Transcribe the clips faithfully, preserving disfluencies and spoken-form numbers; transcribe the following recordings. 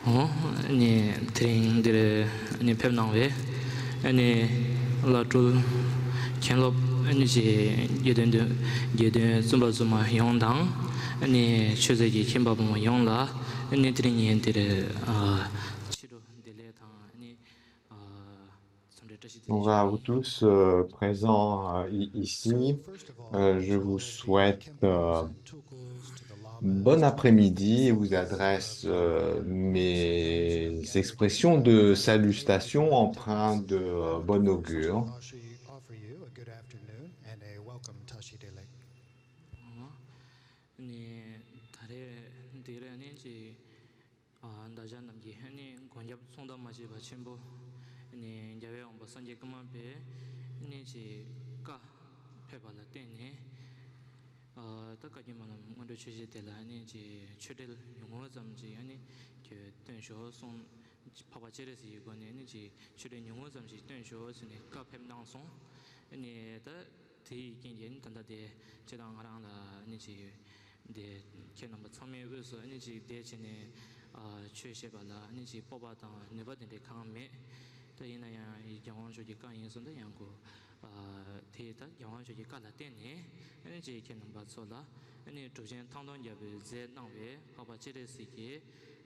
ཨོ། ཨ་ནི་དེ་རིང་འདིར་ཨ་ནི་ཕེབས་གནང་བའི་ཨ་ནི་བླ་སྤྲུལ་མཁན་སློབ་ཨ་ནི་ཅིག་དགེ་འདུན་དགེ་འདུན་བཙུན་པ་བཙུན་མ་ཡོངས་དང་ཨ་ནི་ཆོས་མཛད་ཀྱི་ཁྱིམ་པ་ཕོ་མོ་ཡོངས་ལ་ཨ་ནི་དེ་རིང་ངས་འདིར་ཨ་ཕྱི་དྲོ་བདེ་ལེགས་དང་ཨ་ནི་ཨ་འཚམས་འདྲི་བཀྲ་ཤིས་བདེ་ལེགས། Bonjour à vous tous, euh, présents, euh, i- ici. Euh, je vous souhaite, euh, bon après-midi et vous adresse, euh, mes expressions de salutation empreintes de, euh, bon augure. ཨ་ནི་ད་རེས་འདིར་ཨ་ནི་ཅིག་ཨ་བདག་ཅག་རྣམས་ཀྱིས་ཨ་ནི་མགོན་སྐྱབས་ཚོགས་བདག་མ་ཆེན་པོ་ཨ་ནི་རྒྱལ་བའི་དབང་པོ་སངས་རྒྱས་ཀརྨ་པའི་ཨ་ནི་ཅིག་བཀའ་ཕེབས་པ་ལ་བརྟེན་ནས་ཨ་ད་བཀའ་བརྒྱུད་སྨོན་ལམ་སྔོན་འགྲོ་ཆོས་བཞི་དེ་ལ་ཨ་ནི་ཅིག་ཆོས་འབྲེལ་ཉུང་ངུ་ཙམ་ཅིག་ཨ་ནི་ཁྱོད་བཏོན་ཤོག་གསུངས། འཕགས་པ་སྤྱན་རས་གཟིགས་ཀྱི་སྒོ་ནས་ཨ་ནི་ཅིག་ཆོས་འབྲེལ་ཉུང་ངུ་ཙམ་ཞིག་བཏོན་ཤོག་ཟེར་ནས་བཀའ་ཕེབས་གནང་སོང་། ཨ་ནི་ད་དེ་ཡི་རྐྱེན་གྱིས་ཨ་ནི་ད་ལྟ་དེ་སྤྱིར་བཏང་ང་རང་ལ་ཨ་ནི་ཅིག་དེ་ཁྱེད་རྣམ་པ་ཚང་མའི་དབུས་སུ་ཨ་ནི་ཅིག་བསྡད་བྱས་ནས་ཨ་ཆོས་བཤད་པ་ལ་ཨ་ནི་ཅིག་སྤོབས་པ་དང་ནུས་པ་དེ་འདྲ་གང་མེད། ད་ཡིན་ན་ཡང་རྒྱལ་དབང་མཆོག་གི་བཀའ་ཡིན་སོང་ད་ཡང་གོ་ཨ་དེ་ད་རྒྱལ་དབང་མཆོག་གི་བཀའ་ལ་བརྟེན་ནས་ཨ་ནི་ཅིག་ཁྱེད་རྣམ་པ་ཚོ་ལ་ཨ་ནི་གྲུབ་ཆེན་ཐང་སྟོང་རྒྱལ་པོས་མཛད་གནང་བའི་འཕགས་པ་སྤྱན་རས་གཟིགས་ཀྱི་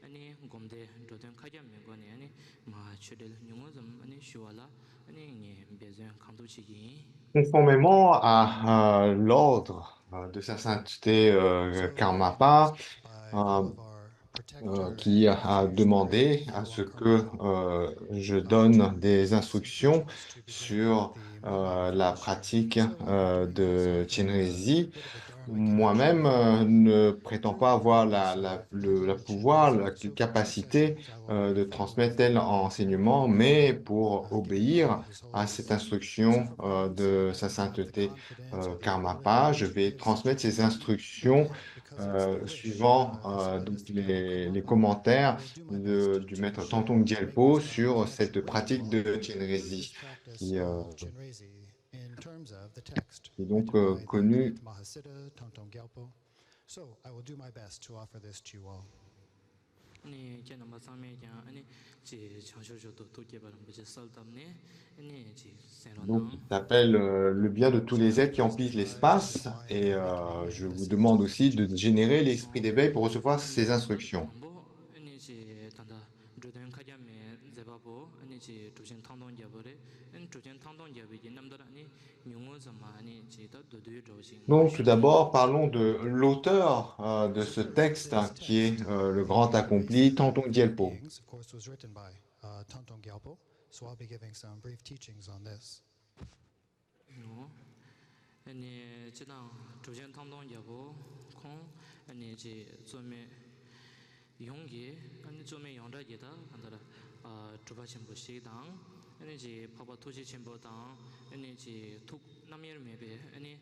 ཨ་ནི་སྒོམ་བཟླས་འགྲོ་དོན་མཁའ་ཁྱབ་མའི་སྒོ་ནས་ཨ་ནི་མ་ཆོས་འབྲེལ་ཉུང་ངུ་ཙམ་ཨ་ནི་ཞུ་བ་ལ་ཨ་ནི་ངས་འབད་བརྩོན་གང་ཐུབ་བྱེད་ཀྱི་ཡིན། Conformément à, euh, l'ordre, euh, de sa sainteté, euh, Karmapa, euh, euh, qui a demandé à ce que, euh, je donne des instructions sur, euh, la pratique, euh, de Chenrezig. Moi-même, euh, ne prétends pas avoir la, la, le, la pouvoir, la capacité, euh, de transmettre tel enseignement, mais pour obéir à cette instruction, euh, de sa sainteté, euh, Karmapa, je vais transmettre ces instructions, euh, suivant, euh, donc les, les commentaires de, du maître Tangtong Gyalpo sur cette pratique de Chenrezig, qui, euh, est donc, euh, connue. So I will do my best to offer this to you all. ཨ་ནི་ཁྱེད་རྣམ་པ་ཚང་མས་ཀྱང་ཨ་ནི་ཅིག་བྱང་ཆུབ་མཆོག་ཏུ་ཐུགས་བསྐྱེད་པ་རིན་པོ་ཆེ་གསལ་བཏབ་ནས་ཨ་ནི་ཅིག་གསན་རོགས་Donc, il གནང་། S'appelle, euh, le bien de tous les êtres qui emplissent l'espace, et, euh, je vous demande aussi de générer l'esprit d'éveil pour recevoir ces instructions. མང་པོ་ཨ་ནི་ཅིག་ད་ལྟ་འགྲོ་དོན་མཁའ་ཁྱབ་མའི་མཛད་པ་པོ་ཨ་ནི་ཅིག་གྲུབ་ཆེན་ཐང་སྟོང་རྒྱལ་པོ་རེད། ཨ་ནི་གྲུབ་ཆེན་ཐང་སྟོང་རྒྱལ་པོའི་གི་རྣམ་ཐར་ཨ་ནི་ཉུང་ངུ་ཙམ་མ་ཨ་ནི་ཅིག་ད་མདོར་བསྡུས་འདྲ་བོ་ཞིག་གནང་ཞུ། Donc, tout d'abord, parlons de l'auteur, euh, de ce texte, hein, qui est, euh, le grand accompli, Tangtong Gyalpo. Of course, was written by, uh, Tangtong Gyalpo. So I'll be giving some brief teachings on this. ཨོ། ཨ་ནི་སྤྱིར་བཏང་གྲུབ་ཆེན་ཐང་སྟོང་རྒྱལ་པོ་ཁོང་ཨ་ནི་ཅིག་རྩོད་མེད་ཡོངས་ཀྱི་ཨ་ནི་རྩོད་མེད་ཡོངས་གྲགས་ཀྱི་ད་གང་ལྟར་ཨ་གྲུབ་པ་ཆེན་པོ་ཞིག་དང་ཨ་ནི་ཅིག་འཕགས་པ་ཐུགས་རྗེ་ཆེན་པོ་དང་ཨ་ནི་ཅིག་ཐུགས་རྣམ་དབྱེར་མེད་པའི་ཨ་ནི་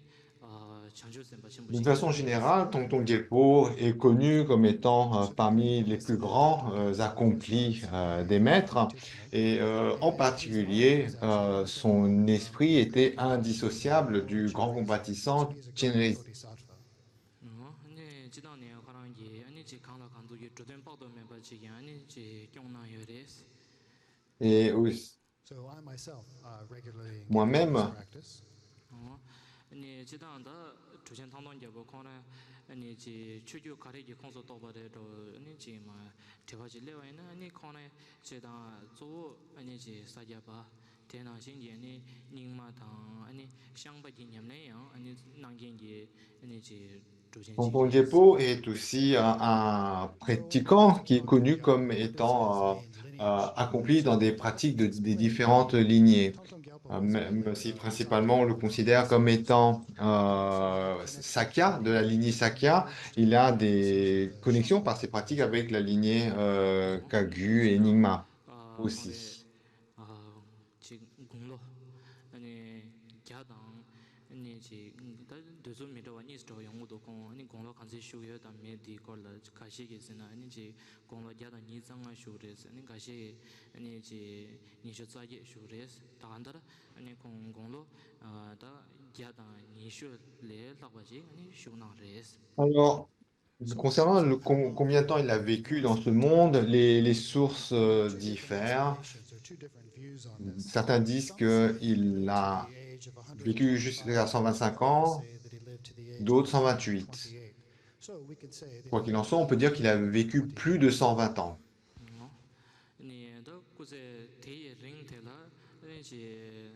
ཨ་བྱང་ཆུབ་སེམས་དཔའ་ཆེན་པོ་ཞིག། D'une façon générale, Tongtong Gyalpo est connu comme étant, euh, parmi les plus grands, euh, accomplis, euh, des maîtres. Et, euh, en particulier, euh, son esprit était indissociable du grand compatissant Chenrezig. ཨ་ནི་སྤྱིར་བཏང་ནས་ཁོ་རང་གིས་ཨ་ནི་ཅིག་གང་ལ་གང་འདུལ་གྱི་འགྲོ་དོན་དཔག་ཏུ་མེད་པ་ཅིག་ཀྱང་ཨ་ནི་ཅིག་སྐྱོང་གནང་ཡོད་རེད། Et aussi, So I myself, uh, regularly moi-même, practice. ཨ་ནི་སྤྱིར་བཏང་ད་གྲུབ་ཆེན་ཐང་སྟོང་རྒྱལ་པོ་ཁོང་རང་ཨ་ནི་ཅིག་ཆོས་བརྒྱུད་ག་རེ་གི་ཁོངས་སུ་གཏོགས་པ་རེད་འགྲོ་ཨ་ནི་ཅིག་མ་དྲི་བ་ཅིག་སླེབས་པ་ཡིན་ན་ཨ་ནི་ཁོང་རང་སྤྱིར་བཏང་གཙོ་བོ་ཨ་ནི་ཅིག་ས་སྐྱ་པ། དེ་ནང་བཞིན་གྱི་ཨ་ནི་རྙིང་མ་དང་ཨ་ནི་ཤངས་པ་གི་ཉམས་ལེན་ཡང་ཨ་ནི་གནང་མཁན་གྱི་ཨ་ནི་ཅིག་གྲུབ་ཆེན་ཅིག་རེད། Tongtong Gyalpo est aussi un, un pratiquant qui est connu comme étant, euh, euh, accompli dans des pratiques de, des différentes lignées. Euh, même si principalement on le considère comme étant, euh, Sakya, de la lignée Sakya, il a des connexions par ses pratiques avec la lignée, euh, Kagyu et Nyingma aussi. ཅིག་དགུང་ལོ་ཨ་ནི་བརྒྱ་དང་ཨ་ནི་ཅིག་ད་འདོད་རྩུབ་མི་འདྲ་བ་གཉིས་སུ་འགྲོ་ཡོང་གི་འདུག་ཁོང་ཨ་ནི་དགུང་ལོ་ག་ཚོད་བཞུགས་ཡོད་དམ་མེད་འདིའི་སྐོར་ལ་འགའ་ཤས་ཀྱིས་ཟེར་ན་ཨ་ནི་ཅིག་དགུང་ལོ་བརྒྱ་དང་ཉི་ཤུ་རྩ་ལྔ་བཞུགས་རེད། ཨ་ནི་འགའ་ཤས་ཨ་ནི་ཅིག་ཉི་ཤུ་རྩ་བརྒྱད་བཞུགས་རེད། ད་ལྟར་ཨ་ནི་ཁོང་དགུང་ལོ་ཨ་ད་བརྒྱ་དང་ཉི་ཤུ་ལས་ལྷག་པ་ཅིག་ཨ་ནི་བཞུགས་གནང་རེད། Alors, Concernant le, com- combien de temps il a vécu dans ce monde, les, les sources euh, diffèrent. Certains disent qu'il a vécu jusqu'à cent vingt-cinq ans, d'autres cent vingt-huit. Quoi qu'il en soit, on peut dire qu'il a vécu plus de cent vingt ans. ནི་ད་སྐུ་ཚེ་དེ་ཡི་རིང་དེ་ལ་ནི་ཅི་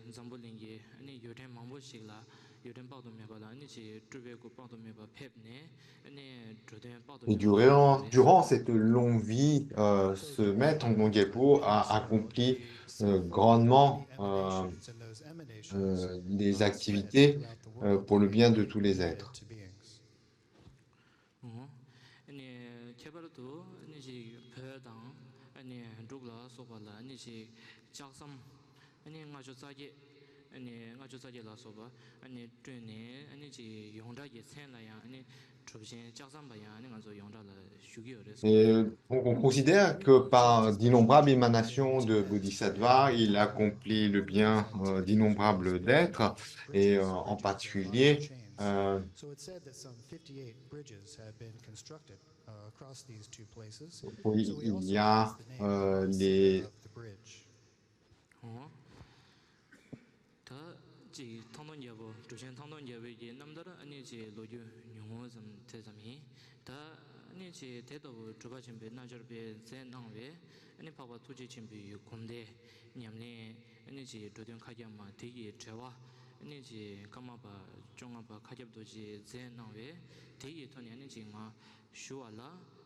འཛམ་བུ་གླིང་གི་ནི་ཡུལ་ཕྲན་མང་པོ་ཞིག་ལ་ཡུལ་ཕྲན་དཔག་ཏུ་མེད་པ་ལ་ནི་ཅི་སྤྲུལ་པའི་སྐུ་དཔག་ཏུ་མེད་པ་ཕེབས་ནས་ནི་འགྲོ་དོན་དཔག་ཏུ་Et མེད་པ་durant, ཕེབས་པ་རེད། Durant cette longue vie, euh, ce maître Tongtong Gyalpo a accompli euh, grandement euh, euh, des activités euh, pour le bien de tous les êtres. ཨ་ནི་ཁྱད་པར་དུ་ཨ་ནི་ཅིག་བོད་དང་ཨ་ནི་འབྲུག་ལ་སོགས་པ་ལ་ཨ་ནི་ཅིག་ལྕགས་ཟམ་ཨ་ནི་ལྔ་བཅུ་རྩ་བརྒྱད་ཨ་ནི་ལྔ་བཅུ་རྩ་བརྒྱད་ལ་སོགས་པ་ཨ་ནི་བསྐྲུན་ནས་ཨ་ནི་ཅིག་ཡོངས་གྲགས་ཀྱི་མཚན་ལ་ཡང་ཨ་ནི་གྲུབ་ཆེན་ལྕགས་ཟམ་པ་ཡང་ཨ་ནི་ང་ཚོ་ཡོངས་གྲགས་ལ་ཞུ་གི་ཡོད་རེད། Et donc on considère que par d'innombrables émanations de Bodhisattva, il accomplit le bien euh, d'innombrables êtres, et euh, en particulier, euh, So it's said that some fifty-eight bridges have been constructed uh, across these two places. Oui, So we il also y a use the name euh, of les of the bridge. ཨོ། ད་ཅིག་ཐང་སྟོང་རྒྱལ་པོ་གྲུབ་ཆེན་ཐང་སྟོང་རྒྱལ་པོའི་གི་རྣམ་ཐར་ཨ་ནི་ཅིག་ལོ་རྒྱུས་ཉུང་ངུ་ཙམ་དེ་ཙམ་ཡིན། ད་ཨ་ནི་ཅིག་དེ་ལྟ་བུ་གྲུབ་པ་ཆེན་པོའི་རྣལ་འབྱོར་པས་མཛད་གནང་བའི་ཨ་ནི་འཕགས་པ་ཐུགས་རྗེ་ཆེན་པོའི་གོམས་འདྲིས་ཉམས་ལེན་ཨ་ནི་ཅིག་འགྲོ་དོན་མཁའ་ཁྱབ་མ་དེ་གི་འབྲེལ་བ་ཨ་ནི་ཅིག་ཀརྨ་པ་བཅོ་ལྔ་པ་མཁའ་ཁྱབ་རྡོ་རྗེས་མཛད་གནང་བའི་དེ་གི་ཐོག་ནས་ཨ་ནི་ཅིག་ང་ཞུ་བ་ལ་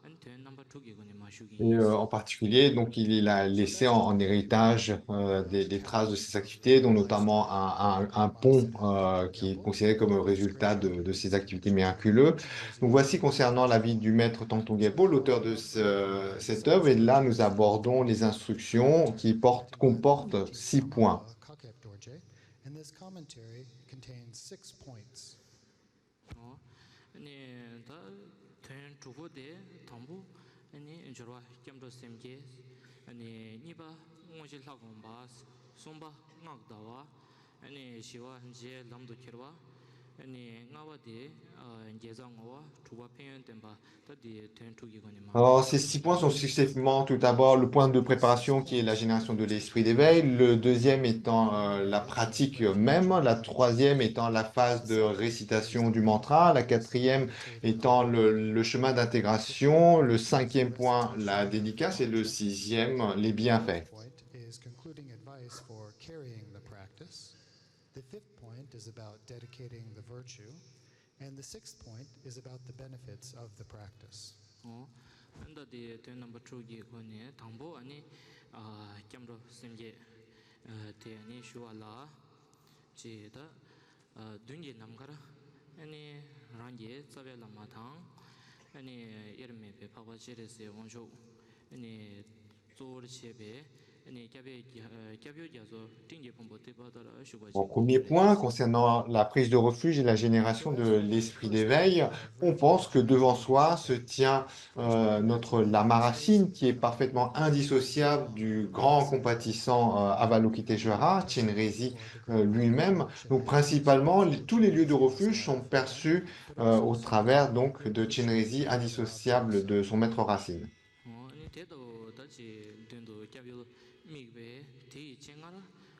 ཨ་ནི་དོན་རྣམ་པ་དྲུག་གི་སྒོ་ནས་མ་ཞུ་གི་Et ཡིན། Euh, en particulier, donc, il a laissé en, en héritage euh, des, des traces de ses activités, dont notamment un, un- un pont euh, qui est considéré comme résultat de, de ses activités miraculeuses. Donc voici concernant la vie du maître Tongtong Gyalpo, l'auteur de ce- cette œuvre, et là nous abordons les instructions qui portent, comportent six points. And this commentary contains six points. ཨོ། ཨ་ནི་ད་དོན་དྲུག་པོ་དེ་དང་པོ་ཨ་ནི་སྦྱོར་བ་སྐྱབས་འགྲོ་སེམས་བསྐྱེད། ཨ་ནི་གཉིས་པ་དངོས་གཞི་ལྷ་སྒོམ་པ། གསུམ་པ་སྔགས་བཟླ་བ། ཨ་ནི་བཞི་པ་རྗེས་ལམ་དུ་ཁྱེར་བ། ཨ་ནི་ལྔ་པ་དེ་ཨ་དགེ་རྩ་བསྔོ་བ། དྲུག་པ་ཕན་ཡོན་སྟོན་པ། ད་དེ་དོན་དྲུག་གི་སྒོ་ནས་མ། Alors, ces six points sont successivement, tout d'abord, le point de préparation qui est la génération de l'esprit d'éveil, le deuxième étant euh, la pratique même, la troisième étant la phase de récitation du mantra, la quatrième étant le, le chemin d'intégration, le cinquième point, la dédicace, et le sixième, les bienfaits. Point is concluding advice for carrying the practice. The fifth point is about dedicating the virtue. And the sixth point is about the benefits of the practice. ཨོ། ཨ་ནི་ད་དེ་དོན་རྣམ་པ་དྲུག་གི་སྒོ་ནས་དང་པོ་ཨ་ནི་ཨ་སྐྱབས་འགྲོ་སེམས་བསྐྱེད་ཨ་དེ་ཨ་ནི་ཞུ་བ་ལ་ཅེས་ད་ཨ་མདུན་གྱི་ནམ་མཁར་ཨ་ནི་རང་གི་རྩ་བའི་བླ་མ་དང་ཨ་ནི་དབྱེར་མེད་པའི་འཕགས་པ་སྤྱན་རས་གཟིགས་དབང་ཕྱུག་ཨ་ནི་གཙོ་བོར་བྱས་པའི་ཨ་ནི་སྐྱབས་པའི་རྒྱ- ཨ་སྐྱབས་ཡུལ་རྒྱ་མཚོ་སྤྲིན་གྱི་ཕུང་པོ་དེ་བར་དུ་བཞུགས་པ་Au ཞིག་ཏུ་premier གནས་པའི point, concernant la prise de refuge et la génération de l'esprit d'éveil, on pense que devant soi se tient euh, notre lama racine qui est parfaitement indissociable du grand compatissant euh, Avalokiteshvara, Chenrezig euh, lui-même. Donc principalement, les- tous les lieux de refuge sont perçus euh, au travers donc de Chenrezig, indissociable de son maître racine. ཨོ། ཨ་ནི་དེ་ལྟ་བུ་ད་ཅི་མདུན་དུ་སྐྱབས་ཡུལ་དམིགས་པའི་དེ་ཡི་སྤྱན་སྔར་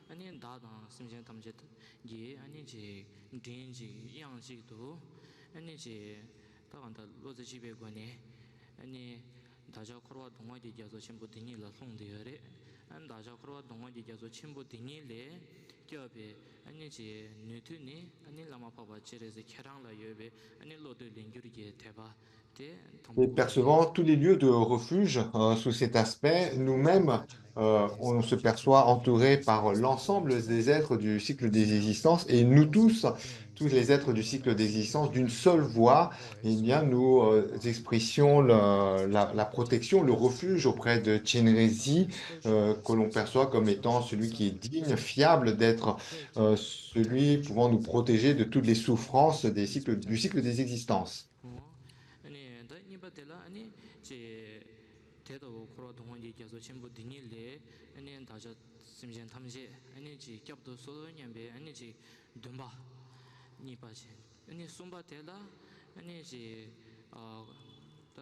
ཨ་ནི་བདག་དང་སེམས་ཅན་ཐམས་ཅད་ཀྱི་ཨ་ནི་ཅི་མགྲིན་གཅིག་དབྱངས་གཅིག་ཏུ་ཨ་ནི་ཅི་ད་གང་ལྟར་བློ་རྩེ་གཅིག་པའི་སྒོ་ནས་ཨ་ནི་བདག་ཅག་འཁོར་བ་སྡུག་བསྔལ་གྱི་རྒྱ་མཚོ་ཆེན་པོ་འདི་ཉིད་ལ་ལྷུང་བསྡད་ཡོད་རེད། ཨ་ནི་བདག་ཅག་འཁོར་བ་སྡུག་བསྔལ་གྱི་རྒྱ་མཚོ་ཆེན་པོ་འདི་ཉིད་ལས་སྐྱོབ་པའི་ཨ་ནི་ཅི་ནུས་མཐུ་ནི་ཨ་ནི་བླ་མ་འཕགས་པ་སྤྱན་རས་གཟིགས་ཁྱེད་རང་ལ་ཡོད་པའི་ཨ་ནི་བློ་གཏད་ལས་འགྱུར་གྱི་དད་པ། Et percevant tous les lieux de refuge euh, sous cet aspect, nous-mêmes, euh, on se perçoit entouré par l'ensemble des êtres du cycle des existences et nous tous, tous les êtres du cycle des existences, d'une seule voix, eh bien, nous euh, expressions le- la, la protection, le refuge auprès de Chenrezig, euh, que l'on perçoit comme étant celui qui est digne, fiable d'être euh, celui pouvant nous protéger de toutes les souffrances des cycles, du cycle des existences. ཨོ། ཨ་ནི་ད་གཉིས་པ་དེ་ལ་ཨ་ནི་ཅེ། དེ་ལྟ་བུ་འཁོར་བ་སྡུག་བསྔལ་གྱི་རྒྱ་མཚོ་ཆེན་པོ་འདི་ཉིད་ལས་ཨ་ནི་བདག་ཅག་སེམས་ཅན་ཐམས་ཅད་ཨ་ནི་ཅེ་སྐྱབས་སུ་གསོལ་སྙམ་པའི་ཨ་ནི་ཅེ་འདུན་པ། གཉིས་པ་ཅེ། ཨ་ནི་གསུམ་པ་དེ་ལ་ཨ་ནི་ཅེ། ཨ་ ད་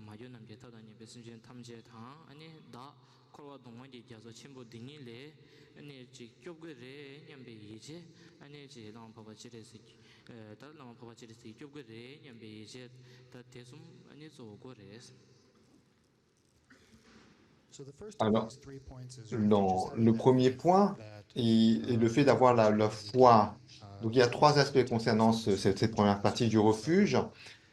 མ་གྱུར་ནམ་མཁའི་མཐའ་དང་མཉམ་པའི་སེམས་ཅན་ཐམས་ཅད་དང་། ཨ་ནི་བདག་འཁོར་བ་སྡུག་བསྔལ་གྱི་རྒྱ་མཚོ་ཆེན་པོ་འདི་ཉིད་ལས་ཨ་ནི་ཅིག་སྐྱོབ་དགོས་རེད་སྙམ་པའི་ཡིད་ཆེས། ཨ་ནི་ཅིག་བླ་མ་འཕགས་པ་སྤྱན་རས་གཟིགས། ཨ་ད་བླ་མ་འཕགས་པ་སྤྱན་རས་གཟིགས་སྐྱོབ་དགོས་རེད་སྙམ་པའི་ཡིད་ཆེས། ད་དེ་གསུམ་ཨ་ནི་གཙོ་བོ་དགོས་རེད། Alors, dans le premier point, il- est le fait d'avoir la, la foi. Donc il y a trois aspects concernant ce- cette, cette première partie du refuge.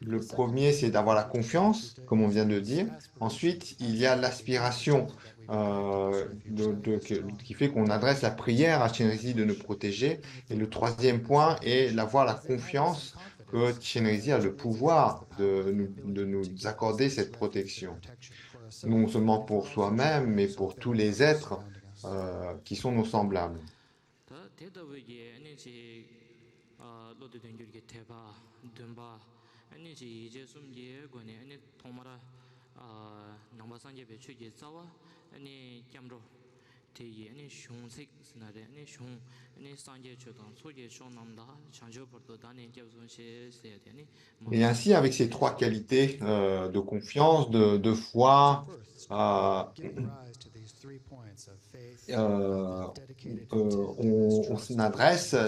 Le premier, c'est d'avoir la confiance, comme on vient de dire. Ensuite, il y a l'aspiration, euh, de- de- que- qui fait qu'on adresse la prière à Chenrezig de nous protéger. Et le troisième point est d'avoir la confiance que Chenrezig a le pouvoir de nous- de nous accorder cette protection. Non seulement pour soi-même, mais pour tous les êtres, euh, qui sont nos semblables. ད་དེ་ལྟ་བུའི་གི་ཨ་ནི་ཅིག་ཨ་བློ་གཏད་དོན་འགྱུར་གྱི་དད་པ་འདུན་པ། ཨ་ནི་ཅིག་ཡིད་ཆེས་གསུམ་གྱི་སྒོ་ནས་ཨ་ནི་ཐོག་མར་ཨ་ནང་པ་སངས་རྒྱས་པའི་ཆོས་ཀྱི་རྩ་བ་ཨ་ནི་སྐྱབས་འགྲོ་དེ་ཡི་ཨ་ནི་གཞུང་ཚིག་ཟེར་ན་རེད། ཨ་ནི་གཞུང་ཨ་ནི་སངས་རྒྱས་ཆོས་དང་ཚོགས་ཀྱི་མཆོག་རྣམས་ལ། བྱང་ཆུབ་བར་དུ་བདག་ནི་སྐྱབས་སུ་མཆི་ཟེར་ཡ་དེ་ཨ་ནི། Et ainsi, avec ces trois qualités, euh, de confiance, de, de foi, euh, euh, euh, on, on s'adresse, euh,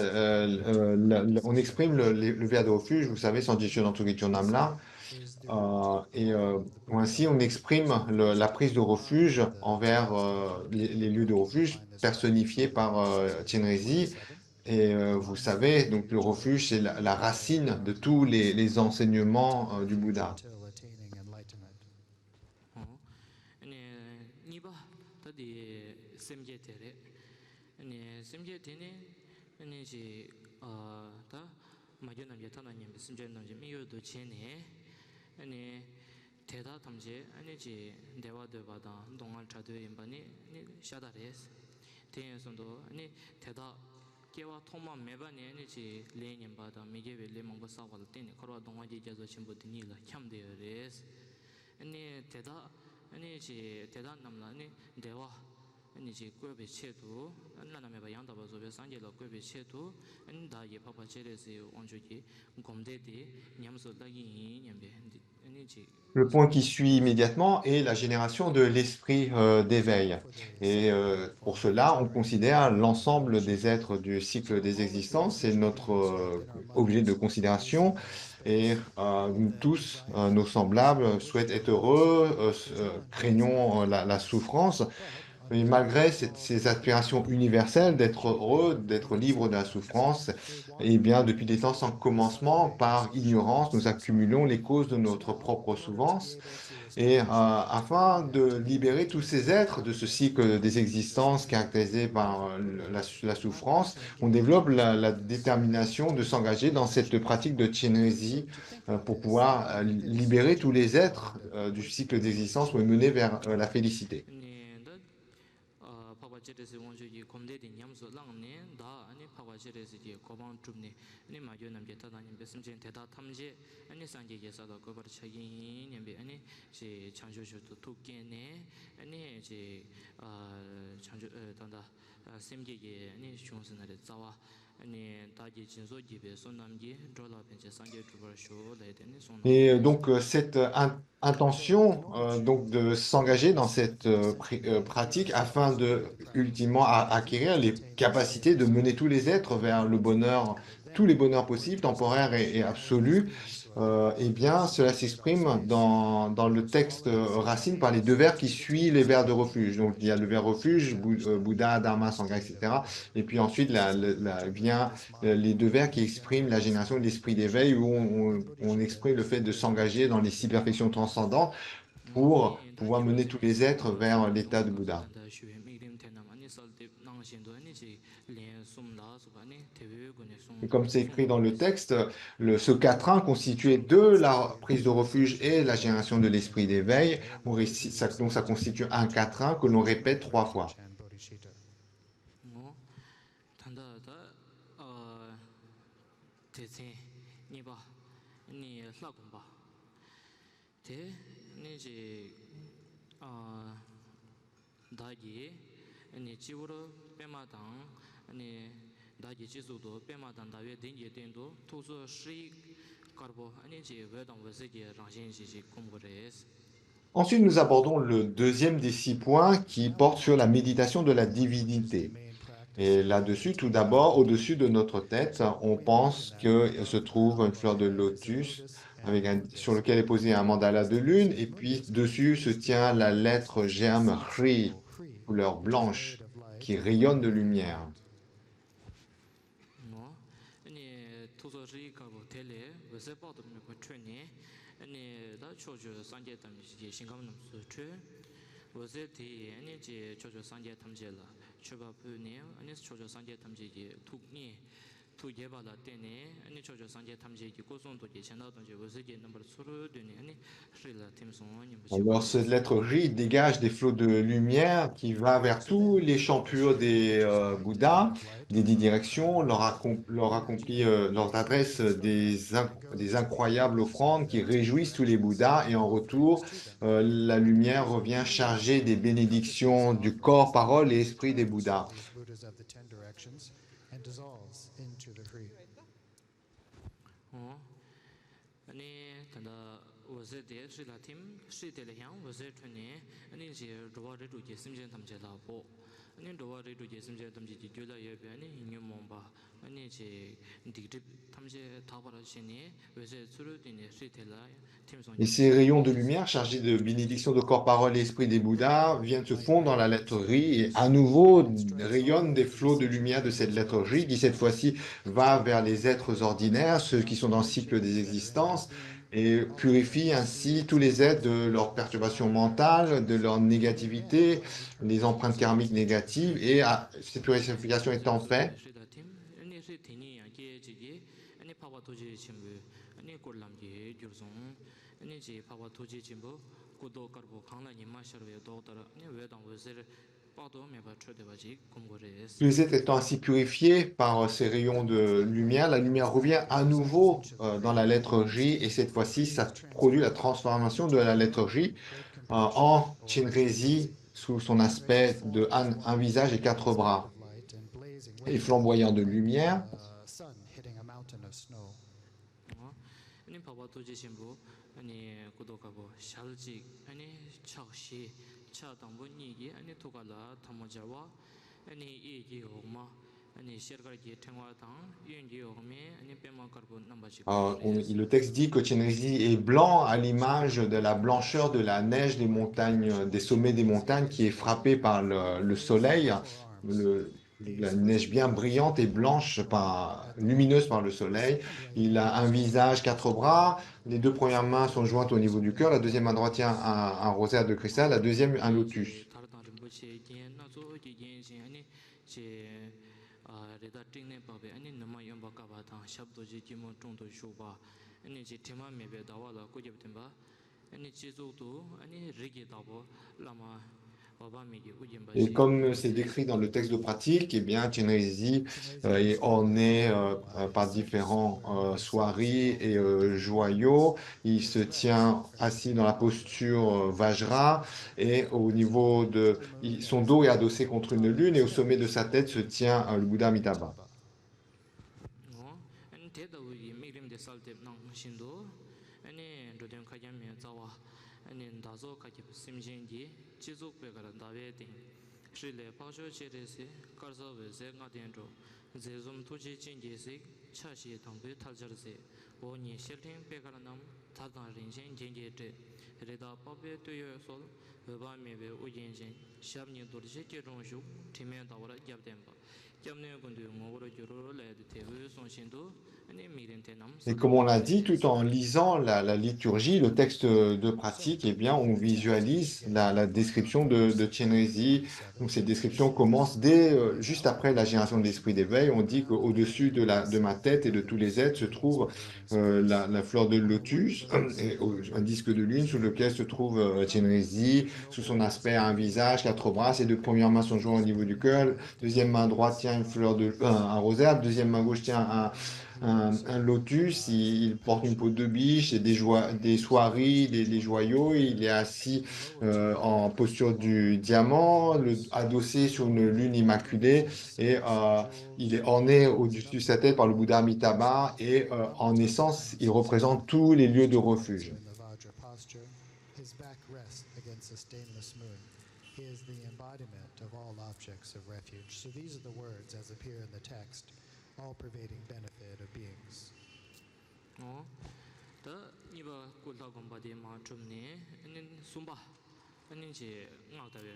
euh, le- le- on exprime le, le- le vers de refuge, vous savez, Sanjishonam Sukhishonam là. Euh, et euh, ainsi, on exprime le- la prise de refuge envers euh, les, les lieux de refuge personnifiés par euh, Chenrezig. Et euh, vous savez, donc le refuge, c'est la, la racine de tous les, les enseignements euh, du Bouddha. ཨོ། ཨ་ནི་གཉིས་པ་ད་དེ་སེམས་བསྐྱེད་དེ་རེད། ཨ་ནི་སེམས་བསྐྱེད་དེ་ནི་ཨ་ནི་ཅིག་ཨ་ད་མ་གྱུར་ནམ་མཁའི་མཐའ་དང་མཉམ་པའི་སེམས་ཅན་ཐམས་ཅད་དམིགས་ཡུལ་དུ་བྱས་ནས། ཨ་ནི་དེ་དག་ཐམས་ཅད་ཨ་ནི་ཅིག་བདེ་བ་འདོད་པ་དང་སྡུག་བསྔལ་བྲལ་འདོད་ཡིན་པ་ནི་ཨ་ནི་ཤ་སྟག་རེད། དེ་ཡིན་སོང་དུ་ཨ་ནི་དེ་དག་སྐྱེ་བ་ཐོག་མ་མེད་པ་ནས་ཨ་ནི་ཅིག་ལས་ངན་པ་དང་མི་དགེ་བའི་ལས་མང་པོ་བསགས་པ་ལ་བརྟེན་ནས་འཁོར་བ་སྡུག་བསྔལ་གྱི་རྒྱ་མཚོ་ཆེན་པོ་འདི་ཉིད་ལ་འཁྱམས་བསྡད་ཡོད་རེད། ཨ་ནི་དེ་དག་ཨ་ནི་ཅིག་དེ་དག་རྣམས་ལ་ཨ་ནི་བདེ་བ་ཨ་ནི་ཅིག་བཀོད་པའི་ཆེད་དུ། བླ་ན་མེད་པ་ཡང་དག་པར་རྫོགས་པའི་སངས་རྒྱས་ལ་བཀོད་པའི་ཆེད་དུ། ཨ་ནི་བདག་གིས་འཕགས་པ་སྤྱན་རས་གཟིགས་དབང་ཕྱུག་གི་སྒོམ་བཟླས་དེ་ཉམས་སུ་བླང་གི་ཡིན་སྙམ་པའི་འདི་ཨ་ནི་ཅིག Le point qui suit immédiatement est la génération de l'esprit euh, d'éveil. Et euh, pour cela, on considère l'ensemble des êtres du cycle des existences, c'est notre euh, objet de considération. Et euh, nous tous, euh, nos semblables, souhaitent être heureux, euh, s- euh, craignons euh, la, la souffrance. Mais malgré cette- ces aspirations universelles d'être heureux, d'être libre de la souffrance, eh bien, depuis des temps sans commencement, par ignorance, nous accumulons les causes de notre propre souffrance. Et euh, afin de libérer tous ces êtres de ce cycle des existences caractérisé par euh, la, la souffrance, on développe la, la détermination de s'engager dans cette pratique de Chenrezig euh, pour pouvoir euh, libérer tous les êtres euh, du cycle d'existence pour les mener vers euh, la félicité. ཨ་འཕགས་པ་སྤྱན་རས་གཟིགས་དབང་ཕྱུག་གི་སྒོམ་བཟླས་དེ་ཉམས་སུ་བླངས་ནས། བདག་ཨ་ནི་འཕགས་པ་སྤྱན་རས་གཟིགས་ཀྱི་གོ་འཕང་བསྒྲུབས་ནས། ཨ་ནི་མ་གྱུར་ནམ་མཁའི་མཐའ་དང་མཉམ་པའི་སེམས་ཅན་དེ་དག་ཐམས་ཅད་ཨ་ནི་སངས་རྒྱས་ཀྱི་ས་ལ་འགོད་པར་བྱ་གི་ཡིན་སྙམ་པའི་ཨ་ནི་ཅིག་བྱང་ཆུབ་མཆོག་ཏུ་ཐུགས་བསྐྱེད་ནས། ཨ་ནི་ཅིག་ཨ་བྱང་ཆུབ་ཨ་ད་ལྟ་ཨ་སེམས་བསྐྱེད་ཀྱི་ཨ་ནི་གཞུང་ཟེར་ན་རེད། རྩ་བ་ཨ་ནི་བདག་གིས་སྦྱིན་སོགས་བགྱིས་པའི་བསོད་ནམས་ཀྱིས། འགྲོ་ལ་ཕན་ཕྱིར་སངས་རྒྱས་འགྲུབ་པར་ཤོག་ལབ་ཡ་དེ་ནི་གསུངས། Et euh, donc euh, cette euh, in- intention euh, donc de s'engager dans cette euh, pri- euh, pratique afin de ultimement a- acquérir les capacités de mener tous les êtres vers le bonheur, tous les bonheurs possibles, temporaires et, et absolus. Euh, eh bien, cela s'exprime dans, dans le texte euh, racine par les deux vers qui suivent les vers de refuge. Donc, il y a le vers refuge, Bou- euh, Bouddha, Dharma, Sangha, et cetera. Et puis ensuite, la- la- la- vient euh, les deux vers qui expriment la génération de l'esprit d'éveil, où on, on- on exprime le fait de s'engager dans les six perfections transcendantes pour pouvoir mener tous les êtres vers l'état de Bouddha. Et comme c'est écrit dans le texte, le- ce quatrain constitué de la prise de refuge et la génération de l'esprit d'éveil, on récite- ça- donc ça constitue un quatrain que l'on répète trois fois. ད་ལྟ་ད་ཨ་སྡེ་ཚན་གཉིས་པ་ནི་ལྷ་སྒོམ་པ། དེ་ནི་ཅིག་ཨ་བདག་གིས་ནི་སྤྱི་བོར་པདྨ་དང་ནི་བདག་གི་སྤྱི་གཙུག་ཏུ་པདྨ་དང་ཟླ་བའི་གདན་གྱི་སྟེང་དུ་ཐུགས་སུ་ཧྲཱིཿ་ དཀར་པོ་ཨ་ནི་ཅིག་འོད་དང་འོད་ཟེར་གྱི་རང་བཞིན་ཅིག་ཅིག་སྐུང་དགོས་རེད། Ensuite, nous abordons le deuxième des six points qui porte sur la méditation de la divinité. Et là-dessus, tout d'abord, au-dessus de notre tête, on pense que se trouve une fleur de lotus avec un, sur lequel est posé un mandala de lune, et puis dessus se tient la lettre germe Hri, couleur blanche, qui rayonne de lumière. ཨ་ནི་ཐུགས་ཀར་ཧྲཱིཿདཀར་པོ་དེ་ལས་འོད་ཟེར་དཔག་ཏུ་མེད་པ་འཕྲོས་ནས། ཨ་ནི་ད་ཕྱོགས་བཅུའི་སངས་རྒྱས་ཐམས་ཅད་ཀྱི་ཞིང་ཁམས་རྣམས་སུ་འཕྲོས། འོད་ཟེར་དེ་ཡིས་ཨ་ནི་ཅིག་ཕྱོགས་བཅུའི་སངས་རྒྱས་ཐམས་ཅད་ལ་མཆོད་པ་ཕུལ་ནས། ཨ་ནི་ཕྱོགས་བཅུའི་སངས་རྒྱས་ཐམས་ཅད་ཀྱི་ཐུགས་མཉེས། ཐུགས་དགྱེས་པ་ལ་བརྟེན་ནས། ཨ་ནི་ཕྱོགས་བཅུའི་སངས་རྒྱས་ཐམས་ཅད་ཀྱི་སྐུ་གསུང་ཐུགས་ཀྱི་སྤྱན་དང་ལྡན་གྱི་འོད་ཟེར་གྱི་རྣམ་པར་ཚུར་བསྡུས་ནས། ཨ་ནི་ཧྲཱིཿལ་ཐིམ་སོང་། སྙིང་པོ་ཆེ། Alors, cette lettre Hri dégage des flots de lumière qui va vers tous les champs purs des euh, Bouddhas, des dix directions, leur, accom- leur accomplit, euh, leur adresse des, inc- des incroyables offrandes qui réjouissent tous les Bouddhas, et en retour, euh, la lumière revient chargée des bénédictions du corps, parole et esprit des Bouddhas. ཨོ། ཨ་ནི་ད་ལྟ་འོད་ཟེར་དེ་ཧྲཱིཿལ་ཐིམ། ཧྲཱིཿདེ་ལས་ཡང་འོད་ཟེར་འཕྲོས་ནས། ཨ་ནི་ཅིག་འགྲོ་བ་རིགས་དྲུག་གི་སེམས་ཅན་ཐམས་ཅད་ལ་ཕོག་ཨ་ནི་འགྲོ་བ་རིགས་དྲུག་གི་སེམས་ཅན་ཐམས་ཅད་ཀྱི་རྒྱུད་ལ་ཡོད་པའི་ཨ་ནི་ཉོན་མོངས་པ། ཨ་ནི་ཅིག་སྡིག་སྒྲིབ་ཐམས་ཅད་དག་པར་བྱས་ནས། འོད་ཟེར་ཚུར་བསྡུས་ནས་ཧྲཱིཿདེ་ལ་ཡང་ཐིམ་སོང་། Et ces rayons de lumière chargés de bénédictions de corps, parole et esprit des Bouddhas viennent se fondre dans la lettre Hri et à nouveau rayonnent des flots de lumière de cette lettre Hri qui cette fois-ci va vers les êtres ordinaires, ceux qui sont dans le cycle des existences, et purifient ainsi tous les êtres de leurs perturbations mentales, de leur négativité, les empreintes karmiques négatives, et à- cette purification étant faite, ཨ་ནི་ཧྲཱིཿདེ་ཉིད་ཡང་སྐད་ཅིག་གིས་ཨ་ནི་འཕགས་པ་ཐུགས་རྗེ་ཆེན་པོའི་ཨ་ནི་སྐུར་ལམ་གྱིས་གྱུར་སོང་། ཨ་ནི་ཅིག་འཕགས་པ་ཐུགས་རྗེ་ཆེན་པོ་སྐུ་མདོག་དཀར་པོ་གངས་ལ་ཉི་མ་ཤར་བའི་མདོག་ལྟར། ཨ་ནི་འོད་དང་འོད་ཟེར་དཔག་ཏུ་མེད་པ་འཕྲོས་བསྡད་པ་ཅིག་སྐུང་དགོས་རེད། Tous les êtres étant ainsi purifiés par euh, ces rayons de lumière, la lumière revient à nouveau euh, dans la lettre Hri et cette fois-ci, ça produit la transformation de la lettre Hri euh, en Chenrezig sous son aspect de un, un visage et quatre bras et flamboyant de lumière. ཨ་ནི་འཕགས་པ་ཐུགས་རྗེ་ཆེན་པོ་ཨ་ནི་སྐུ་མདོག་དཀར་པོ་ཞལ་གཅིག་ཨ་ནི་ཕྱག་བཞི། ཕྱག་དང་པོ་གཉིས་ཀྱིས་ཨ་ནི་ཐུགས་ཀ་ལ་ཐལ་མོ་སྦྱར་བ། ཨ་ནི་གཡས་ཀྱི་འོག་མ་ཨ་ནི་ཤེལ་དཀར་གྱི་ཕྲེང་བ་དང་། གཡོན་གྱི་འོག་མས་ཨ་ནི་པདྨ་དཀར་པོ་བསྣམས་པ་ཞིག་ཨ། Le texte dit que Chenrezig est blanc à l'image de la blancheur de la neige des montagnes, des sommets des montagnes qui est frappé par le, le soleil. Le, la neige bien brillante et blanche, par, lumineuse par le soleil. Il a un visage, quatre bras. Les deux premières mains sont jointes au niveau du cœur. La deuxième main droite tient un, un rosaire de cristal. La deuxième, un lotus. Et comme c'est décrit dans le texte de pratique, eh bien, Chenrezig euh, est orné euh, euh, par différents euh, soiris et euh, joyaux. Il se tient assis dans la posture euh, Vajra et au niveau de il- son dos est adossé contre une lune et au sommet de sa tête se tient euh, le Bouddha Amitabha. ཨ་ནི་དེ་ལྟ་བུ་ཡི་དམིགས་རིམ་དེ་གསལ་འདེབས་གནང་བཞིན་དུ། ཨ་ནི་འགྲོ་དོན་མཁའ་ཁྱབ་མའི་རྩ་བ། ཨ་ནི་བདག་སོགས་མཁའ་ཁྱབ་སེམས་ཅན་གྱི། སྤྱི་གཙུག་པད་དཀར་ཟླ་བའི་སྟེང་། ཧྲཱིཿལས་འཕགས་མཆོག་སྤྱན་རས་གཟིགས། དཀར་གསལ་འོད་ཟེར་ལྔ་ལྡན་འཕྲོ། མཛེས་འཛུམ་ཐུགས་རྗེའི་སྤྱན་གྱིས་གཟིགས། ཕྱག་བཞི་དང་པོས་ཐལ་སྦྱར་མཛད། འོག་གཉིས་ཤེལ་ཕྲེང་པད་དཀར་བསྣམས། དར་དང་རིན་ཆེན་རྒྱན་གྱིས་སྤྲས། རི་དྭགས་པགས་པའི་སྟོད་གཡོགས་གསོལ། འོད་དཔག་མེད་པའི་དབུ་རྒྱན་ཅན། ཞབས་གཉིས་རྡོ་རྗེ་སྐྱིལ་ཀྲུང་བཞུགས། དྲི་མེད་ཟླ་བར་རྒྱབ་བརྟེན་པ། སྐྱབས་གནས་ཀུན་འདུས་ངོ་བོར་གྱུར། ལབ་ཡ་དེ་དེ་གསུངས་བཞིན་དུ། ཨ་ནི་དམིགས་རིམ་དེ་རྣམས། Et comme on l'a dit, tout en lisant la, la liturgie, le texte de pratique, eh bien, on visualise la, la description de, de Chenrezig. Donc, cette description commence dès, euh, juste après la génération de l'esprit d'éveil. On dit qu'au-dessus de la, de ma tête et de tous les êtres se trouve euh, la, la fleur de lotus, et, euh, un disque de lune sous lequel se trouve euh, Chenrezig. Sous son aspect, un visage, quatre bras. Ses deux premières mains sont jointes au niveau du cœur. Deuxième main droite tient une fleur de, un, un rosaire. Deuxième main gauche tient un, Un, un lotus, il, il porte une peau de biche, et des, joi- des soieries, des, des joyaux, il est assis euh, en posture du diamant, le- adossé sur une lune immaculée, et euh, il est orné au-dessus de sa tête par le Bouddha Amitabha, et euh, en essence, il représente tous les lieux de refuge. His back rests against a stainless moon. He is the embodiment of all objects of refuge. So these are the words as appear in the text, all pervading benefit of beings. ཨོ། ད་གཉིས་པ་སྐུ་ལྷ་བསྒོམ་པ་དེ་མར་གྲུབ་ནས་ཨ་ནི་གསུམ་པ་ཨ་ནི་ཅེས་སྔགས་བཟླ་བའི་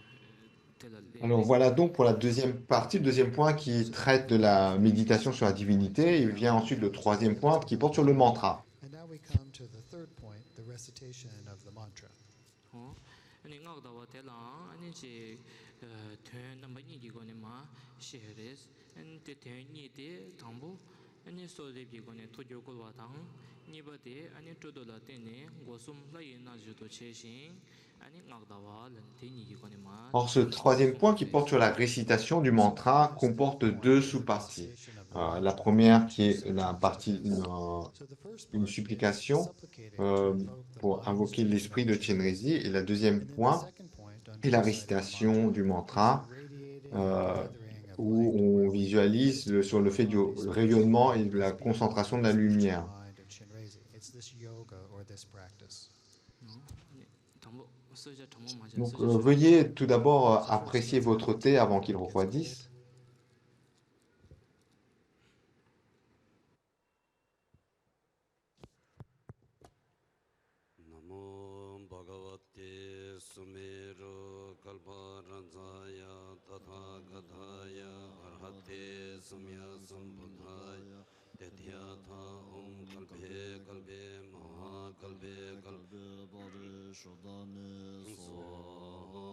དེ་ལ་ལས། Alors voilà donc pour la deuxième partie, le deuxième point qui traite de la méditation sur la divinité. Il vient ensuite le troisième point qui porte sur le mantra. And now we come to the third point, the recitation of the mantra. ཨོ། ཨ་ནི་སྔགས་བཟླ་བ་དེ་ལའང་ཨ་ནི་ཅེས་དོན་རྣམ་པ་གཉིས་ཀྱི་སྒོ་ནས་མར་བཤད་རེད། ཨ་ནི་དེ་དོན་གཉིས་དེ་དང་པོ་ཨ་ནི་གསོལ་འདེབས་ཀྱི་སྒོ་ནས་ཐུགས་རྒྱུད་བསྐུལ་བ་དང་། གཉིས་པ་དེ་ཨ་ནི་སྤྲོ་བསྡུ་ལ་བརྟེན་ནས་སྒོ་གསུམ་ལྷ་ཡི་རྣལ་འབྱོར་དུ་བྱས་ཤིང་ཨ་ནི་སྔགས་བཟླ་བ་ལ་དེ་གཉིས་ཀྱི་སྒོ་ནས་མར། Or, ce troisième point qui porte sur la récitation du mantra comporte deux sous-parties. Euh, la première qui est la partie, une, euh, une supplication euh, pour invoquer l'esprit de Chenrezig. Et la deuxième point est la récitation du mantra, euh, où on visualise le- sur le fait du rayonnement et de la concentration de la lumière. Donc, euh, veuillez tout d'abord euh, apprécier votre thé avant qu'il refroidisse. नमो भगवते सुमेरुकल्परजाय तथागताय अरहते सम्यक्सम्बुद्धाय तथागताय। ॐ कल्पे कल्पे महाकल्पे कल्पे परिषदाने स्वाहा।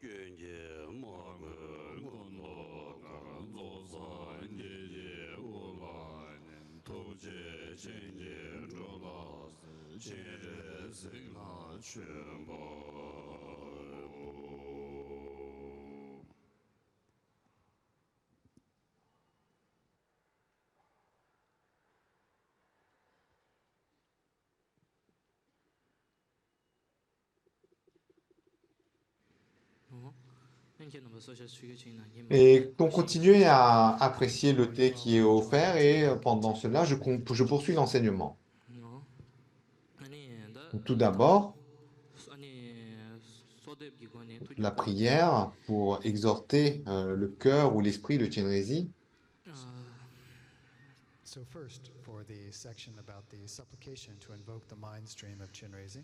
ཀུན་གྱིས་མ་གོས་སྐུ་མདོག་དཀར། རྫོགས་སངས་རྒྱས་ཀྱི་དབུ་ལ་བརྙེས། ཐུགས་རྗེས་བྱིན་གྱིས་འགྲོ་ལ་གསོལ། སྤྱན་རས་གཟིགས་ལ་མཆོད་པ་འབུལ། Et on continue à apprécier le thé qui est offert et euh, pendant cela, je, con- je poursuis l'enseignement. Tout d'abord, la prière pour exhorter euh, le cœur ou l'esprit de Chenrezig. So first, for the section about the supplication to invoke the mind stream of Chenrezig.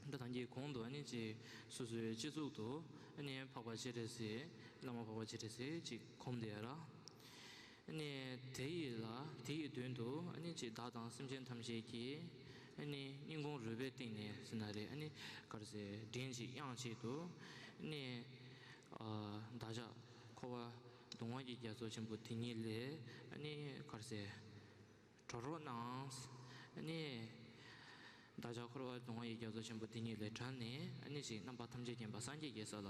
ད་ཐང་གི་གོང་དུ་ཨ་ནི་ཅིག་སོ་སོའི་སྤྱི་གཙུག་ཏུ་ཨ་ནི་འཕགས་པ་སྤྱན་རས་གཟིགས། བླ་མ་འཕགས་པ་སྤྱན་རས་གཟིགས་ཅིག་བསྒོམས་བསྡད་ཡ་ར། ཨ་ནི་དེ་ཡི་ལ་དེ་ཡི་མདུན་དུ་ཨ་ནི་ཅིག་བདག་དང་སེམས་ཅན་ཐམས་ཅད་ཀྱི་ཨ་ནི་སྙིང་ཁུང་རུས་པའི་གཏིང་ནས་ཟེར་ན་རེད། ཨ་ནི་ག་རེ་ཟེར། མགྲིན་གཅིག་དབྱངས་གཅིག་ཏུ་ཨ་ནི་བདག་ཅག་འཁོར་བ་སྡུག་བསྔལ་གྱི་རྒྱ་མཚོ་ཆེན་པོ་དེ་ཉིད་ལས་ཨ་ནི་ག་རེ་ཟེར། གྲོལ་རོགས་གནང་། ཨ་ནི། བདག་ཅག་འཁོར་བ་སྡུག་བསྔལ་གྱི་རྒྱ་མཚོ་ཆེན་པོ་འདི་ཉིད་ལས་བྲལ་ནས་ཨ་ནི་ཅིག་རྣམ་པ་ཐམས་ཅད་མཁྱེན་པ་སངས་རྒྱས་ཀྱི་ས་ལ་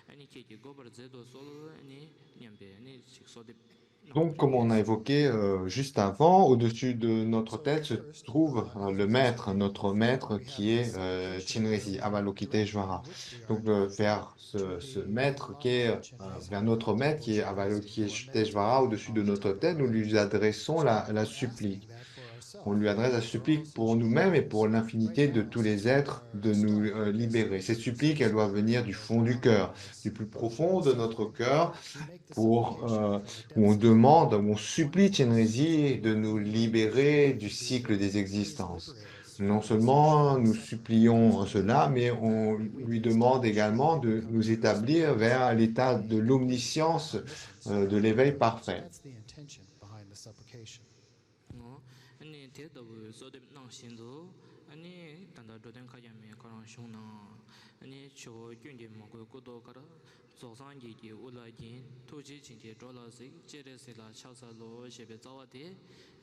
ཨ་ནི་ཁྱེད་ཀྱིས་བཀོད་པར་མཛད་དུ་གསོལ། ཨ་ནི་སྙམ་པའི་ཨ་ནི་ཅིག་གསོལ་འདེབས། Donc, comme on a évoqué euh, juste avant, au-dessus de notre tête se trouve euh, le maître, notre maître qui est euh, Chenrezig, Avalokiteshvara. Donc, euh, vers ce, ce maître qui est euh, vers notre maître qui est Avalokiteshvara au-dessus de notre tête, nous lui adressons la, la supplique. On lui adresse la supplique pour nous-mêmes et pour l'infinité de tous les êtres de nous euh, libérer. Cette supplique, elle doit venir du fond du cœur, du plus profond de notre cœur, pour, euh, où on demande, où on supplie Chenrezig de nous libérer du cycle des existences. Non seulement nous supplions cela, mais on lui demande également de nous établir vers l'état de l'omniscience, euh, de l'éveil parfait. That's the intention behind the supplication. ཨ་ནི་དེ་ལྟ་བུའི་གསོལ་འདེབས་གནང་བཞིན་དུ་ཨ་ནི་ད་ལྟ་འགྲོ་དོན་མཁའ་ཁྱབ་མའི་ཁོ་རང་གཞུང་ནང་ཨ་ནི་ཆུ་བོ་ཀུན་གྱིས་མ་གོས་སྐུ་མདོག་དཀར། རྫོགས་སངས་རྒྱས་ཀྱི་དབུ་ལ་བརྒྱན། ཐུགས་རྗེ་ཆེན་གྱི་འགྲོ་ལ་གཟིགས། སྤྱན་རས་གཟིགས་ལ་ཕྱག་འཚལ་ལོ། ཞེས་པའི་རྩ་བ་དེ།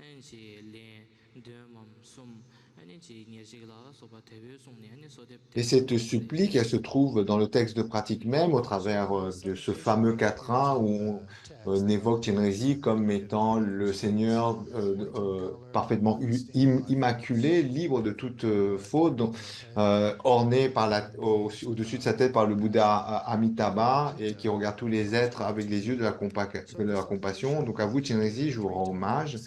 ཨ་ནི་ཅིག་ལན་བདུན་མམ་གསུམ། ཨ་ནི་ཅིག་ཉེར་གཅིག་ལ་སོགས་པ་དེ་བས་གསུངས་ནས། ཨ་ནི་གསོལ་འདེབས་དེ། Et cette supplique, elle se trouve dans le texte de pratique même, au travers euh, de ce fameux quatrain où on évoque Chenrezig comme étant le Seigneur euh, euh, parfaitement u- im- immaculé, libre de toute euh, faute, donc, euh, orné par la, au- au-dessus de sa tête par le Bouddha euh, Amitabha et qui regarde tous les êtres avec les yeux de la, compa- de la compassion. Donc à vous, Chenrezig, je vous rends hommage.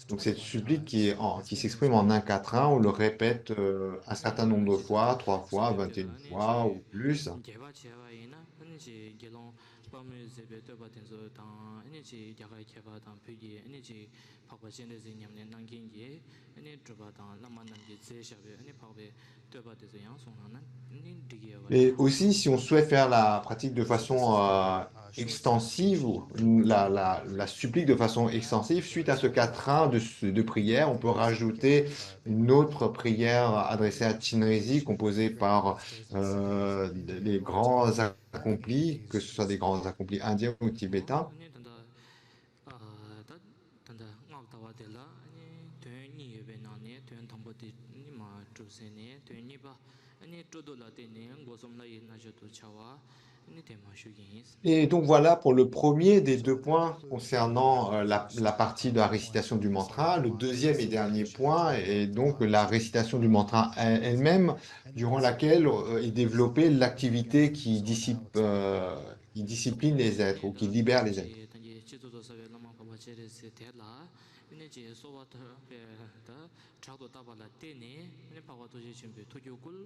Donc cette supplique qui, est en- qui s'exprime en un quatrain, on le répète euh, un certain nombre de fois, trois fois, vingt et une fois ou plus. དཔག་མོས་མཛད་པའི་བསྟོད་པ་དེ་ཚོ་དང་། ཨ་ནི་ཅིག་རྒྱ་གར་མཁས་པ་དང་བོད་ཀྱི་ཨ་ནི་ཅིག་འཕགས་པ་སྤྱན་རས་གཟིགས་ཉམས་ལེན་གནང་མཁན་གྱི་ཨ་ནི་གྲུབ་པ་དང་བླ་མ་རྣམས་ཀྱིས་མཛད་བཞག་པའི་ཨ་ནི་འཕགས་པའི་བསྟོད་པ་དེ་ཚོ་ཡང་གསུངས་གནང་ན་ཨ་ནི་འགྲིག་གི་ཡོད་པ། Et aussi, si on souhaite faire la pratique de façon euh, extensive, ou la, la, la supplique de façon extensive, suite à ce quatrain de, de prière, on peut rajouter une autre prière adressée à Chinrezig, composée par euh, les grands accomplis, que ce soit des grands accomplis indiens ou tibétains. ད་ད་ལྟ་སྔགས་ཟླ་བ་དེ་ལ་ཨ་ནི་དོན་གཉིས་ཡོད་པའི་ནང་ནས་དོན་དང་པོ་དེ་ནི་མ་གྲུབ་ཟིན་ནས། དོན་གཉིས་པ་ཨ་ནི་སྤྲོ་བསྡུ་ལ་བརྟེན་ནས་སྒོ་གསུམ་ལྷ་ཡི་རྣལ་འབྱོར་དུ་འཆར་བ་ཨ་ནི་དེ་མ་ཞུ་གི་ཡིན། Et donc voilà pour le premier des deux points concernant euh, la, la partie de la récitation du mantra. Le deuxième et dernier point est donc la récitation du mantra elle- elle-même, durant laquelle euh, est développée l'activité qui dissipe, euh, qui discipline les êtres ou qui libère les êtres. ད་ཅི་ཚོ་ཚོ་ས་བའི་བླ་མ་འཕགས་པ་སྤྱན་རས་གཟིགས་དེ་ལ་ཨ་ནི་ཅིག་གསོལ་བ་ཐོབ་པའི་ད་དྲག་ཏུ་བཏབ་པ་ལ་བརྟེན་ནས། ཨ་ནི་འཕགས་པ་ཐུགས་རྗེ་ཆེན་པོས་ཐུགས་རྒྱུད་བསྐུལ།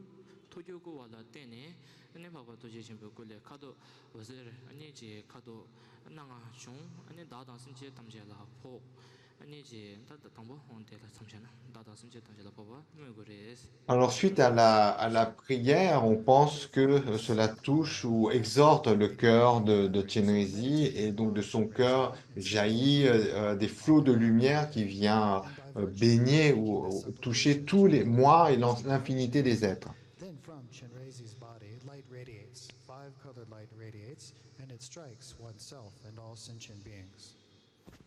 ཐུགས་རྒྱུད་བསྐུལ་བ་ལ་བརྟེན་ནས། ཨ་ནི་འཕགས་པ་ཐུགས་རྗེ་ཆེན་པོའི་སྐུ་ལས་ཁ་དོག་འོད་ཟེར་ཨ་ནི་ཅིག་ཁ་དོག་སྣ་ལྔ་བྱུང་། ཨ་ནི་བདག་དང་སེམས་ཅན་ཐམས་ཅད་ལ་ཕོག་ཨ་ནི་ཅིག་ད་ད་དང་པོ་འོང་དེ་ལ་མཚམས་བཞག་ན། བདག་དང་སེམས་ཅན་ཐམས་ཅད་ལ་ཕོག་པ་སྨོས་དགོས་རེད། Alors, suite à la, à la prière, on pense que euh, cela touche ou exhorte le cœur de, de Chenrezig, et donc de son cœur jaillit euh, euh, des flots de lumière qui vient euh, baigner ou, ou toucher tous les moi et l'en- l'infinité des êtres. Then from Chenrezi's body, light radiates, five colored light radiates, and it strikes oneself and all sentient beings.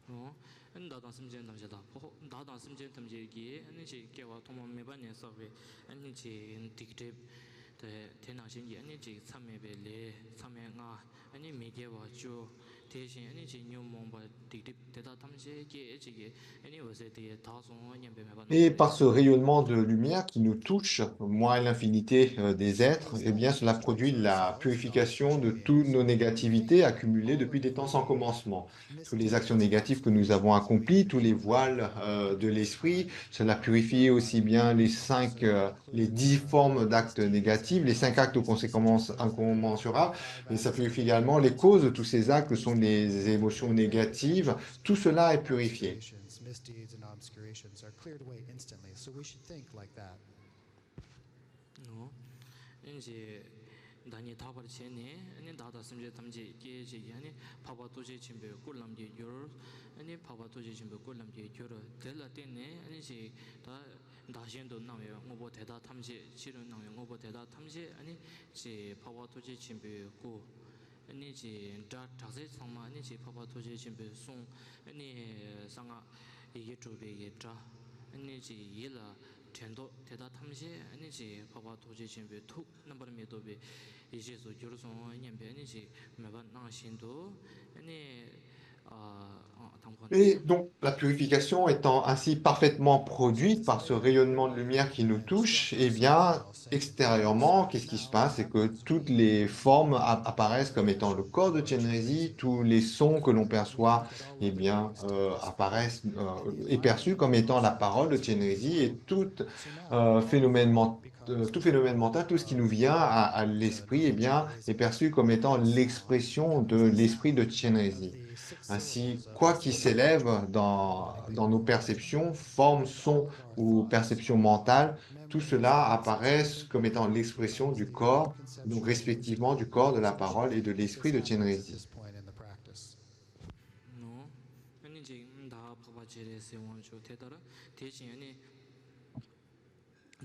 ཨོ། ཨ་ནི་བདག་དང་སེམས་ཅན་ཐམས་ཅད་ལ་ཕོག་བདག་དང་སེམས་ཅན་ཐམས་ཅད་ཀྱིས་ཨ་ནི་ཅིག་སྐྱེ་བ་ཐོག་མ་མེད་པ་ནས་བསགས་པའི་ཨ་ནི་ཅིག་སྡིག་སྒྲིབ་དེ་དེ་ནང་བཞིན་གྱི་ཨ་ནི་ཅིག་མཚམས་མེད་པའི་ལས། མཚམས་མེད་ལྔ། ཨ་ནི་མི་དགེ་བ་བཅུ། དེ་བཞིན་ཨ་ནི་ཅིག་ཉོན་མོངས་པ་སྡིག་སྒྲིབ་དེ་དག་ཐམས་ཅད་སྐྱེ་ཅིག་གི་ཨ་ནི་འོད་ཟེར་དེ་དག་སོང་སྙམ་པའི་མོས་པ་རྣམ་Et par ce rayonnement de lumière qui nous touche, moi et l'infinité euh, des êtres, eh bien, c'est la purification de toutes nos négativités accumulées depuis des temps sans commencement. Toutes les actions négatives que nous avons accomplies, tous les voiles euh, de l'esprit, cela purifie aussi bien les cinq, euh, les dix formes d'actes négatifs, les cinq actes aux conséquences incommensurables, mais ça purifie également les causes de tous ces actes, que sont les émotions négatives. Tout cela est purifié. Misdeeds and obscurations are cleared away instantly, so we should think like that. ཨོ། ཨ་ནི་ཅིག་བདག་ཉིད་དག་པར་བྱས་ནས། ཨ་ནི་བདག་དང་སེམས་ཅན་ཐམས་ཅད་སྐྱེ་བྱེད་ཀྱི་ཨ་ནི་འཕགས་པ་ཐུགས་རྗེ་ཆེན་པོའི་སྐུ་ལམ་གྱི་རྒྱུར། ཨ་ནི་འཕགས་པ་ཐུགས་རྗེ་ཆེན་པོའི་སྐུ་ལམ་གྱི་རྒྱུར། དེ་ལ་བརྟེན་ནས་ཨ་ནི་ཅིག་ད་བདག་གཞན་དུ་སྣང་བའི་དངོས་པོ་དེ་དག་ཐམས་ཅད། ཕྱི་རོལ་སྣང་བའི་དངོས་པོ་དེ་དག་ཐམས་ཅད་ཨ་ནི་ཅིག་འཕགས་པ་ཐུགས་རྗེ་ཆེན་པོའི་སྐུ། ཨ་ནི་ཅིག་སྒྲ་གྲགས་ཚད་ཚང་མ་ཨ་ནི་ཅིག་འཕགས་པ་ཐུགས་རྗེ་ཆེན་པོའི་གསུང་། ཨ་ནི་གསང་སྔགས་ཡི་གེ་དྲུག་པའི་གི་སྒྲ། ཨ་ནི་ཅིག་ཡིད་ལ་དྲན་རྟོག་དེ་དག་ཐམས་ཅད་ཨ་ནི་ཅིག་འཕགས་པ་ཐུགས་རྗེ་ཆེན་པོའི་ཐུགས་རྣམ་པར་མི་རྟོག་པའི་ཡེ་ཤེས་སུ་གྱུར་སོང་སྙམ་པའི་ཨ་ནི་ཅིག་མོས་པ་གནང་བཞིན་དུ། ཨ་ནི་ཨ་དང་པོ་ནས། Et donc, la purification étant ainsi parfaitement produite par ce rayonnement de lumière qui nous touche, eh bien, extérieurement, qu'est-ce qui se passe? C'est que toutes les formes a- apparaissent comme étant le corps de Chenrezig, tous les sons que l'on perçoit, eh bien, euh, apparaissent euh, est perçue comme étant la parole de Chenrezig, et tout euh, phénomène ment- euh, tout phénomène mental, tout ce qui nous vient à, à l'esprit, eh bien, est perçu comme étant l'expression de l'esprit de Chenrezig. Ainsi, quoi qui s'élève dans, dans nos perceptions, forme, son ou perception mentale, tout cela apparaît comme étant l'expression du corps, donc respectivement du corps, de la parole et de l'esprit de Chenrezig. ཨོ། ཨ་ནི་ཅིག་བདག་འཕགས་པ་སྤྱན་རས་གཟིགས་དབང་ཕྱུག་དེ་ལྟར། དེ་བཞིན་ཨ་ནི་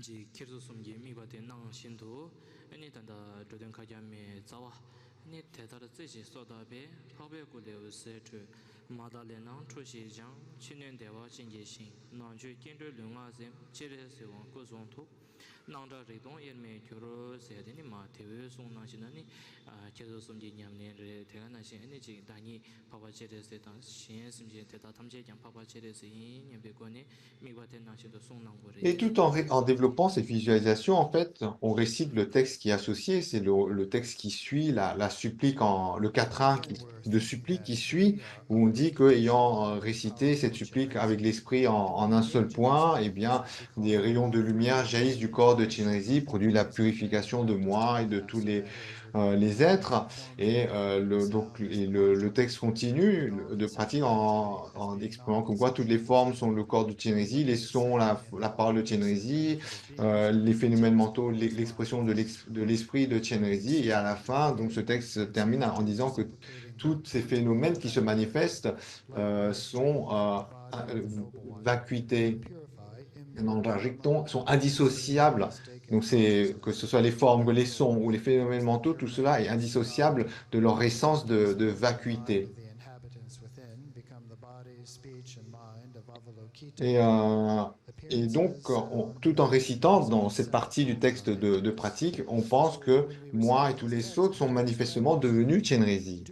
ཅིག་ཁྱེར་སོ་གསུམ་གྱི་དམིགས་པ་དེ་གནང་བཞིན་དུ། ཨ་ནི་ད་ལྟ་འགྲོ་དོན་མཁའ་རྒྱ་མའི་རྩ་བ་ ནི་དེ་ལྟར་རྩེ་གཅིག་སོ་ཐར་པས། འཕགས་པའི་སྐུ་ལས་འོད་ཟེར་འཕྲོས། མ་དག་ལས་རྣམས་འཁྲུལ་ཞིང་སྦྱངས། ཕྱི་སྣོད་བདེ་བ་ཅན་གྱིས་ཞིང་། ནང་བཅུད་སྐྱེ་འགྲོའི་ལུས་ངག་སེམས། སྤྱན་རས་གཟིགས་དབང་བསྐུར་གསུང་ཐུགས། སྣང་གྲགས་རིག་སྟོང་དབྱེར་མེད་གྱུར། ཟེར་དེ་ནི་མ་དེ་བོའི་གསུང་ནང་བཞིན་ན་ནི། ཁྱེད་ཚོ་གསུམ་གྱི་ཉམས་ལེན་རེད། དེ་ག་ནང་བཞིན་ཨ་ནི་ཅིག་བདག་ཉིད་འཕགས་པ་སྤྱན་རས་གཟིགས་དང་གཞན་སེམས་ཅན་དེ་དག་ཐམས་ཅད་ཀྱང་འཕགས་པ་སྤྱན་རས་གཟིགས་ཡིན་སྙམ་པའི་སྒོ་ནས། དམིགས་པ་དེ་ནང་བཞིན་དུ་གསུང་གནང་དགོས་རེད། Et tout en, ré- en développant cette visualisation, en fait, on récite le texte qui est associé, c'est le, le texte qui suit la, la supplique, en, le quatrain qui- de supplique qui suit, où on dit que, ayant euh, récité cette supplique avec l'esprit en, en un seul point, eh bien, des rayons de lumière jaillissent du corps de Chenrezig, produit la purification de moi et de tous les, euh, les êtres. Et, euh, le, donc, et le, le texte continue de pratique en, en exprimant comme quoi toutes les formes sont le corps de Chenrezig, les sons, la, la parole de Chenrezig, euh, les phénomènes mentaux, l'e- l'expression de l'ex- de l'esprit de Chenrezig. Et à la fin, donc, ce texte se termine en disant que tous ces phénomènes qui se manifestent euh, sont euh, euh, vacuités, non, sont indissociables. Donc, c'est, que ce soit les formes, que les sons ou les phénomènes mentaux, tout cela est indissociable de leur essence de, de vacuité. Et, euh, et donc, on- tout en récitant dans cette partie du texte de, de pratique, on pense que moi et tous les autres sont manifestement devenus Chenrezig.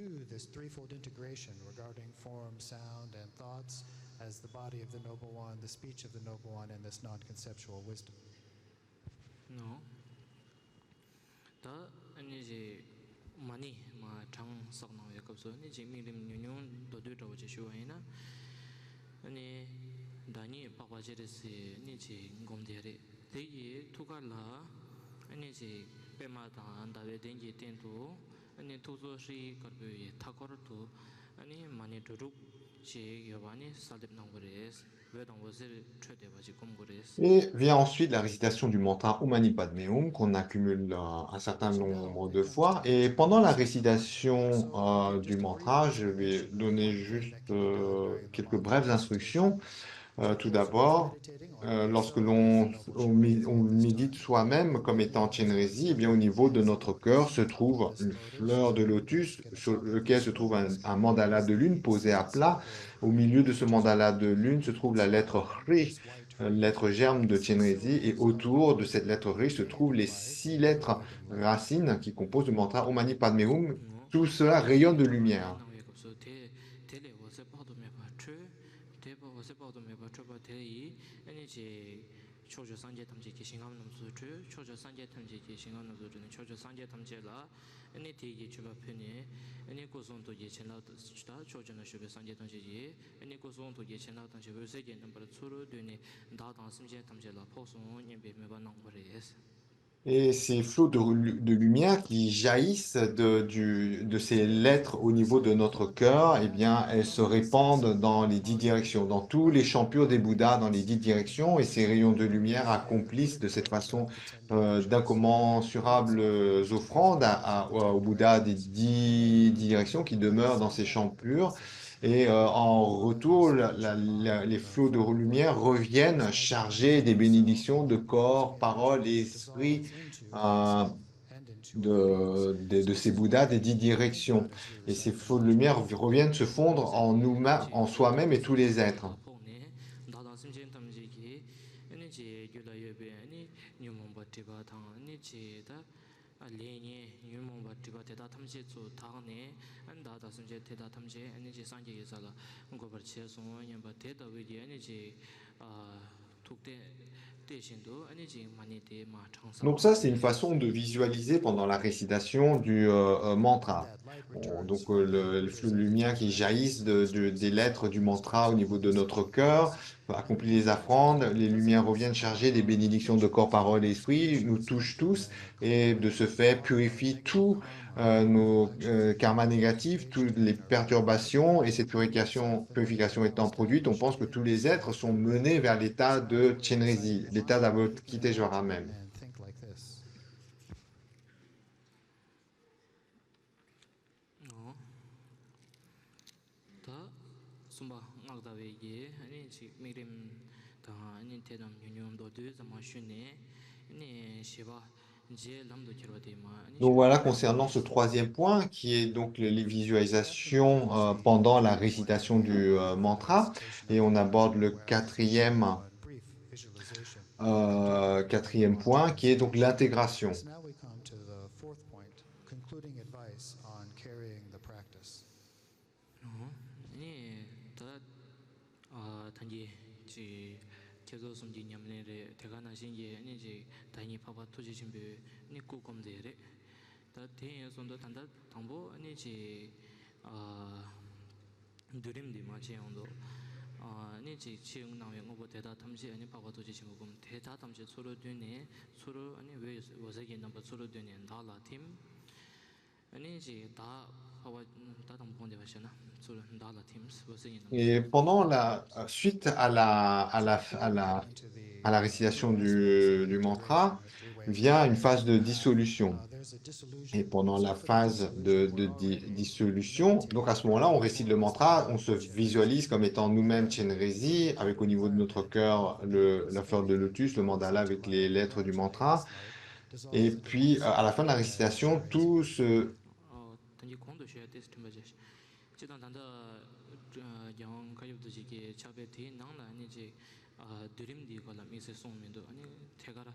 As the body of the Noble One, the speech of the Noble One, and this non-conceptual wisdom. No. ད་ཨ་ནི་ཅིག་མ་ཎི་མ་གྲངས་བསགས་གནང་བའི་སྐབས་སུ་ཨ་ནི་ཅིག་དམིགས་རིམ་ཉུང་ཉུང་མདོར་བསྡུས་འདྲ་བོ་ཅིག་ཞུ་བ་ཡིན་ན། ཨ་ནི་བདག་ཉིད་འཕགས་པ་སྤྱན་རས་གཟིགས་ཨ་ནི་ཅིག་སྒོམ་བསྡད་རེད། དེ་ཡི་ཐུགས་ཀ་ལ་ཨ་ནི་ཅིག་པདྨ་དང་ཟླ་བའི་གདན་གྱི་སྟེང་དུ་ཨ་ནི་ཐུགས་མཚོ་ཧྲཱིཿདཀར་པོའི་མཐའ་འཁོར་དུ་ཨ་ནི་མ་ཎི་འབྲུ་དྲུག་ཅིག་ཡོད་པ་ཨ་ནི་གསལ་འདེབས་གནང་དགོས་རེད། འོད་དང་འོད་ཟེར་འཕྲོས་བསྡད་པ་ཅིག་སྒོམ་དགོས་རེད། Et vient ensuite la récitation du mantra Om Mani Padme Hum qu'on accumule euh, un certain nombre de fois. Et pendant la récitation euh, du mantra, je vais donner juste euh, quelques brèves instructions. Euh, tout d'abord, euh, lorsque l'on on mi- on médite soi-même comme étant Chenrezig, eh bien, au niveau de notre cœur se trouve une fleur de lotus sur lequel se trouve un, un mandala de lune posé à plat. Au milieu de ce mandala de lune se trouve la lettre Hri, euh, lettre germe de Chenrezig, et autour de cette lettre Hri se trouvent les six lettres racines qui composent le mantra Om Mani Padme Hum. Tout cela rayonne de lumière. དེ་འོད་ཟེར་དཔག་ཏུ་མེད་པ་འཕྲོས་པ་དེ་ཡིས་ཨ་ནི་ཅིག་ཕྱོགས་བཅུའི་སངས་རྒྱས་ཐམས་ཅད་ཀྱི་ཞིང་ཁམས་རྣམས་སུ་འཕྲོས། ཕྱོགས་བཅུའི་སངས་རྒྱས་ཐམས་ཅད་ཀྱི་ཞིང་ཁམས་རྣམས་སུ་འཕྲོས་ནས་ཕྱོགས་བཅུའི་སངས་རྒྱས་ཐམས་ཅད་ལ་ཨ་ནི་དེ་ཡི་མཆོད་པ་ཕུལ་ནས་ཨ་ནི་སྐུ་གསུང་ཐུགས་ཀྱི་བྱིན་རླབས་དང་ཕྱོགས་བཅུ་ན་བཞུགས་པའི་སངས་རྒྱས་ཐམས་ཅད་ཀྱིས་ཨ་ནི་སྐུ་གསུང་ཐུགས་ཀྱི་བྱིན་རླབས་ཐམས་ཅད་འོད་ཟེར་གྱི་རྣམ་པར་ཚུར་བསྡུས་ནས་བདག་དང་སེམས་ཅན་ཐམས་ཅད་ལ་ཕོག་སོང་སྙམ་པའི་མོས་པ་གནང་དགོས་རེད། Et ces flots de, de lumière qui jaillissent de, du- de ces lettres au niveau de notre cœur, eh bien, elles se répandent dans les dix directions, dans tous les champs purs des Bouddhas, dans les dix directions. Et ces rayons de lumière accomplissent de cette façon euh, d'incommensurables offrandes à- à- au Bouddha des dix directions qui demeurent dans ces champs purs. Et euh, en retour, la- la- la- les flots de lumière reviennent chargés des bénédictions de corps, parole et esprit euh, de, de- de ces Bouddhas des dix directions. Et ces flots de lumière reviennent se fondre en nous-mêmes, en soi-même et tous les êtres. ཕོག་ནས་བདག་དང་སེམས་ཅན་ཐམས་ཅད་ཀྱི་ཨ་ནི་ཅིག་རྒྱུད་ལ་ཡོད་པའི་ཨ་ནི་ཉོན་མོངས་པ་སྒྲིབ་པ་དང་ཨ་ནི་ཅིག་ད། ལས་ངན་ཉོན་མོངས་པ་སྒྲིབ་པ་དེ་དག་ཐམས་ཅད་ཚུར་དག་ནས་ཨ་ནི་བདག་དང་སེམས་ཅན་དེ་དག་ཐམས་ཅད་ཨ་ནི་ཅིག་སངས་རྒྱས་ཀྱི་ས་ལ་འགོད་པར་བྱས་སོང་སྙམ་པ་དེ་ལྟ་བུའི་གི་ཨ་ནི་ཅིག་ཨ་ཐུགས་གཏད་གཏད་བཞིན་དུ་ཨ་ནི་ཅིག་མ་ཎི་དེ་མར་བགྲངས་ས། Donc ça, c'est une façon de visualiser pendant la récitation du euh, euh, mantra. Bon, donc euh, le, le flux de lumière qui jaillissent de- de- des lettres du mantra au niveau de notre cœur accomplit les offrandes, les lumières reviennent chargées des bénédictions de corps, parole et esprit, nous touchent tous et de ce fait purifient tous euh, nos euh, karmas négatifs, toutes les perturbations. Et cette purification, purification étant produite, on pense que tous les êtres sont menés vers l'état de Chenrezig, l'état d'Avalokiteshvara même. ད་གསུམ་པ་སྔགས་བཟླ་བའི་གི་ཨ་ནི་ཅིག་དམིགས་རིམ་དང་ཨ་ནི་དེ་རྣམས་ཉུང་ཉུང་མདོར་བསྡུས་ཙམ་མར་ཞུས་ནས་ཨ་ནི་བཞི་པ་ Donc voilà, concernant ce troisième point, qui est donc les visualisations euh, pendant la récitation du euh, mantra, et on aborde le quatrième, euh, quatrième point, qui est donc l'intégration. ཨ་ནི་ད་ཨ་ད་གིན་ཅིག་ཁྱེད་ཚོ་གསུམ་གྱི་ཉམས་ལེན་རེད། དེ་ག་ནང་བཞིན་གྱི་ཨ་ནི་ཅིག་ད་གིན་འཕགས་པ་ཐུགས་རྗེ་ཆེན་པོའི་ཨ་ནི་སྐུ་སྒོམ་དེ་རེད། ད་དེ་ཡིན་སོང་དུས་ད་ལྟ་དང་པོ་ཨ་ནི་ཅིག་ཨ་བསྡུས་རིམ་འདི་མ་བྱས་ཡོང་དུས་ཨ་ནི་ཅིག་ཕྱི་གནང་བའི་དངོས་པོ་དེ་དག་ཐམས་ཅད་ཨ་ནི་འཕགས་པ་ཐུགས་རྗེ་ཆེན་པོའི་སྒོམ་དེ་དག་ཐམས་ཅད་ཚུར་བསྡུས་ནས་ཚུར་ཨ་ནི་འོད་འོད་ཟེར་གྱི་རྣམ་པ་ཚུར་བསྡུས་ནས་བདག་ལ་ཐིམ། ཨ་ནི་ཅིག་བདག་འཕགས་པ་ད་དང་པོ་གོང་དེ་བ་བྱས་ན་ཚུར་བདག་ལ་ཐིམ་འོད་ཟེར་གྱི་རྣམ་པ། Et pendant la suite à la, à la, à la, à la récitation du, du mantra, vient une phase de dissolution. Et pendant la phase de, de di- dissolution, donc à ce moment-là, on récite le mantra, on se visualise comme étant nous-mêmes Chenrezig, avec au niveau de notre cœur le, la fleur de lotus, le mandala avec les lettres du mantra. Et puis, euh, à la fin de la récitation, tout se, ཨོ། ད་གིན་གོང་དུ་ཞུ་ཡ་དེ་དྲན་པ་བྱས། སྤྱིར་བཏང་ད་ལྟ་རྒྱལ་དབང་བཀའ་བརྒྱུད་རྡོ་རྗེ་གི་ཕྱག་དཔེ་དེའི་ནང་ལ་ཨ་ནི་ཅིག་ཨ་བསྡུས་རིམ་འདིའི་སྐོར་ལ་དམིགས་བསལ་གསུངས་མི་འདུག་ཨ་ནི་ཐད་ཀར་ཨ་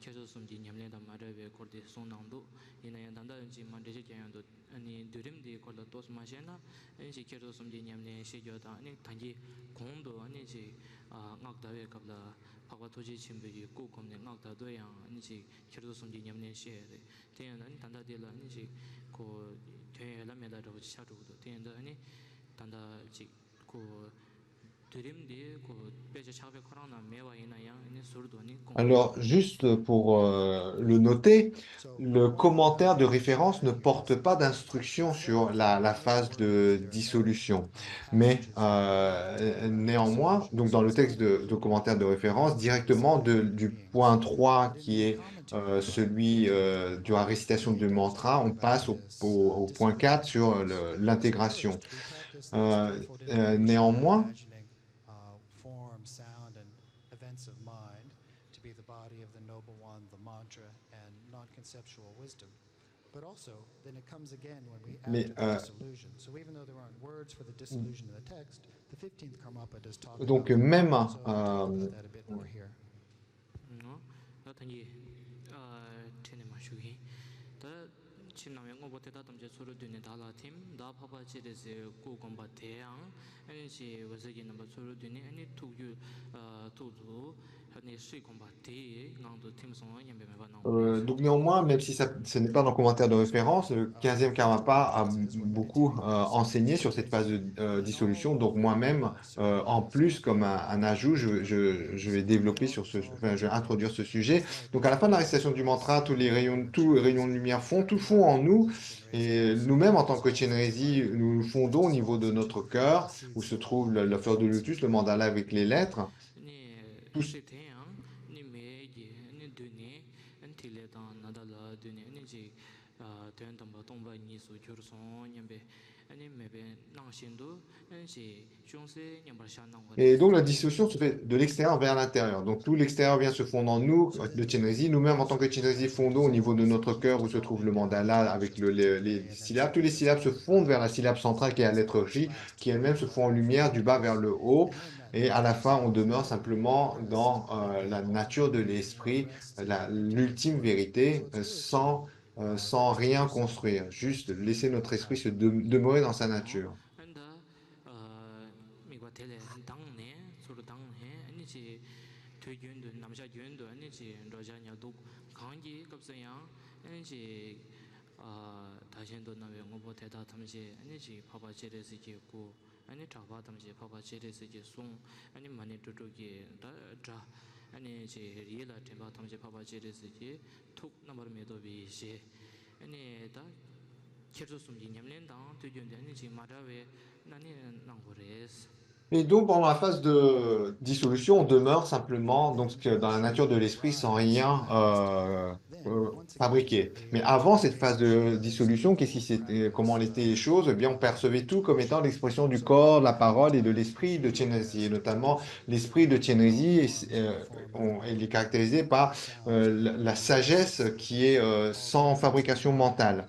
ཁྱེད་ཚོ་གསུམ་གྱི་ཉམས་ལེན་དང་མ་འབྲེལ་བའི་སྐོར་དེ་གསུངས་གནང་འདུག་ཡིན་ན་ཡང་ད་ལྟ་ཅིག་མར་འགྲེལ་བཤད་རྒྱག་ཡོང་དུས་ཨ་ནི་བསྡུས་རིམ་འདིའི་སྐོར་ལ་ཏོག་ཙམ་མ་ཤེས་ན་ཨ་ནི་ཅིག་ཁྱེད་ཚོ་གསུམ་གྱི་ཉམས་ལེན་ཤེས་རྒྱུ་དང་ཨ་ནི་ད་གིན་གོང་དུ་ཨ་ནི་ཅིག་ཨ་སྔགས་བཟླ་བའི་སྐབས་ལ་འཕགས་པ་ཐུགས་རྗེ་ཆེན་པོའི་གི་སྐུ་བསྒོམས་ནས་སྔགས་བཟླ་དུས་ཡང་ཨ་ནི་ཅིག་ཁྱེད་ཚོ་གསུམ་གྱི་ཉམས་ལེན་བཤད་ཡ་རེད། དེ་ཡང་ཨ་ནི་ད་ལྟ་དེ་ལ་ཨ་ནི་ཅིག་ཁོ་དོན་ཡོད་ལ་མེད་ལ་འདྲ་བོ་ཅིག་ཆགས་འགྲོ་གི་འདུག་དེ་ཡིན་དུས་ཨ་ནི་ད་ལྟ་ཅིག་ཁོ་བསྡུས་རིམ་དེ་ཁོ་དཔེ་ཆ་ཕྱག་དཔེ་ཁོ་རང་ནང་མེད་པ་ཡིན་ན་ཡང་ཨ་ནི་ཟུར་དུ་ཨ་ནི་སྐོང་། Alors, juste pour euh, le noter, le commentaire de référence ne porte pas d'instruction sur la, la phase de dissolution. Mais euh, néanmoins, donc dans le texte de, de commentaire de référence, directement de- du point trois qui est euh, celui euh, de la récitation du mantra, on passe au, au- au point quatre sur le- l'intégration. Euh, euh, néanmoins, uh, form, sound, and events of mind to be the body of the noble one, the mantra, and non-conceptual wisdom. But also, then it comes again when we add Mais, to the euh, dissolution. So even though there aren't words for the dissolution in the text, the fifteenth Karmapa does talk donc about même it. So I'll talk euh, about that a bit more here. ཨོ། ད་ད་གིན་ཨ་ཁྲིད་ནས་མ་ཞུ་གིན། ད་ཕྱི་སྣང་བའི་དངོས་པོ་དེ་དག་ཐམས་ཅད་ཚུར་བསྡུས་ནས་བདག་ལ་ཐིམ། བདག་འཕགས་པ་སྤྱན་རས་གཟིགས་སྐུ་བསྒོམ་པ་དེའང་ཨ་ནི་ཅིག་འོད་ཟེར་གྱི་རྣམ་པ་ཚུར་བསྡུས་ནས་ཨ་ནི་ཐུགས་རྒྱུད་ཨ་ཐུགས་སུ་ཨ་ནི་ཧྲཱིཿ་བསྒོམ་པ་དེའི་ངང་དུ་ཐིམ་སོང་སྙམ་པའི་མོས་པ་གནང་དགོས། Euh, donc néanmoins, même si ça, ce n'est pas dans le commentaire de référence, le quinzième Karmapa a beaucoup euh, enseigné sur cette phase de euh, dissolution. Donc moi-même, euh, en plus, comme un, un ajout, je, je- je vais développer sur ce, enfin, je vais introduire ce sujet. Donc à la fin de la récitation du mantra, tous les rayons, tous les rayons de lumière font, tout fond en nous. Et nous-mêmes, en tant que Chenrezig, nous nous fondons au niveau de notre cœur, où se trouve le- la fleur de lotus, le mandala avec les lettres. ཨ་ནི་དུ- ཧྲཱིཿ་དེ་ཡང་ཨ་ནི་མེ་ཡིས་ཨ་ནི་བསྡུས་ནས་ཨ་ནི་ཐིག་ལེ་དང་ནཱ་ད་ལ་བསྡུས་ནས་ཨ་ནི་ཅིག་ཨ་དོན་དམ་པ་སྟོང་པ་ཉིད་དུ་གྱུར་སོང་སྙམ་པའི་ཨ་ནི་མོས་པ་གནང་བཞིན་དུ་ཨ་ནི་ཅིག་ཅུང་ཟད་མཉམ་པར་བཞག་གནང་བ་རེད། Et donc la dissolution se fait de l'extérieur vers l'intérieur. Donc tout l'extérieur vient se fondre en nous, le Chenrezig. Nous-mêmes, en tant que Chenrezig, fondons au niveau de notre cœur où se trouve le mandala avec le- les, les syllabes. Toutes les syllabes se fondent vers la syllabe centrale qui est la lettre Ri, qui elle-même se fond en lumière du bas vers le haut. Et à la fin, on demeure simplement dans euh, la nature de l'esprit, la- l'ultime vérité, euh, sans, euh, sans rien construire. Juste laisser notre esprit se de- demeurer dans sa nature. ཨ་ནི་ད་ཨ་དམིགས་པ་དེ་ལས་ལྡང་ནས་ཚུར་ལྡང་ནས་ཨ་ནི་ཅིག་དུས་རྒྱུན་དུ་ནམ་ཞག་རྒྱུན་དུ་ཨ་ནི་ཅིག་འགྲོ་འཆག་ཉལ་འདུག་གང་གི་སྐབས་སུ་ཡང་ཨ་ནི་ཅིག་ཨ་བདག་གཞན་དུ་སྣང་བའི་དངོས་པོ་དེ་དག་ཐམས་ཅད་ཨ་ནི་ཅིག་འཕགས་པ་སྤྱན་རས་གཟིགས་ཀྱི་སྐུ། ཨ་ནི་གྲགས་པ་ཐམས་ཅད་འཕགས་པ་སྤྱན་རས་གཟིགས་ཀྱི་གསུང་། ཨ་ནི་མ་ཎི་དྲུག་དྲུག་གི་སྒྲ་སྒྲ། ཨ་ནི་ཅིག་ཡིད་ལ་དྲན་པ་ཐམས་ཅད་འཕགས་པ་སྤྱན་རས་གཟིགས་ཀྱི་ཐུགས་རྣམ་པར་མི་རྟོག་པའི་ཡེ་ཤེས། ཨ་ནི་ད་ཁྱེད་ཚོ་གསུམ་གྱི་ཉམས་ལེན་དང་དུས་རྒྱུན་དུ་ཨ་ནི་ཅིག་མ་འདྲ་བའི་སྣ་ནས་གནང་དགོས་རེད། Et donc, pendant la phase de dissolution, on demeure simplement donc, euh, dans la nature de l'esprit sans rien euh, euh, fabriquer. Mais avant cette phase de dissolution, qu'est-ce qui s'était, comment étaient les choses ? Eh bien, on percevait tout comme étant l'expression du corps, de la parole et de l'esprit de Chenrezig, et notamment l'esprit de Chenrezig, et, euh, on- il est caractérisé par euh, la, la sagesse qui est euh, sans fabrication mentale.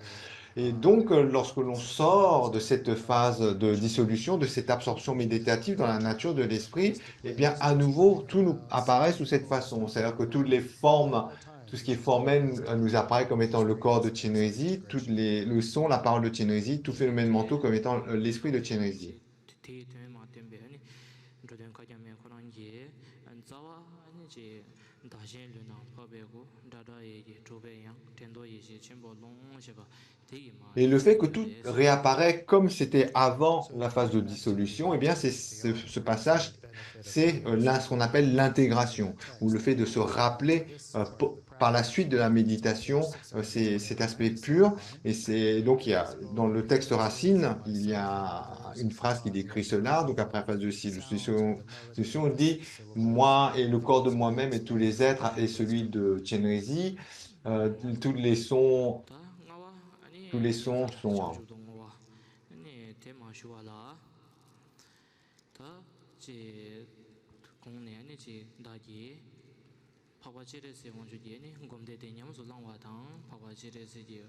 Et donc, euh, lorsque l'on sort de cette phase de dissolution, de cette absorption méditative dans la nature de l'esprit, eh bien, à nouveau, tout nous apparaît sous cette façon. C'est-à-dire que toutes les formes, tout ce qui est formel euh, nous apparaît comme étant le corps de Chenrezig, toutes les, le son, la parole de Chenrezig, tout phénomène mentaux comme étant euh, l'esprit de Chenrezig. དེ་ཡི་དོན་མ་སྟོན་པའི་ཨ་ནི་འགྲོ་དོན་བཀའ་རྒྱ་མའི་ཁོ་རང་གི་རྩ་བ་ཨ་ནི་ཅིག་བདག་གཞན་ལུས་རྣམས་འཕགས་པའི་སྐུ། སྒྲ་གྲགས་ཡིད་ཀྱིས་གྲུབ་པའི་དབྱངས། དྲན་རྟོག་ཡེ་ཤེས་ཆེན་པོའི་ཀློང་ཞེས་པ་དེ་ཡིས་མ། Et le fait que tout réapparaît comme c'était avant la phase de dissolution, eh bien, c'est ce, ce passage, c'est euh, là, ce qu'on appelle l'intégration, ou le fait de se rappeler euh, po- par la suite de la méditation, euh, c'est cet aspect pur. Et c'est donc il y a, dans le texte racine, il y a une phrase qui décrit cela. Donc après la phase de dissolution, dissolution, on dit moi et le corps de moi-même et tous les êtres et celui de Chenrezig, euh, tous les sons, tous les sons sont. ད་ཅེས་གོང་ནས་ནི་ཅེས་བདག་གིས་འཕགས་པ་སྤྱན་རས་གཟིགས་དབང་ཕྱུག་གི་ནི་སྒོམ་བཟླས་དེ་ཉམས་སུ་བླང་བ་དང་། འཕགས་པ་སྤྱན་རས་གཟིགས་ཀྱི་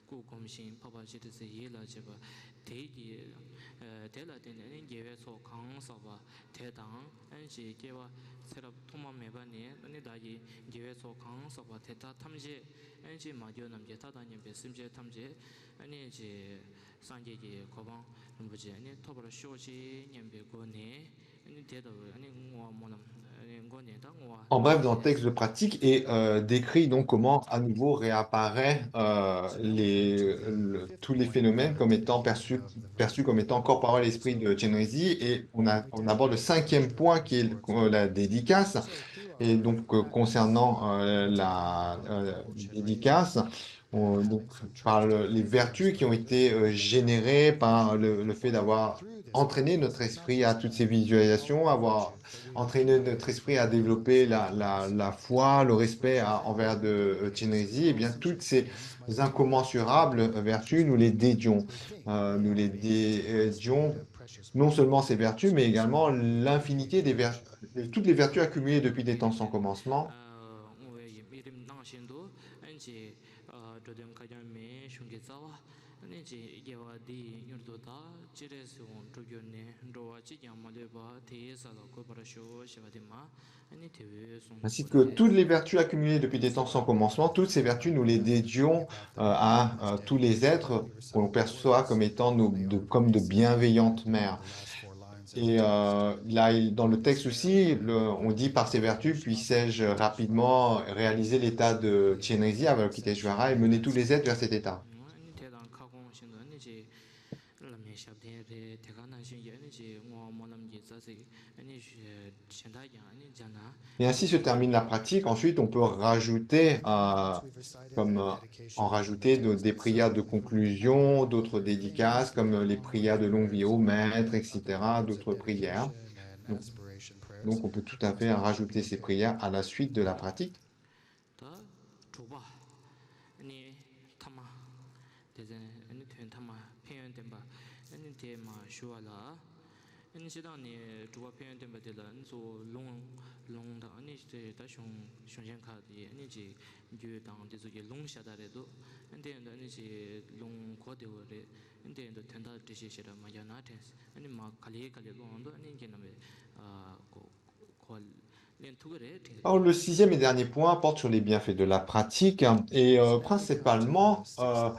སྐུ་བསྒོམ་ཞིང་། འཕགས་པ་སྤྱན་རས་གཟིགས་ཡིད་ལ་བྱེད་པ་དེ་གི་དེ་ལ་བརྟེན་ནས་ནི་དགེ་བའི་ཚོགས་གང་བསགས་པ་དེ་དང་། ཨ་ནི་ཅེས་སྐྱེ་བ་ཚེ་རབས་ཐོག་མ་མེད་པ་ནས་ནི་བདག་གིས་དགེ་བའི་ཚོགས་གང་བསགས་པ་དེ་དག་ཐམས་ཅད་ཨ་ནི་ཅེས་མ་གྱུར་ནམ་མཁའི་མཐའ་དང་མཉམ་པའི་སེམས་ཅན་ཐམས་ཅད་ཨ་ནི་ཅེས། སངས་རྒྱས་ཀྱི་གོ་འཕང་རིན་པོ་ཆེ་ནི་ཐོབ་པར་ཤོག་ཅེས་སྙམ་པའི་སྒོ་ནས་ནི་དེ་ལྟ་བུའི་ནི་བསྔོ་བ་སྨོན་ལམ་ནི་སྒོ་ནས་ད་བསྔོ་བ། En bref, dans le texte de pratique, est euh, décrit donc comment à nouveau réapparaît euh, les, le- tous les phénomènes comme étant perçus, perçus comme étant corps, parole, esprit de Chenrezig. Et on, a, on aborde le cinquième point qui est euh, la dédicace. Et donc, euh, concernant euh, la euh, dédicace, on- donc, par le- les vertus qui ont été euh, générées par le, le fait d'avoir entraîné notre esprit à toutes ces visualisations, avoir entraîné notre esprit à développer la, la- la foi, le respect à- envers de euh, Chenrezig, eh bien, toutes ces incommensurables vertus, nous les dédions. Euh, nous les dédions non seulement ces vertus, mais également l'infinité des ver- toutes les vertus accumulées depuis des temps sans commencement. བསྔོ་བའི་དམིགས་རིམ་ནང་བཞིན་དུ། ཨ་ནི་ཅེས། འགྲོ་དོན་བཀའ་རྒྱ་མའི་གཞུང་གི་རྩ་བ། ཨ་ནི་ཅེས་དགེ་བ་འདི་ཡིས་མྱུར་དུ་བདག་སྤྱན་རས་གཟིགས་དབང་འགྲུབ་གྱུར་ནས། འགྲོ་བ་གཅིག་ཀྱང་མ་ལུས་པ། དེ་ཡི་ས་ལ་འགོད་པར་ཤོག་ཅེས་པ་དེ་མ། ཨ་ནི་དེ་བས་གསུངས། Ainsi que toutes les vertus accumulées depuis des temps sans commencement, toutes ces vertus, nous les dédions euh, à euh, tous les êtres qu'on perçoit comme étant nos- de- comme de bienveillantes mères. Et euh, là, il- dans le texte aussi, le- on dit par ces vertus, puissais-je rapidement réaliser l'état de Chenrezig, Avalokiteshvara, et mener tous les êtres vers cet état. ཨ་ནི་དེ་དང་ཁ་སྐོང་བཞིན་དུ་ཨ་ནི་ཅེས་བླ་མའི་ཞབས་བརྟན་རེད། དེ་ག་ནང་བཞིན་གྱི་ཨ་ནི་ཅེས་བསྔོ་བ་སྨོན་ལམ་གྱི་རྩ་ཚིག་ཨ་ནི་གཞན་དག་ཀྱང་ཨ་ནི་སྦྱར་ན། Et ainsi se termine la pratique. Ensuite, on peut rajouter, euh, comme euh, en rajouter de- des prières de conclusion, d'autres dédicaces, comme euh, les prières de longue vie au maître, et cetera, d'autres prières. Donc, donc on peut tout à fait rajouter ces prières à la suite de la pratique. ད་དྲུག་པ། ཨ་ནི་ཐ་མ། དེ་ཚེ་ཨ་ནི་དོན་ཐ་མ་ཕན་ཡོན་བསྟན་པ། ཨ་ནི་དེ་མ་ཞུ་བ་ལ། ཨ་ནི་སྤྱིར་བཏང་ནས་དྲུག་པ་ཕན་ཡོན་བསྟན་པ་དེ་ལ་ཨ་ནི་གཙོ་བོ་ལུང་། ལུང་དང་ཨ་ནི་དེ་ད་གཞུང་གཞུང་ཆེན་ཁག་དེ་ཨ་ནི་ཅིག་རྒྱུད་དང་དེ་ཚོ་གི་ལུང་ཤ་སྟག་རེད་འདུག་ཨ་ནི་དེ་ཡིན་དུས་ཨ་ནི་ཅིག་ལུང་གོ་བདེ་བོ་རེད། ཨ་ནི་དེ་ཡིན་དུས་དོན་དག་འགྲེལ་བཤད་ཞེ་དྲག་མ་རྒྱག་ན་དྲན། ཨ་ནི་མ་ག་ལེ་ག་ལེ་ཀློག་འོང་དུས་ཨ་ནི་ཁྱེད་རྣམ་པས་ཨ་གོ་གོ་ལེན་ཐུབ་ཀྱི་རེད་དྲན། Alors, le sixième et dernier point porte sur les bienfaits de la pratique et euh, principalement, euh,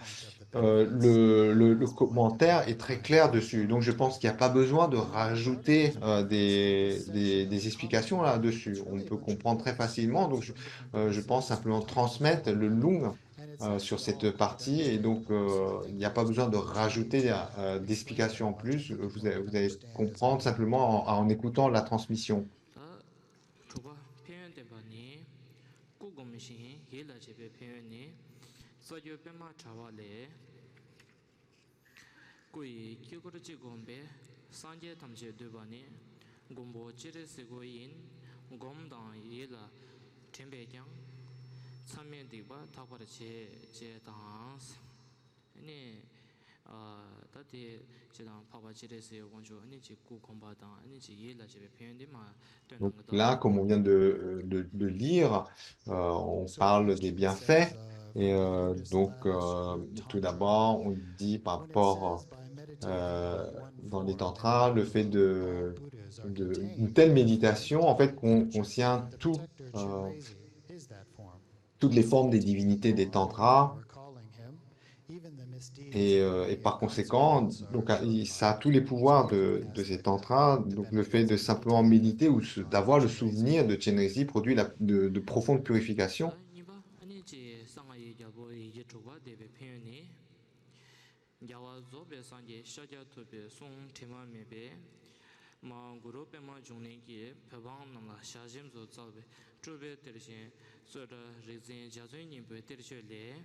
euh, le, le- le commentaire est très clair dessus. Donc, je pense qu'il n'y a pas besoin de rajouter euh, des, des- des explications là-dessus. On peut comprendre très facilement. Donc, je, euh, je pense simplement transmettre le lung euh, sur cette partie. Et donc, euh, il n'y a pas besoin de rajouter euh, d'explications en plus. Vous allez, vous allez comprendre simplement en, en écoutant la transmission. ད་དྲུག་པ་ཕན་ཡོན་བསྟན་པ་ནི། སྐུ་བསྒོམ་ཞིང་ཡིད་ལ་བྱེད་པའི་ཕན་ཡོན་ནི། རྩ་རྒྱུད་པདྨ་དྲ་བ་ལས། སྐུ་ཡི་དཀྱིལ་འཁོར་གཅིག་བསྒོམས་པས་སངས་རྒྱས་ཐམས་ཅད་འདུས་པ་ནི། མགོན་པོ་སྤྱན་རས་གཟིགས་སྐུ་ཡིན། སྒོམ་དང་ཡིད་ལ་དྲན་པས་ཀྱང་། མཚམས་མེད་སྡིག་པ་དག་པར་བྱེད། ཅེས་དང་། ཨ་ནི། ཨ། ད་དེ་སྤྱིར་བཏང་འཕགས་པ་སྤྱན་རས་གཟིགས་དབང་ཕྱུག་ཨ་ནི་ཅིག་སྐུ་གོམ་པ་དང་ཨ་ནི་ཅིག་ཡིད་ལ་བྱེད་པའི་ཕན་ཡོན་དེ་མར་སྟོན་གནང་གི་འདུག། Donc là, comme on vient de, de, de lire, euh, on parle des bienfaits. Et euh, donc, euh, tout d'abord, on dit par rapport euh, dans les tantras, le fait de, de- une telle méditation, en fait, con- contient tout, euh, toutes les formes des divinités des tantras. Et, euh, et par conséquent, donc, euh, il- ça a tous les pouvoirs de, de ces tantras. Donc, le fait de simplement méditer ou se- d'avoir le souvenir de Chenrezig produit la- de, de profondes purifications. 二་གཉིས་པ་ཨ་ནི་ཅིག་གསང་སྔགས་ཡིག་བརྒྱ་པོ་ཡི་གེ་དྲུག་པ་བཟླས་པའི་ཕན་ཡོན་ནི། རྒྱལ་བ་རྫོགས་པའི་སངས་རྒྱས་ཤཱཀྱ་ཐུབ་པའི་གསུང་དྲི་མ་མེད་པས། མ་གུ་རུ་པདྨ་འབྱུང་གནས་ཀྱིས་བོད་འབངས་རྣམས་ལ་ཞལ་ཆེམས་སུ་བསྩལ་བའི་སྤྲུལ་པའི་གཏེར་ཆེན་རྩོད་གྲྭ་རིག་འཛིན་འཇའ་ཚོན་སྙིང་པོའི་གཏེར་ཆོས་ལས།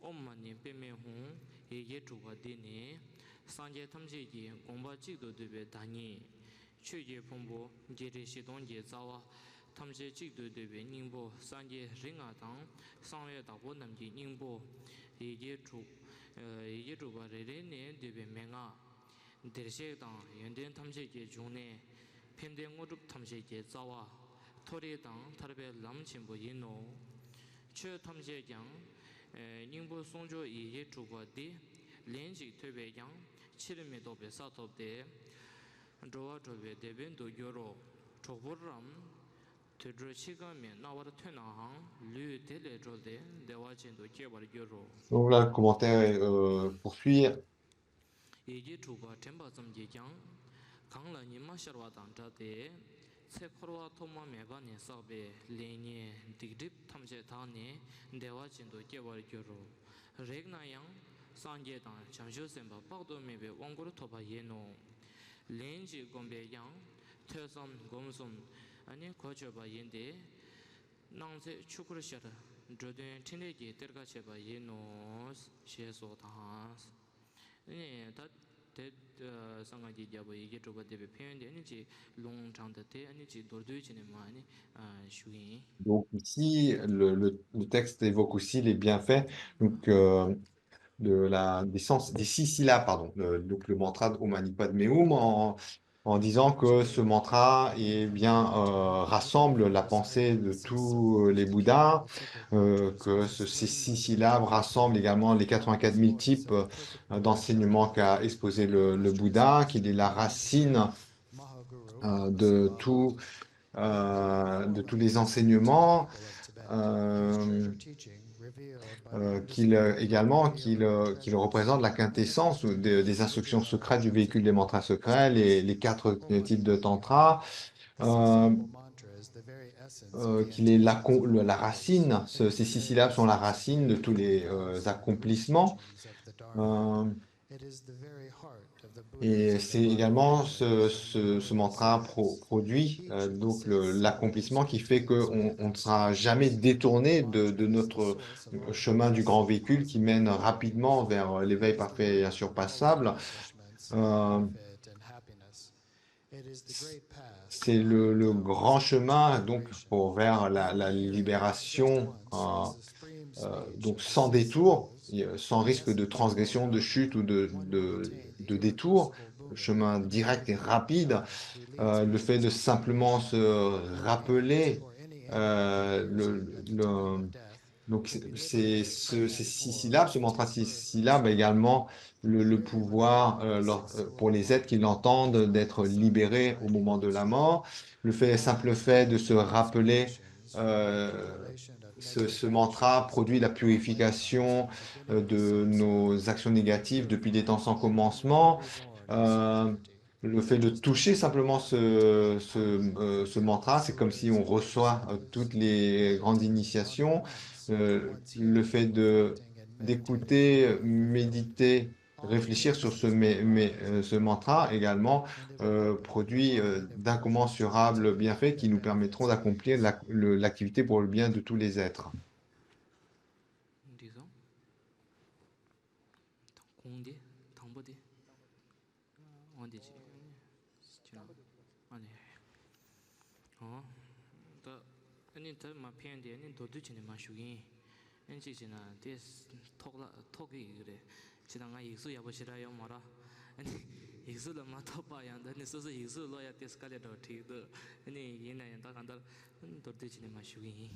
ཨོཾ་མ་ཎི་པདྨེ་ཧཱུྃ། ཡི་གེ་དྲུག་པ་འདི་ནི། སངས་རྒྱས་ཐམས་ཅད་ཀྱི་དགོངས་པ་གཅིག་ཏུ་བསྡུས་པའི་བདག་ཉིད། ཆོས་ཀྱི་ཕུང་པོ་བརྒྱད་ཁྲི་བཞི་སྟོང་གི་རྩ་བ་ཐམས་ཅད་གཅིག་ཏུ་བསྡུས་པའི་སྙིང་པོ་སངས་རྒྱས་རིགས་ལྔ་དང་གསང་བའི་བདག་པོ་རྣམས་ཀྱི་སྙིང་པོ། ཡི་གེ་དྲུག་ཡི་གེ་དྲུག་པ་རེ་རེ་ནས་བསྡུས་པའི་མན་ངག། བདེར་གཤེགས་དང་ཡོན་ཏན་ཐམས་ཅད་ཀྱི་འབྱུང་གནས། ཕན་བདེ་དངོས་གྲུབ་ཐམས་ཅད་ཀྱི་རྩ་བ། མཐོ་རིས་དང་ཐར་པའི་ལམ་ཆེན་པོ་ཡིན་ནོ། ཆོས་ཐམས་ཅད་ཀྱང་། སྙིང་པོ་གསུང་མཆོག་ཡི་གེ་དྲུག་པ་འདི། ལན་ཅིག་ཐོས་པས་ཀྱང་ཕྱིར་མི་ལྡོག་པའི་ས་ཐོབ་སྟེ། འགྲོ་བ་གྲོལ་བའི་དེད་དཔོན་དུ་འགྱུར་རོ། གྲོགས་པོ་རམ། དུད་འགྲོ་འཆི་ཁ་མེད་རྣ་བར་ཐོས་ནའང་ལུས་དེ་ལས་གྲོལ་ཏེ་བདེ་བ་ཅན་དུ་སྐྱེ་བར་འགྱུར་རོ། Donc là, le commentaire euh, poursuit. ཡི་གེ་དྲུག་པ་དྲན་པ་ཙམ་གྱིས་ཀྱང་། གང་ལ་ཉི་མ་ཤར་བ་དང་འདྲ་སྟེ། ཚེ་འཁོར་བ་ཐོག་མ་མེད་པ་ནས་བསགས་པའི་ལས་ངན་སྡིག་སྒྲིབ་ཐམས་ཅད་དག་ནས་བདེ་བ་ཅན་དུ་སྐྱེ་བར་འགྱུར་རོ། རེག་ན་ཡང་སངས་རྒྱས་དང་བྱང་ཆུབ་སེམས་དཔའ་དཔག་ཏུ་མེད་པའི་དབང་བསྐུར་ཐོབ་པ་ཡིན་ནོ། ལན་ཅིག་བསྒོམས་པས་ཀྱང་ཐོས་བསམ་སྒོམ་གསུམ་ཨ་ནི་གོ་ཆོད་པ་ཡིན་ཏེ། སྣང་ཚད་ཆོས་སྐུར་ཤར། འགྲོ་དོན་ཕྲིན་ལས་ཀྱི་གཏེར་ཁ་ཕྱེ་བ་ཡིན་ནོ། ཞེས་སོགས་དང་། ཨ་ནི་ད་དེ་གསང་སྔགས་ཀྱི་རྒྱལ་པོ་ཡི་གེ་དྲུག་པ་བཟླས་པའི་ཕན་ཡོན་དེ་ཨ་ནི་ཅིག་ལུང་དྲངས་ཏེ་དེ་ཨ་ནི་ཅིག་མདོར་བསྡུས་བྱས་ནས་མར་ཨ་ནི་ཞུ་གི་ཡིན། Donc ici, le, le, le texte évoque aussi les bienfaits donc, euh, de la, des, sens, des six syllabes, pardon. Euh, donc le mantra de Om Mani Padme Hum en, en disant que ce mantra eh bien, euh, rassemble la pensée de tous euh, les Bouddhas, euh, que ce- ces six syllabes rassemblent également les quatre-vingt-quatre mille types euh, d'enseignements qu'a exposé le, le Bouddha, qu'il est la racine euh, de tout, euh, de tous les enseignements, euh, euh, qu'il euh, également qu'il euh, qu'il représente la quintessence ou de- des instructions secrètes du véhicule des mantras secrets, les, les quatre types de tantra, euh, euh, qu'il est la, con- le- la racine, ce- ces six syllabes sont la racine de tous les euh, accomplissements. Euh, et c'est également ce, ce- ce mantra pro- produit euh, donc le- l'accomplissement qui fait qu'on on ne sera jamais détourné de, de notre chemin du grand véhicule qui mène rapidement vers l'éveil parfait et insurpassable. Euh, c'est le, le grand chemin donc pour vers la, la libération euh, euh, donc sans détour, euh, sans risque de transgression, de chute ou de, de, de détour, chemin direct et rapide, euh, le fait de simplement se rappeler euh, le, le- donc c'est c'est- ce- ces six syllabes, ce mantra six syllabes également le, le pouvoir euh, leur- euh, pour les êtres qui l'entendent d'être libérés au moment de la mort. Le fait, simple fait de se rappeler euh, ce, ce mantra produit la purification euh, de nos actions négatives depuis des temps sans commencement. Euh, le fait de toucher simplement ce, ce, euh, ce mantra, c'est comme si on reçoit euh, toutes les grandes initiations. Euh, le fait de d'écouter, méditer, réfléchir sur ce, mé- mé- euh, ce mantra également euh, produit euh, d'incommensurables bienfaits qui nous permettront d'accomplir la- le- l'activité pour le bien de tous les êtres. འགྲིག་སོང་། གོང་དེ་དང་པོ་དེ། འོ་འདི་ཅི། ཁྱེད་རང་། ཨ་ནི། ཨ་ནི་ད་མ་ཕན་དེ་ཨ་ནི་མདོར་བསྡུས་བྱས་ནས་མ་ཞུ་གི་ཡིན། ཨ་ནི་གཅིག་བྱས་ན་དེ་ཐོག་ལ་ཐོག་གི་ཡིག་རེད། བྱས་ན་ང་ཡིག་གཟུགས་ཡག་པོ་ཞེ་དྲག་ཡོད་མ་རེད། ཨ་ནི་ཡིག་གཟུགས་ལ་མ་ཐོགས་པ་ཡང་ད་ནི་སོ་སོ་ཡིག་གཟུགས་ཀློག་ཡ་དེ་དཀའ་ལས་འདྲ་བོ་འགྲིག་འདུག་ཨ་ནི་ཡིན་ན་ཡང་ད་གང་ལྟར་ཨ་ནི་མདོར་བསྡུས་བྱས་ནས་མ་ཞུ་གི་ཡིན།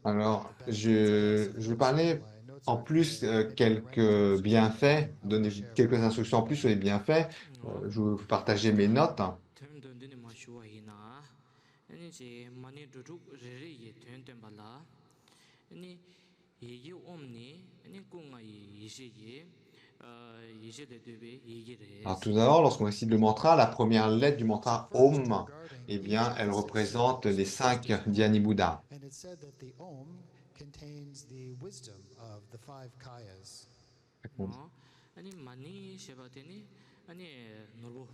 Alors, je, je vais parler en plus euh, quelques bienfaits, donner quelques instructions en plus sur les bienfaits. Euh, je vais vous partager mes notes. དོན་མདོར་བསྡུས་ནས་མ་ཞུ་བ་ཡིན་ན། ཨ་ནི་ཅིག་མ་ཎི་འབྲུ་དྲུག་རེ་རེ་ཡི་དོན་སྟོན་པ་ལ། ཨ་ནི་ཡི་གེ་ཨོམ་ནི་ཨ་ནི་སྐུ་ལྔ་ཡི་ཡེ་ཤེས་ཀྱི་ཨ་ཡེ་ཤེས་ལས་བཏུས་པའི་ཡི་གེ་རེད། Alors, tout d'abord, lorsqu'on récite le mantra, la première lettre du mantra Om, eh bien, elle représente les cinq Dhyani Buddha. And it's said that the Om contains the wisdom of the five kayas. ཨ་ནི་མ་ཎི་ཞེས་པ་དེ་ནི་ཨ་ནི་ནོར་བུ།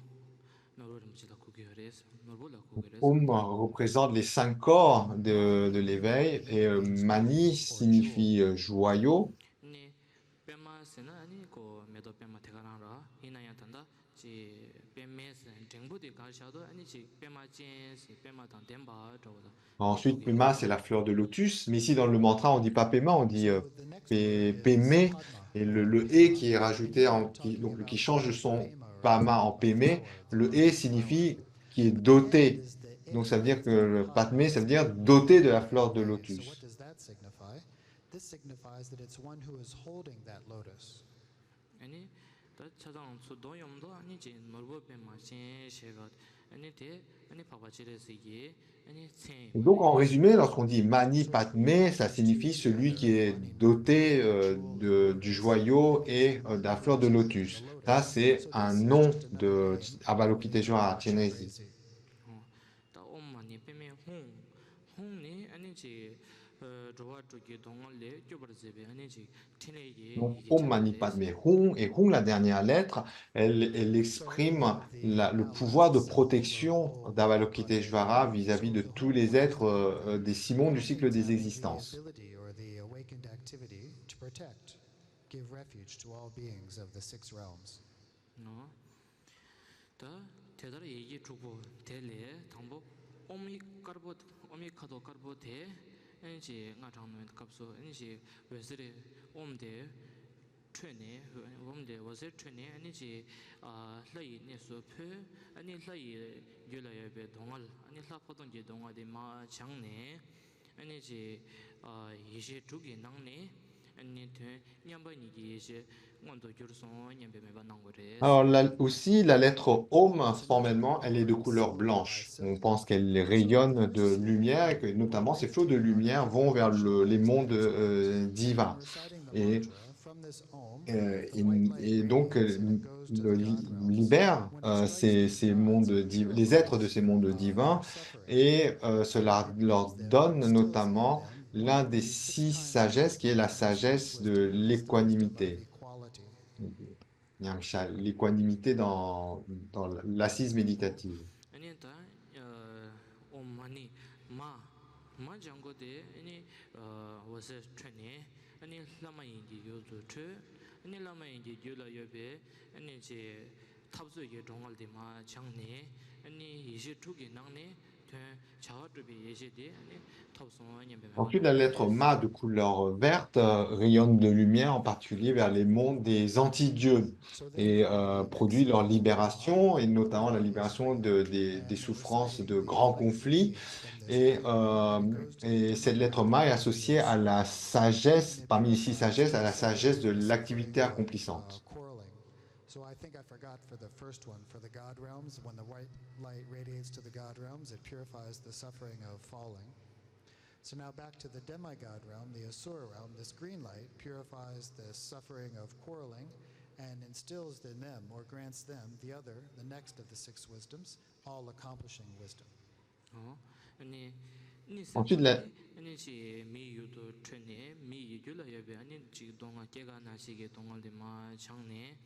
ནོར་བུ་རིན་པོ་ཆེ་ལ་གོ་གི་ཡོད་རེད། ནོར་བུ་ལ་གོ་གི་རེད། Om représente les cinq corps de, de l'éveil et euh, Mani signifie euh, joyau. ཨ་ནི་པདྨ་ཟེར་ན་ཨ་ནི་ཁོ་མེ་ཏོག་པདྨ་དེ་ག་རང་ར། ཡིན་ན་ཡང་ད་ལྟ་ཅི་པདྨའི་འགྲེང་བུ་དེ་གར་བཞག་དུས་ཨ་ནི་ཅིག་པདྨ་ཅན་ཟེར་པདྨ་དང་ལྡན་པ་འདྲ་བོ་ལ། Ensuite, Pema, c'est la fleur de lotus. Mais ici, dans le mantra, on ne dit pas Pema, on dit euh, Pe- Peme. Et le, le E qui est rajouté, en, qui, donc, qui change de son Pama en Peme, le E signifie qui est doté. Donc, ça veut dire que le Padme, ça veut dire doté de la fleur de lotus. This signifies that it's one who is holding that lotus. ཨ་ནི་ད་ཆ་ཚང་ཚོ་དོན་ཡོང་དོ་ཨ་ནི་ཅིག་ནོར་བུ་པདྨ་ཅན་ཞེས་པ་ཨ་ནི་དེ་ཨ་ནི་འཕགས་པ་སྤྱན་རས་གཟིགས་ཀྱི་ཨ་ནི་མཚན་ཡིན་པ་Donc en རེད། résumé, lorsqu'on dit Mani Padme, ça signifie celui qui est doté euh, de- du joyau et euh, de la fleur de lotus. Ça, c'est un nom de Avalokiteshvara Chenrezig. ད་ཨོཾ་མ་ཎི་པདྨེ་ཧཱུྃ། ཧཱུྃ་ནི་ཨ་ནི་ཅིག་ཨ་འགྲོ་བ་དྲུག་གི་སྡུག་བསྔལ་ལས་སྐྱོབ་པར་མཛད་པའི་ཨ་ནི་ཅིག་འཕྲིན་ལས་ཀྱི་ཡི་གེ་ཅིག་རེད། Padme Hung et Hung, la dernière lettre, elle, elle exprime la- le pouvoir de protection d'Avalokiteshvara vis-à-vis de tous les êtres euh, des six mondes du cycle des existences. Ability or the awakened activity to protect, give refuge to all beings of the six realms. ནོ། ད་དེ་ལྟར་ཡི་གེ་དྲུག་པོ་དེ་ལས་དང་པོ་ཨོཾ་ཡིག་དཀར་པོ། ཨོཾ་ཡིག་ཁ་དོག་དཀར་པོ་དེ་ཨ་ནི་ཅིག་སྔགས་བགྲང་ནས་སྐབས་སུ་ཨ་ནི་ཅིག་འོད་ཟེར་ཨོཾ་དེ་འཕྲོས་ནས། ཨོཾ་དེ་འོད་ཟེར་འཕྲོས་ནས་ཨ་ནི་ཅིག་ཨ་ལྷ་ཡི་གནས་སུ་འཕོས། ཨ་ནི་ལྷ་ཡི་རྒྱུད་ལ་ཡོད་པའི་སྡུག་བསྔལ་ཨ་ནི་ལྷ་འཕོ་ལྟུང་གི་སྡུག་བསྔལ་དེ་མར་བྱང་ནས། ཨ་ནི་ཅིག་ཨ་ཡེ་ཤེས་དྲུག་གི་ནང་ནས་ཨ་ནི་དོན་མཉམ་པ་ཉིད་ཀྱི་ཡེ་ཤེས་མངོན་དུ་གྱུར་སོང་སྙམ་པའི་མོས་པ་གནང་དགོས་རེད། Alors là aussi, la lettre Om, formellement, elle est de couleur blanche. On pense qu'elle rayonne de lumière et que notamment ces flots de lumière vont vers le- les mondes euh, divins. Et, euh, et- et donc euh, le- libère euh, ces, ces mondes div- les êtres de ces mondes divins et euh, cela leur donne notamment l'un des six sagesses qui est la sagesse de l'équanimité. L'équanimité dans, dans l'assise méditative. ཨ་ནི་ད་ཨོཾ་མ་ཎི་མ། མ་སྦྱང་དགོས་ཏེ་ཨ་ནི་འོད་ཟེར་འཕྲོས་ནས་ཨ་ནི་ལྷ་མ་ཡིན་གྱི་རྒྱུད་དུ་འཕྲོས། ཨ་ནི་ལྷ་མ་ཡིན་གྱི་རྒྱུད་ལ་ཡོད་པའི་ཨ་ནི་ཅིག་འཐབ་རྩོད་ཀྱི་སྡུག་བསྔལ་དེ་མར་བྱང་ནས་ཨ་ནི་ཡེ་ཤེས་དྲུག་གི་ནང་ནས་དོན་བྱ་བ་སྒྲུབ་པའི་ཡེ་ཤེས་དེ་ཨ་ནི་ཐོབ་སོང་སྙམ་པའི་མོས་པ། Ensuite, la lettre Ma de couleur verte euh, rayonne de lumière, en particulier vers les mondes des anti-dieux, et euh, produit leur libération, et notamment la libération de- des- des souffrances de grands conflits. Et, euh, et cette lettre Ma est associée à la sagesse, parmi les six sagesses, à la sagesse de l'activité accomplissante. So I think I forgot for the first one, for the God realms, when the white light radiates to the God realms, it purifies the suffering of falling. So now back to the demigod realm, the Asura realm, this green light purifies the suffering of quarreling and instills in them, or grants them, the other, the next of the six wisdoms, all accomplishing wisdom. ཨོ། ཨ་ནི་གཉིས་ཟེར་བ་དེ་ཨ་ནི་ཅིག་མིའི་ཡུལ་དུ་འཕྲོས་ནས་མིའི་ཡིད་རྒྱུད་ལ་ཡོད་པའི་ཨ་ནི་ཅིག་སྡུག་བསྔལ་སྐྱེ་རྒ་ན་འཆི་གི་སྡུག་བསྔལ་དེ་མར་བྱང་ནས།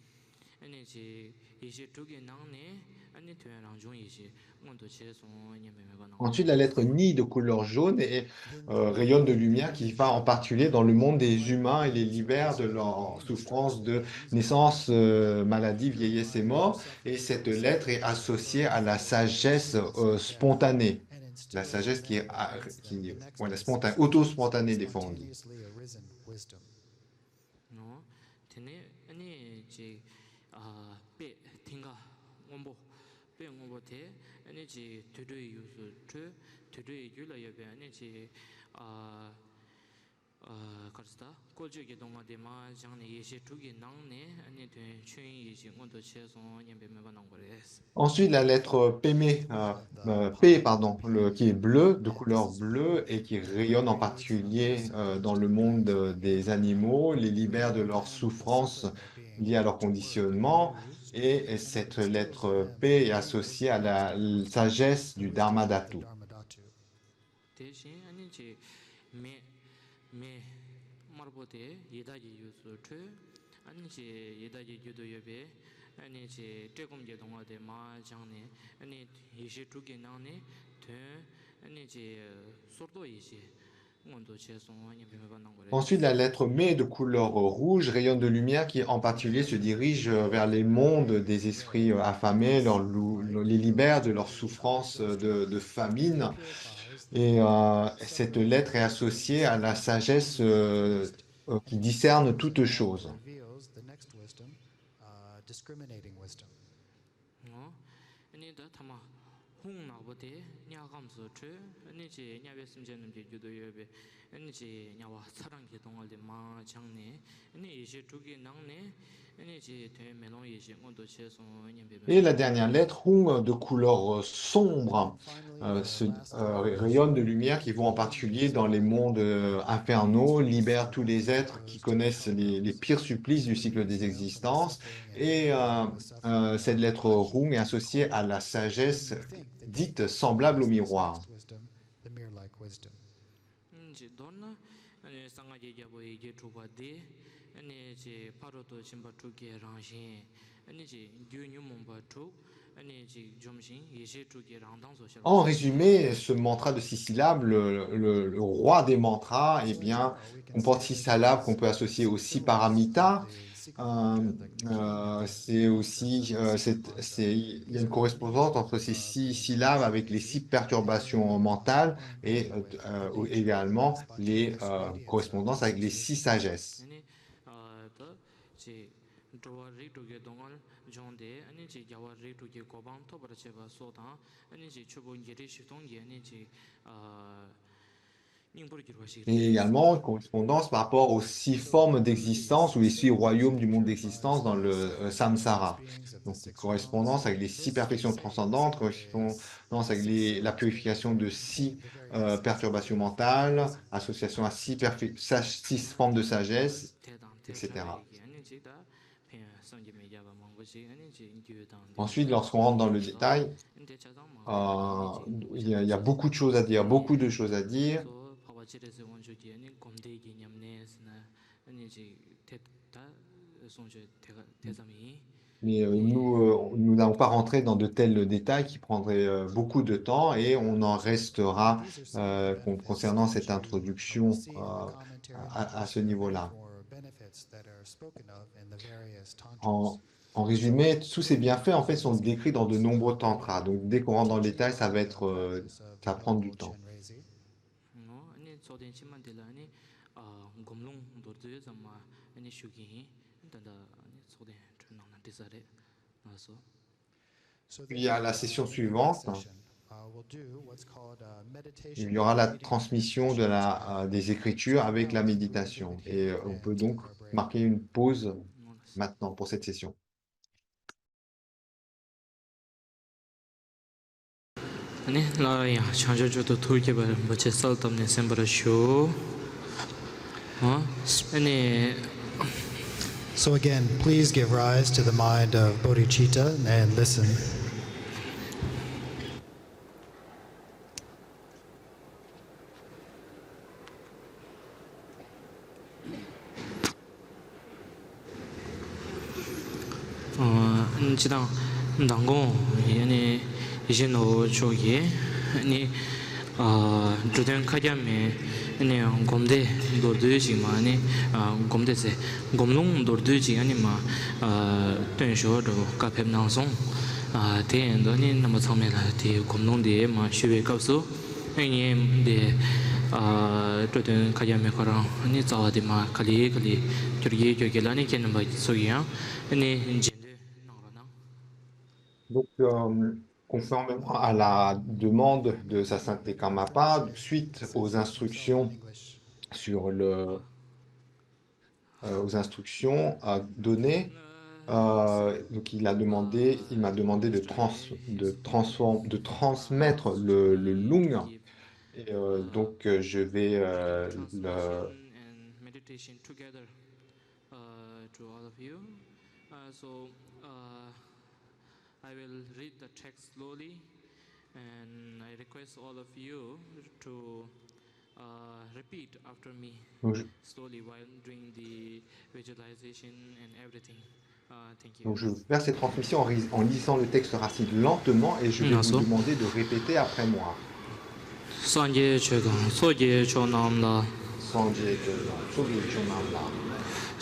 ཨ་ནི་ཅིག་ཡེ་ཤེས་དྲུག་གི་ནང་ནས་ཨ་ནི་དོན་རང་བྱུང་ཡེ་ཤེས་མངོན་དུ་བྱས་སོང་སྙམ་པའི་མོས་པ་གནང་། Ensuite, la lettre Ni de couleur jaune est, euh, rayonne de lumière qui va en particulier dans le monde des humains et les libère de leur souffrance de naissance, euh, maladie, vieillesse et mort. Et cette lettre est associée à la sagesse euh, spontanée. La sagesse qui est, ah, qui, voilà, spontanée, auto-spontanée, défendue. ཨོ། དེ་ནས་ཨ་ནི་ཅིག་ཨ་དཔེ་མཐིང་ག་སྔོན་པོ། དཔེ་སྔོན་པོ་དེ་ཨ་ནི་ཅིག་དུད་འགྲོའི་ཡུལ་དུ་འཕྲོས། དུད་འགྲོའི་རྒྱུད་ལ་ཡོད་པའི་ཨ་ནི་ཅིག་ཨ་ཨ་ག་རེ་ཟེར་ད། བཀོལ་སྤྱོད་ཀྱི་སྡུག་བསྔལ་དེ་མར་སྦྱངས་ནས་ཡེ་ཤེས་དྲུག་གི་ནང་ནས་ཨ་ནི་དོན་ཆོས་དབྱིངས་ཡེ་ཤེས་མངོན་དུ་བྱས་སོང་སྙམ་པའི་མོས་པ་གནང་བ་རེད། Ensuite, la lettre P, mais, euh, euh, P, pardon, le, qui est bleu, de couleur bleue, et qui rayonne en particulier, euh, dans le monde, euh, des animaux, les libère de leur souffrance liée à leur conditionnement. Et, et cette lettre P est associée à la sagesse du Dharmadhatu. དེ་བཞིན་ཨ་ནི་ཅིག་མེ། མེ་དམར་པོ་དེ་ཡི་དྭགས་ཀྱི་ཡུལ་དུ་འཕྲོས། ཨ་ནི་ཅིག་ཡི་དྭགས་ཀྱི་རྒྱུད་དུ་ཡོད་པའི་ཨ་ནི་ཅིག་བཀྲེས་སྐོམ་གྱི་སྡུག་བསྔལ་དེ་མར་སྦྱངས་ནས། ཨ་ནི་ཡེ་ཤེས་དྲུག་གི་ནང་ནས་དོན་ཨ་ནི་ཅིག་སོར་རྟོག་ཡེ་ཤེས་མངོན་དུ་བྱས་སོང་སྙམ་པའི་མོས་པ་གནང་བ་རེད། Ensuite, la lettre M de couleur rouge, rayon de lumière qui en particulier se dirige, euh, vers les mondes des esprits, euh, affamés, leur lou-, les libère de leur souffrance, euh, de, de famine. Et, euh, cette lettre est associée à la sagesse, euh, euh, qui discerne toutes choses. ཨོ། ཨ་ནི་ད་ཐ་མ་ཧཱུྃ་ནག་པོ་དེ་དམྱལ་ཁམས་སུ་འཕྲོས། ཨ་ནི་ཅིག་དམྱལ་བའི་སེམས་ཅན་རྣམས་ཀྱི་རྒྱུད་དུ་ཡོད་པའི་ཨ་ནི་ཅིག་དམྱལ་བ་ཚ་གྲང་གི་སྡུག་བསྔལ་དེ་མར་སྦྱངས་ནས། ཨ་ནི་ཡེ་ཤེས་དྲུག་གི་ནང་ནས་ཨ་ནི་ཅིག་དོན་མེ་ལོང་ཡེ་ཤེས་མངོན་དུ་བྱས་སོང་སྙམ་པའི། Et la dernière lettre, Hung de couleur, euh, sombre, euh, se, euh, rayonne de lumière qui vont en particulier dans les mondes, euh, infernaux, libère tous les êtres qui connaissent les, les pires supplices du cycle des existences. Et, euh, euh, cette lettre Hung est associée à la sagesse dite semblable au miroir. ཨ་ནི་ཅིག་མདོར་ན་ཨ་ནི་གསང་སྔགས་ཀྱི་རྒྱལ་པོ་ཡི་གེ་དྲུག་པ་འདི་ཨ་ནི་ཅིག་ཕ་རོལ་ཏུ་ཕྱིན་པ་དྲུག་གི་རང་བཞིན། ཨ་ནི་ཅིག་རྒྱུ་ཉོན་མོངས་པ་དྲུག་ཨ་ནི་ཅིག་འཇོམས་ཤིང་ཡེ་ཤེས་དྲུག་གི་རང་མདངས་སུ་ཤར། En résumé, ce mantra de six syllabes, le, le, le roi des mantras, eh bien, comporte six syllabes qu'on peut associer aux six paramitas. Euh, euh, c'est aussi, euh, c'est, c'est, il y a une correspondance entre ces six syllabes avec les six perturbations mentales et, euh, euh, également les, euh, correspondances avec les six sagesses. ཨ་ནི་ཨ་ད་ཅིག་འགྲོ་བ་རིགས་དྲུག་གི་སྡུག་བསྔལ་སྦྱངས་ཏེ། ཨ་ནི་ཅིག་རྒྱལ་བ་རིགས་དྲུག་གི་གོ་འཕང་ཐོབ་པར་བྱེད་པ་སོགས་དང་། ཨ་ནི་ཅིག་ཆོས་ཕུང་བརྒྱད་ཁྲི་བཞི་སྟོང་གི་ཨ་ནི་ཅིག་ཨ་སྙིང་པོར་གྱུར་པ་ཞིག་རེད། Et également, correspondance par rapport aux six formes d'existence ou les six royaumes du monde d'existence dans le, euh, samsara. Donc, correspondance avec les six perfections transcendantes, correspondance avec les, la purification de six, euh, perturbations mentales, association à six, perfec- sa- six formes de sagesse, et cetera. Ensuite, lorsqu'on rentre dans le détail, euh, il y a, il y a beaucoup de choses à dire, beaucoup de choses à dire. Mais, euh, nous, euh, nous n'allons pas rentrer dans de tels détails qui prendraient, euh, beaucoup de temps et on en restera, euh, con- concernant cette introduction, euh, à, à ce niveau-là. En, en résumé, tous ces bienfaits, en fait, sont décrits dans de nombreux tantras. Donc, dès qu'on rentre dans le détail, ça va être, euh, ça va prendre du temps. ཨ་ནི་ཚོགས་ཐེངས་ཕྱི་མ་འདི་ལ་ཨ་ནི་ཨ་སྒོམ་ལུང་མདོར་བསྡུས་ཙམ་མ་ཨ་ནི་ཞུ་གི་ཡིན། ད་ལྟ་ཨ་ནི་ཚོགས་ཐེངས་འཕྲོས་གནང་ན་འགྲིག་ས་རེད། ལགས་སོ། Puis à la session suivante, il y aura la transmission de la, euh, des écritures avec la méditation. Et, euh, on peut donc marquer une pause maintenant pour cette session. ཨ་ནི་སླར་ཡང་བྱང་ཆུབ་མཆོག་ཏུ་ཐུགས་བསྐྱེད་པ་རིན་པོ་ཆེ་གསལ་བཏབ་ནས་གསན་པར་ཞུ། ཨ་ནི། So again, please give rise to the mind of bodhicitta and listen. ཨ་ནི་སྤྱིར་བཏང་མདང་དགོང་ཡེ་ནི་ཡེ་ཤེས་ནོར་བུ་མཆོག་གིས་ཨ་ནི་ཨ་འབྲུ་དོན་མཁའ་ཁྱབ་མའི་ཨ་ནི་སྒོམ་བཟླས་མདོར་བསྡུས་ཤིག་མ་ཨ་ནི་ཨ་སྒོམ་བཟླས་ཟེར་སྒོམ་ལུང་མདོར་བསྡུས་ཤིག་ཨ་ནི་མ་ཨ་སྟོན་ཞོར་འགྲོ་བཀའ་ཕེབས་གནང་སོང་། ཨ་དེ་ཡིན་དུས་ནི་རྣམ་པ་ཚང་མས་ལ་དེའི་སྒོམ་ལུང་དེ་མ་ཞུ་བའི་སྐབས་སུ། ཐེངས་གཉིས་དེ། ཨ། སྤྲོ་དོན་ཁ་རྒྱ་མེད་ཁོ་རང་ནི་རྩ་བ་དེ་མ་ག་ལེ་ག་ལེ་འགྱུར་གྱི་འགྱུར་གྱི་ལ་ནི་ཁྱེད་རྣམ་པ་ཚོ་གིས་ཡང་ནི་རྗེས་ཟློས་གནང་རོགས་གནང་། Donc, euh, conformément à la demande de Sasanté Karmapa, suite aux instructions sur le, euh, aux instructions à donner, euh, donc il a demandé, il m'a demandé de trans-, de transform-, de transmettre le, le lung. Et, euh, donc, euh, je vais, euh, le uh, to all of you. Uh, so, uh, I will read the text slowly, and I request all of you to uh, repeat after me Donc, je, slowly while doing the visualization and everything. Uh, thank you. Donc, je vais faire cette transmission en ris-, en lisant le texte racine lentement et je vais vous demander de répéter après moi. སངས་རྒྱས་ཆོས་དང་ཚོགས་ཀྱི་མཆོག་རྣམས་ལ། སངས་རྒྱས་ཆོས་དང་ཚོགས་ཀྱི་མཆོག་རྣམས་ལ།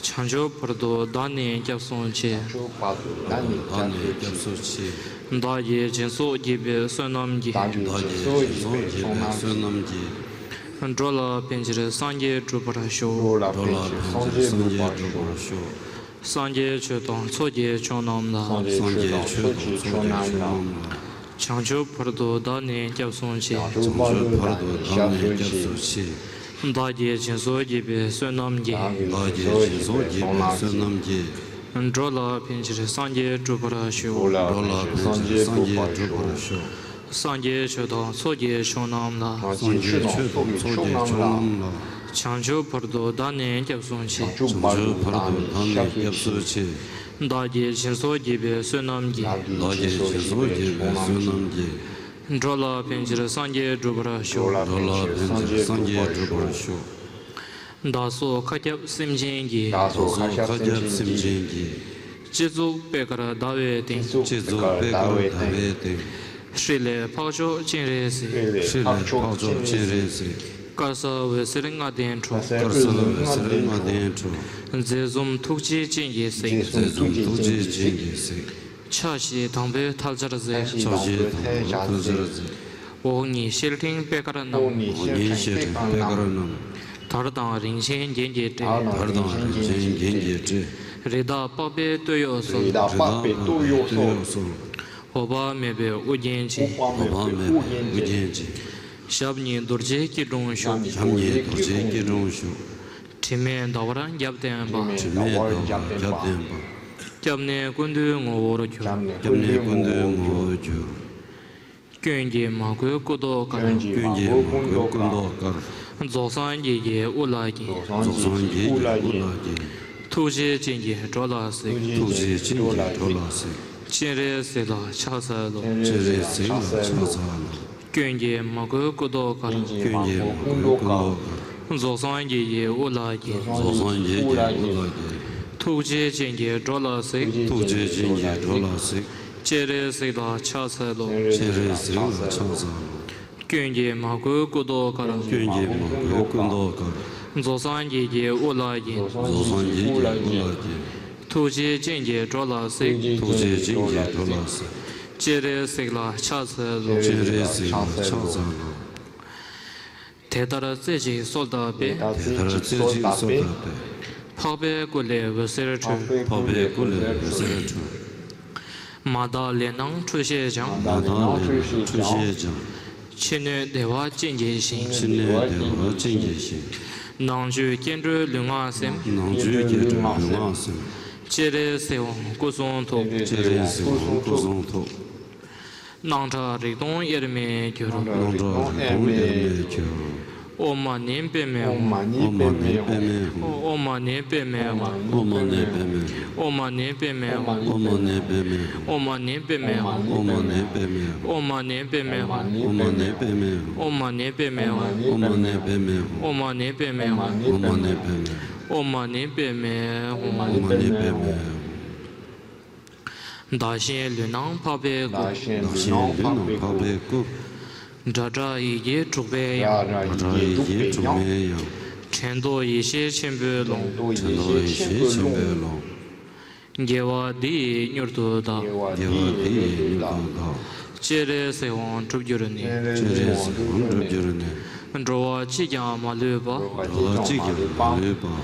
བྱང་ཆུབ་བར་དུ་བདག་ནི་སྐྱབས་སུ་མཆི། བྱང་ཆུབ་བར་དུ་བདག་ནི་སྐྱབས་སུ་མཆི། བདག་གིས་སྦྱིན་སོགས་བགྱིས་པའི་བསོད་ནམས་ཀྱིས། བདག་གིས་སྦྱིན་སོགས་བགྱིས་པའི་བསོད་ནམས་ཀྱིས། འགྲོ་ལ་ཕན་ཕྱིར་སངས་རྒྱས་འགྲུབ་པར་ཤོག་འགྲོ་ལ་ཕན་ཕྱིར་སངས་རྒྱས་འགྲུབ་པར་ཤོག་སངས་རྒྱས་ཆོས་དང་ཚོགས་ཀྱི་མཆོག་རྣམས་ལ། སངས་རྒྱས་ཆོས་དང་ཚོགས་ཀྱི་མཆོག་རྣམས་ལ། བྱང་ཆུབ་བར་དུ་བདག་ནི་སྐྱབས་སུ་མཆི། བྱང་ཆུབ་བར་དུ་བདག་ནི་སྐྱབས་སུ་མཆི། བདག་གིས་སྦྱིན་སོགས་བགྱིས་པའི་བསོད་ནམས་ཀྱིས། བདག་གིས་སྦྱིན་སོགས་བགྱིས་པའི་བསོད་ནམས་ཀྱིས། འགྲོ་ལ་ཕན་ཕྱིར་སངས་རྒྱས་འགྲུབ་པར་ཤོག་འགྲོ་ལ་ཕན་ཕྱིར་སངས་རྒྱས་འགྲུབ་པར་ཤོག་སངས་རྒྱས་ཆོས་དང་ཚོགས་ཀྱི་མཆོག་རྣམས་ལ། སངས་རྒྱས་ཆོས་དང་ཚོགས་ཀྱི་མཆོག་རྣམས་ལ། བྱང་ཆུབ་བར་དུ་བདག་ནི་སྐྱབས་སུ་མཆི། བྱང་ཆུབ་བར་དུ་བདག་ནི་སྐྱབས་སུ་མཆི། བདག་གིས་སྦྱིན་སོགས་བགྱིས་པའི་བསོད་ནམས་ཀྱིས། བདག་གིས་སྦྱིན་སོགས་བགྱིས་པའི་བསོད་ནམས་ཀྱིས། འགྲོ་ལ་ཕན་ཕྱིར་སངས་རྒྱས་འགྲུབ་པར་ཤོག་འགྲོ་ལ་ཕན་ཕྱིར་སངས་རྒྱས་འགྲུབ་པར་ཤོག་བདག་སོགས་མཁའ་ཁྱབ་སེམས་ཅན་གྱི། བདག་སོགས་མཁའ་ཁྱབ་སེམས་ཅན་གྱི། སྤྱི་གཙུག་པད་དཀར་ཟླ་བའི་སྟེང་། སྤྱི་གཙུག་པད་དཀར་ཟླ་བའི་སྟེང་། ཧྲཱི་ལས་འཕགས་མཆོག་སྤྱན་རས་གཟིགས། ཧྲཱི་ལས་འཕགས་མཆོག་སྤྱན་རས་གཟིགས། དཀར་གསལ་འོད་ཟེར་ལྔ་ལྡན་འཕྲོ། དཀར་གསལ་འོད་ཟེར་ལྔ་ལྡན་འཕྲོ། མཛད་འཛུམ་ཐུགས་རྗེའི་སྤྱན་གྱིས་གཟིགས། མཛད་འཛུམ་ཐུགས་རྗེའི་སྤྱན་གྱིས་གཟིགས། ཕྱག་བཞི་དང་པོས་ཐལ་སྦྱར་གཟིགས། ཕྱག་བཞི་དང་པོས་ཐལ་སྦྱར་གཟིགས། འོག་གཉིས་ཤེལ་ཕྲེང་པད་དཀར་བསྣམས། འོག་གཉིས་ཤེལ་ཕྲེང་པད་དཀར་བསྣམས། དར་དང་རིན་ཆེན་རྒྱན་གྱིས་སྤྲས། དར་དང་རིན་ཆེན་རྒྱན་གྱིས་སྤྲས། རི་དྭགས་པགས་པའི་སྟོད་གཡོགས་སོགས། རི་དྭགས་པགས་པའི་སྟོད་གཡོགས་སོགས། འོད་དཔག་མེད་པའི་དབུ་རྒྱན་ཅན། འོད་དཔག་མེད་པའི་དབུ་རྒྱན་ཅན། ཞབས་གཉིས་རྡོ་རྗེའི་སྐྱིལ་ཀྲུང་བཞུགས། ཞབས་གཉིས་རྡོ་རྗེའི་སྐྱིལ་ཀྲུང་བཞུགས། དྲི་མེད་ཟླ་བར་རྒྱབ་བརྟེན་པ། དྲི་མེད་ཟླ་བར་རྒྱབ་བརྟེན་པ། སྐྱབས་གནས་ཀུན་འདུས་ངོ་བོར་གྱུར། སྐྱབས་གནས་ཀུན་འདུས་ངོ་བོར་གྱུར། སྐྱོན་གྱིས་མ་གོས་སྐུ་མདོག་དཀར། སྐྱོན་གྱིས་མ་གོས་སྐུ་མདོག་དཀར། རྫོགས་སངས་རྒྱས་ཀྱི་དབུ་ལ་བརྒྱན། རྫོགས་སངས་རྒྱས་ཀྱི་དབུ་ལ་བརྒྱན། ཐུགས་རྗེའི་སྤྱན་གྱིས་འགྲོ་ལ་གཟིགས། ཐུགས་རྗེའི་སྤྱན་གྱིས་འགྲོ་ལ་གཟིགས། སྤྱན་རས་གཟིགས་ལ་ཕྱག་འཚལ་ལོ། སྤྱན་རས་གཟིགས་ལ་ཕྱག་འཚལ་ལོ། སྐྱོན་གྱིས་མ་གོས་སྐུ་མདོག་དཀར། སྐྱོན་གྱིས་མ་གོས་སྐུ་མདོག་དཀར། རྫོགས་སངས་རྒྱས་ཀྱི་དབུ་ལ་བརྒྱན། རྫོགས་སངས་རྒྱས་ཀྱི་དབུ་ལ་བརྒྱན། ཐུགས་རྗེའི་སྤྱན་གྱིས་འགྲོ་ལ་གཟིགས། ཐུགས་རྗེའི་སྤྱན་གྱིས་འགྲོ་ལ་གཟིགས། སྤྱན་རས་གཟིགས་ལ་ཕྱག་འཚལ་ལོ། སྤྱན་རས་གཟིགས་ལ་ཕྱག་འཚལ་ལོ། སྐྱོན་གྱིས་མ་གོས་སྐུ་མདོག་དཀར། སྐྱོན་གྱིས་མ་གོས་སྐུ་མདོག་དཀར། རྫོགས་སངས་རྒྱས་ཀྱི་དབུ་ལ་བརྒྱན། རྫོགས་སངས་རྒྱས་ཀྱི་དབུ་ལ་བརྒྱན། ཐུགས་རྗེའི་སྤྱན་གྱིས་འགྲོ་ལ་གཟིགས། ཐུགས་རྗེའི་སྤྱན་གྱིས་འགྲོ་ལ་གཟིགས། སྤྱན་རས་གཟིགས་ལ་ཕྱག་འཚལ་ལོ། སྤྱན་རས་གཟིགས་ལ་ཕྱག་འཚལ་ལོ། དེ་ལྟར་རྩེ་གཅིག་གསོལ་བཏབ་པས། དེ་ལྟར་རྩེ་གཅིག་གསོལ་བཏབ་པས། འཕགས་པའི་སྐུ་ལས་འོད་ཟེར་འཕྲོས། འཕགས་པའི་སྐུ་ལས་འོད་ཟེར་འཕྲོས། མ་དག་ལས་སྣང་འཁྲུལ་ཤེས་སྦྱངས། མ་དག་ལས་སྣང་འཁྲུལ་ཤེས་སྦྱངས། ཕྱི་སྣོད་བདེ་བ་ཅན་གྱི་ཞིང་། ཕྱི་སྣོད་བདེ་བ་ཅན་གྱི་ཞིང་། ནང་བཅུད་སྐྱེ་འགྲོའི་ལུས་ངག་སེམས། ནང་བཅུད་སྐྱེ་འགྲོའི་ལུས་ངག་སེམས། སྤྱན་རས་གཟིགས་དབང་སྐུ་གསུང་ཐུགས། སྤྱན་རས་གཟིགས་དབང་སྐུ་གསུང་ཐུགས། སྣང་གྲགས་རིག་སྟོང་དབྱེར་མེད་གྱུར། སྣང་གྲགས་རིག་སྟོང་དབྱེར་མེད་གྱུར། ཨོཾ་མ་ཎི་པདྨེ་ཧཱུྃ། ཨོཾ་མ་ཎི་པདྨེ་ཧཱུྃ། ཨོཾ་མ་ཎི་པདྨེ་ཧཱུྃ། ཨོཾ་མ་ཎི་པདྨེ་ཧཱུྃ། ཨོཾ་མ་ཎི་པདྨེ་ཧཱུྃ། ཨོཾ་མ་ཎི་པདྨེ་ཧཱུྃ། ཨོཾ་མ་ཎི་པདྨེ་ཧཱུྃ། ཨོཾ་མ་ཎི་པདྨེ་ཧཱུྃ། ཨོཾ་མ་ཎི་པདྨེ་ཧཱུྃ། ཨོཾ་མ་ཎི་པདྨེ་ཧཱུྃ། ཨོཾ་མ་ཎི་པདྨེ་ཧཱུྃ། བདག་གཞན་ལུས་སྣང་འཕགས་པའི་སྐུ། བདག་གཞན་ལུས་སྣང་འཕགས་པའི་སྐུ། སྒྲ་གྲགས་ཡི་གེ་དྲུག་པའི་དབྱངས། སྒྲ་གྲགས་ཡི་གེ་དྲུག་པའི་དབྱངས། དྲན་རྟོག་ཡེ་ཤེས་ཆེན་པོའི་ཀློང་། དྲན་རྟོག་ཡེ་ཤེས་ཆེན་པོའི་ཀློང་། དགེ་བ་འདི་ཡིས་མྱུར་དུ་བདག་དགེ་བ་འདི་ཡིས་མྱུར་དུ་བདག་སྤྱན་རས་གཟིགས་དབང་འགྲུབ་གྱུར་ནས། སྤྱན་རས་གཟིགས་དབང་འགྲུབ་གྱུར་ནས། འགྲོ་བ་གཅིག་ཀྱང་མ་ལུས་པ། འགྲོ་བ་གཅིག་ཀྱང་མ་ལུས་པ།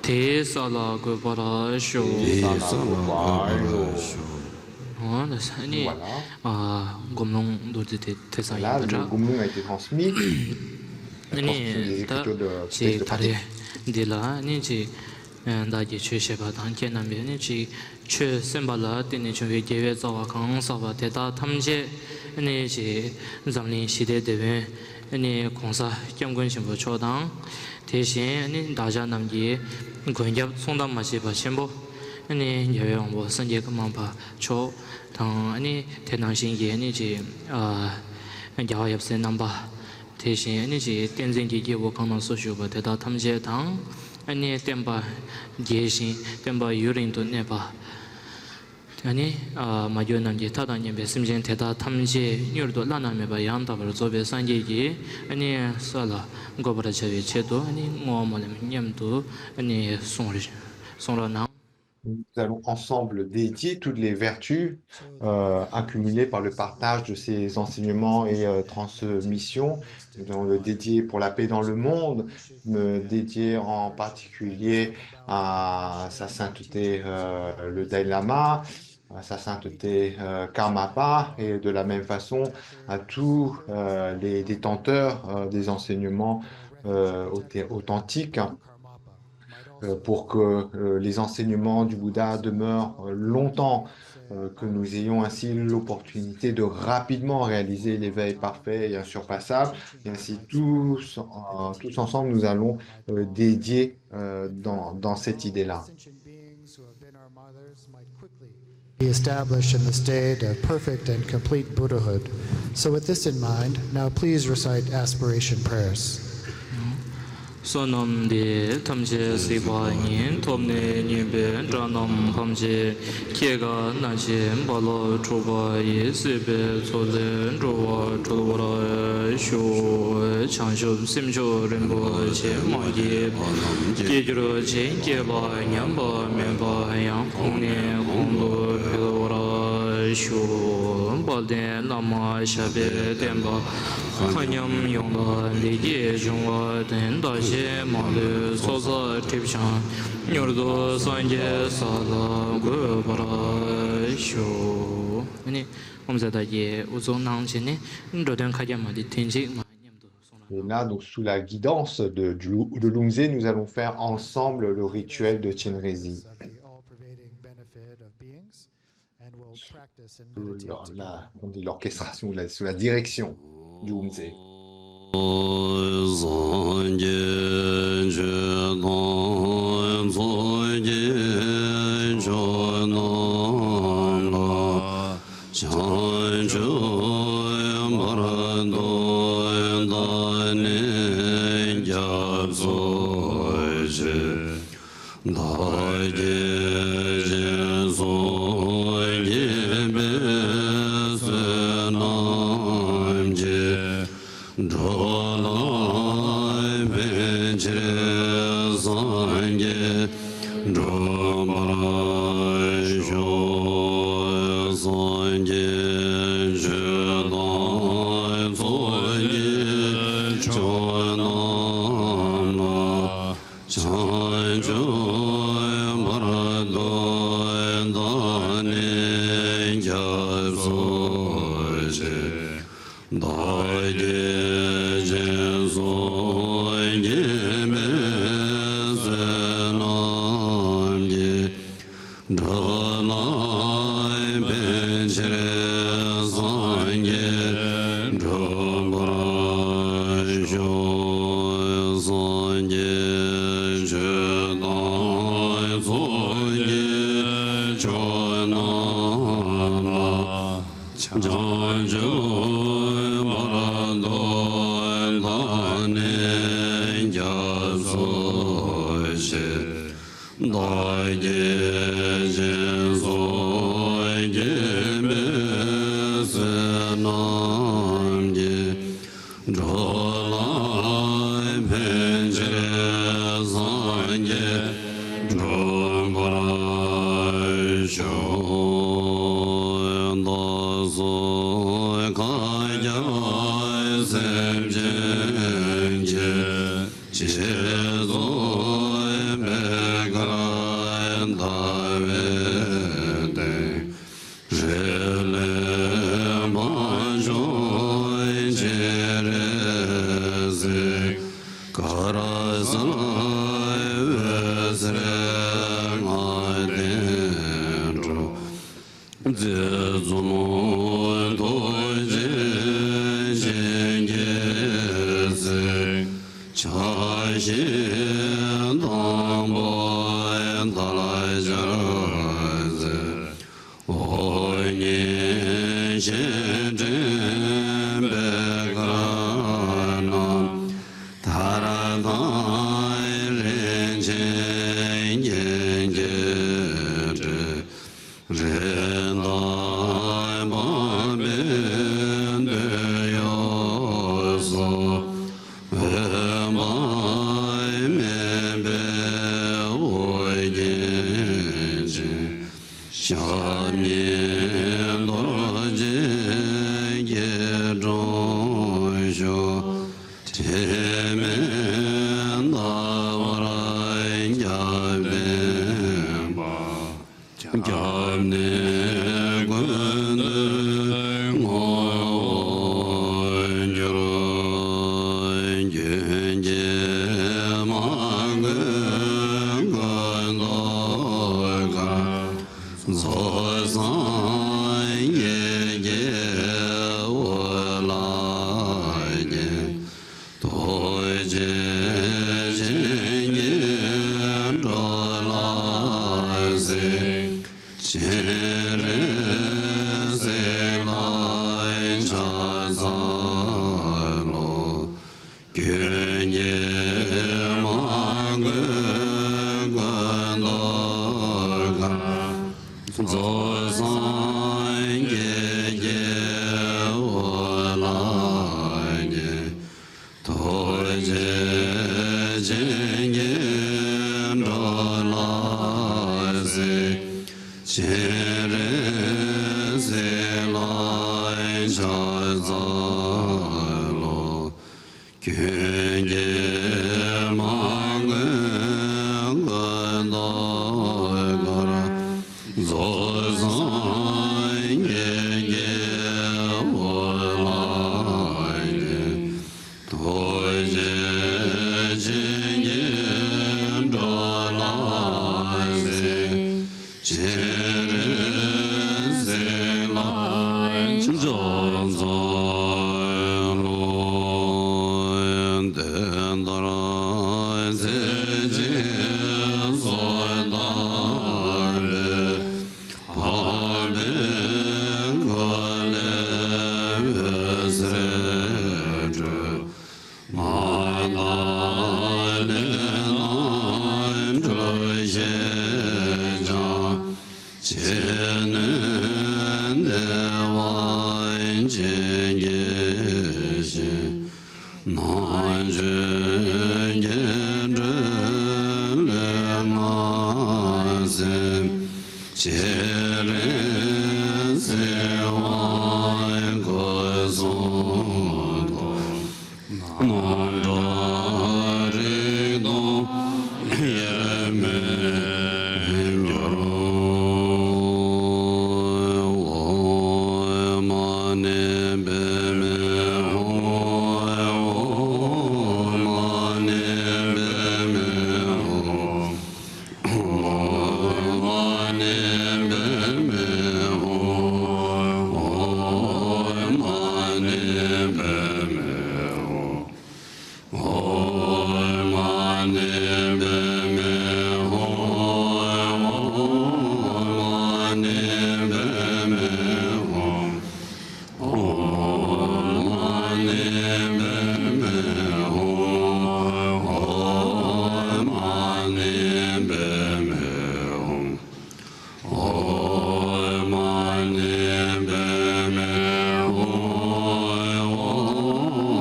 དེའི་ས་ལ་འགོད་པར་ཤོག། དེའི་ས་ལ་འགོད་པར་ཤོག། ཨ་ནི། Voilà. ཨ། སྒོམ་ལུང་མདོར་བསྡུས་དེ་དེ་ཙམ་ཡིན་པ་འདྲ། Voilà, le Gomlung a été transmis. ཨ་ནི། ད་ཅིག་ད་རེས་འདི་ལ་ཨ་ནི་ཅིག་བདག་གིས་ཆོས་བཤད་པ་དང་ཁྱེད་རྣམ་པས་ནི་ཅིག་ཆོས་གསན་པ་ལ་བརྟེན་ནས་བྱུང་བའི་དགེ་བའི་རྩ་བ་གང་བསགས་པ་དེ་དག་ཐམས་ཅད་ནི་ཅིག་འཛམ་གླིང་ཞི་བདེའི་དེད་དཔོན་ནི་གོང་ས་སྐྱབས་མགོན་ཆེན་པོ་མཆོག་དང་། དེ་བཞིན་ནི་བདག་ཅག་རྣམས་ཀྱི་མགོན་སྐྱབས་མཚུངས་ཟླ་མ་མཆིས་པ་ཆེན་པོ་ནི་རྒྱལ་བའི་དབང་པོ་སངས་རྒྱས་ཀྱི་མ་པ་མཆོག་དང་། ནི་དེ་ནང་བཞིན་གྱི་ནི་ཅིག་ཨ་རྒྱལ་བ་ཡབ་སྲས་རྣམ་པ། དེ་བཞིན་ནི་ཅིག་བསྟན་འཛིན་གྱི་སྐྱེས་བུ་གང་རྣམས་སུ་བཞུགས་པ་དེ་དག་ཐམས་ཅད་དང་། ཨ་ནི་བསྟན་པ་རྒྱས་ཤིང་བསྟན་པ་ཡུན་རིང་དུ་གནས་པ། ཨ་ནི་ཨ་མ་གྱུར་ནམ་མཁའི་མཐའ་དང་མཉམ་པའི་སེམས་ཅན་དེ་དག་ཐམས་ཅད་མྱུར་དུ་བླ་ན་མེད་པ་ཡང་དག་པར་རྫོགས་པའི་སངས་རྒྱས་ཀྱི་ཨ་ནི་ས་ལ་འགོད་པར་བྱ་བའི་ཆེད་དུ། ཨ་ནི་བསྔོ་བ་སྨོན་ལམ་མཉམ་དུ་ཨ་ནི་གསུང་རོགས་གནང་། Nous allons ensemble dédier toutes les vertus euh, accumulées par le partage de ces enseignements et euh, transmissions. Nous allons le dédier pour la paix dans le monde, me dédier en particulier à sa sainteté euh, le Dalai Lama, à sa sainteté euh, Karmapa, et de la même façon à tous euh, les détenteurs euh, des enseignements euh, authentiques. euh, pour que euh, les enseignements du Bouddha demeurent euh, longtemps, euh, que nous ayons ainsi l'opportunité de rapidement réaliser l'éveil parfait et insurpassable. Et ainsi, tous, euh, tous ensemble, nous allons euh, dédier euh, dans, dans cette idée-là. Be established in the state of perfect and complete Buddhahood. So, with this in mind, now please recite aspiration prayers. བསོད་ནམས་འདི་ཐམས་ཅད་གཟིགས་པ་ཉིད། ཐོབ་ནས་ཉེས་པའི་དགྲ་རྣམས་ཕམ་བྱས། སྐྱེ་རྒ་ན་འཆིའི་རྦ་རླབས་འཁྲུགས་པ་ཡི། སྲིད་པའི་མཚོ་ལས་འགྲོ་བ་སྒྲོལ་བར་ཤོག། བྱང་ཆུབ་སེམས་མཆོག་རིན་པོ་ཆེ། མ་སྐྱེས་པ་རྣམས་སྐྱེ་གྱུར་ཅིག། སྐྱེས་པ་ཉམས་པ་མེད་པ་ཡང་། གོང་ནས་གོང་དུ་འཕེལ་བར་ཤོག། དཔལ་ལྡན་བླ་མ་ཞབས་པད་བརྟན་པ། མཁའ་མཉམ་ཡོངས་ལ་བདེ་སྐྱིད་འབྱུང་བ་དང་། བདག་གཞན་མ་ལུས་ཚོགས་བསགས་སྒྲིབ་སྦྱངས། མྱུར་དུ་སངས་རྒྱས་ས་ལ་འགོད་པར་ཤོག། ཨ་ནི་ཨོཾ་ཟེར་བདག་གིས་དབུ་གཙུག་གནང་བྱས་ནས་འགྲོ་དོན་མཁའ་ཁྱབ་མ་དེ་དོན་གཅིག་མ་མཉམ་དུ་གསུང་རོགས། Et là, donc, sous la guidance de, du- de Lungze, nous allons faire ensemble le rituel de Chenrezi. Sous la- la- on dit l'orchestration, la- sous la direction du Lungze. སངས་རྒྱས་ཆོས་དང་ཚོགས་ཀྱི་མཆོག་རྣམས་ལ། བྱང་ཆུབ་བར་དུ་བདག་ནི་སྐྱབས་སུ་མཆི། བདག་གིས་སྦྱིན་སོགས་བགྱིས་པའི་བསོད་ནམས་ཀྱིས། འགྲོ་ལ་ཕན་ཕྱིར་སངས་རྒྱས་འགྲུབ་པར་ཤོག། སངས་རྒྱས་ཆོས་དང་ཚོགས་ཀྱི་མཆོག་རྣམས་ལ། བྱང་ཆུབ་བར་དུ་བདག་ནི་སྐྱབས་སུ་མཆི། བདག་གིས་སྦྱིན་སོགས་བགྱིས་པའི་བསོད་ནམས་ཀྱིས། འགྲོ་ལ་ཕན་ཕྱིར་སངས་རྒྱས་འགྲུབ་པར་ཤོག། སངས་རྒྱས་ཆོས་དང་ཚོགས་ཀྱི་མཆོག་རྣམས་ལ། བྱང་ཆུབ་བར་དུ་བདག་ནི་སྐྱབས་སུ་མཆི། བདག་གིས་སྦྱིན་སོགས་བགྱིས་པའི་བསོད་ནམས་ཀྱིས། འགྲོ་ལ་ཕན་ཕྱིར་སངས་རྒྱས་འགྲུབ་པར་ཤོག། བདག་སོགས་ ཞེས་རྫོགས་པའི་བཀའ་ལྟ་བའི་སྟེང་། རེ་ལས་མ་བྱུང་སྤྱན་རས་གཟིགས། ཀ་ར་ས་ལ་འོད་ཟེར་ལྔ་ལྡན་འཕྲོ། རྗེ་བཙུན་རྡོ་རྗེ་འཆང་གི་སྲས། ཕྱག་བཞི་དང་པོ་དར་ལ་ཕྱར་མཛད། འོ་ཉི་ཞེས་དྲན་པའི་དཀར་ནག། ཐར་དང་རིན་ཆེན་རྒྱན་གྱིས་སྤྲས། རི་དྭགས་བམ་པའི་འདོད་ཡོན་སོགས། འོད་དཔག་མེད་པའི་འོད་ཀྱིས་བརྒྱན། ཞབས་གཉིས་རྡོ་རྗེ་སྐྱིལ་ཀྲུང་བཞུགས། དྲི་མེད་ཟླ་བར་རྒྱབ་བརྟེན་པ། སྐྱབས་གནས་ཀུན་ཏུ་ངོ་བོར་གྱུར། ཀུན་གྱིས་མ་གོས་ཀུན་ཏུ་གང་། རྫོགས་སངས་རྒྱས་ཀྱི་འོད་ལ་བརྒྱན། རྡོ་རྗེ་འཆང་གི་འགྲོ་ལ་གཟིགས། སྤྱན་རས་གཟིགས་ལ་ཕྱག་འཚལ་ལོ། ཀུན་གྱིས་མ་གོས་ཀུན་ཏུ་གང་། རྫོགས་སངས་རྒྱས་ཀྱི་འོད་ལ་བརྒྱན། རྡོ་རྗེ་འཆང་གི་འགྲོ་ལ་གཟིགས། སྤྱན་རས་གཟིགས་ལ་ཕྱག་འཚལ་ལོ། ཀུན་གྱིས་མ་གོས་ཀུན་ཏུ་དཀར། རྫོགས་སངས་རྒྱས་ཀྱི་འོད་ལ་བརྒྱན། རྡོ་རྗེ་འཆང་གི་འགྲོ་ལ་གཟིགས། སྤྱན་རས་གཟིགས་ལ་ཕྱག་འཚལ་ལོ། དེ་ལྟར་ཚེ་གཅིག་གསོལ་བཏབ་པའི། འཕགས་པའི་མགུལ་ལས་འོད་ཟེར་འཕྲོས། མ་དག་ལས་རྣམ་གྲོལ་ཞེས་བྱ། ཕྱི་སྣོད་བདེ་བ་ཅན་གྱི་ཞིང་། ནང་བཅུད་རྒྱས་སྤྲོས་ལུས་ངག་སེམས། སྤྱན་རས་གཟིགས་དབང་བསྐུར་གསུངས་ཏོ། རྣམ་གྲངས་རིག་སྟོང་དབྱེར་མེད་འགྱུར། ཨོཾ་མ་ཎི་པདྨེ་ཧཱུྃ། ཨོཾ་མ་ཎི་པདྨེ་ཧཱུྃ། ཨོཾ་མ་ཎི་པདྨེ་ཧཱུྃ། ཨོཾ་མ་ཎི་པདྨེ་ཧཱུྃ། ཨོཾ་མ་ཎི་པདྨེ་ཧཱུྃ། ཨོཾ་མ་ཎི་པདྨེ་ཧཱུྃ། ཨོཾ་མ་ཎི་པདྨེ་ཧཱུྃ། ཨོཾ་མ་ཎི་པདྨེ་ཧཱུྃ། ཨོཾ་མ་ཎི་པདྨེ་ཧཱུྃ། ཨོཾ་མ་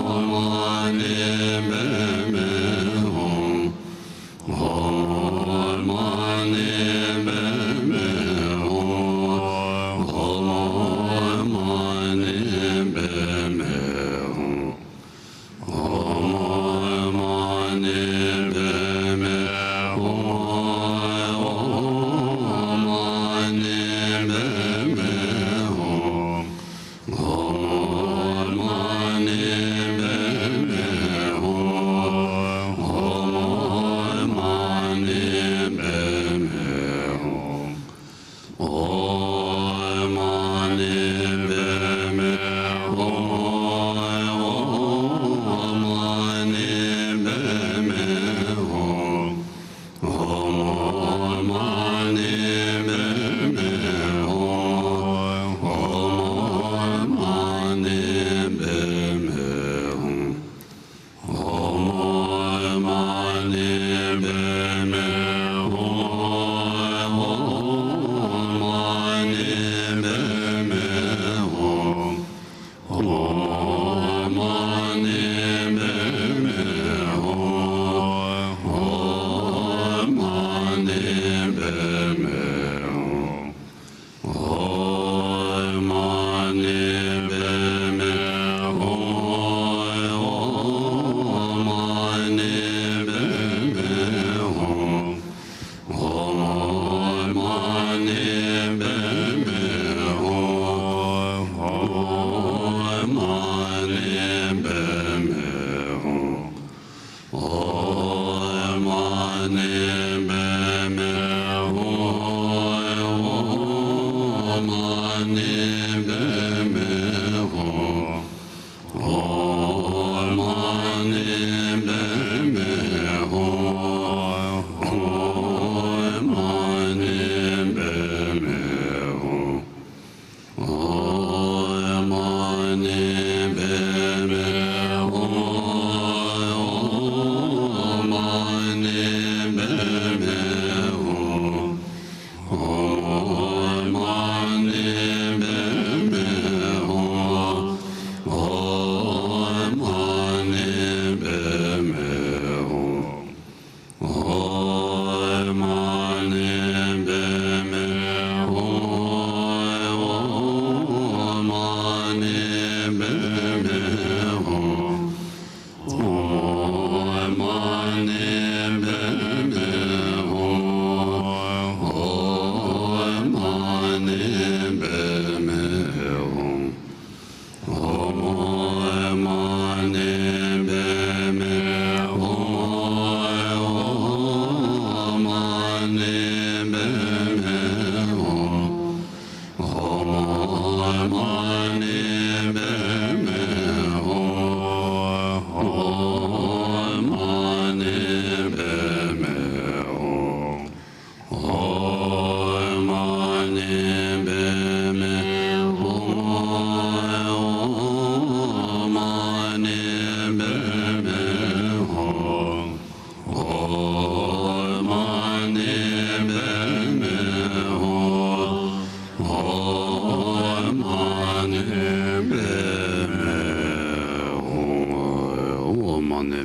ཎི་པདྨེ་ཧཱུྃ། ཨོཾ་མ་ཎི་པདྨེ་ཧཱུྃ། ཨོཾ་མ་ཎི་པདྨེ་ཧཱུྃ། ཨོཾ་མ་ཎི་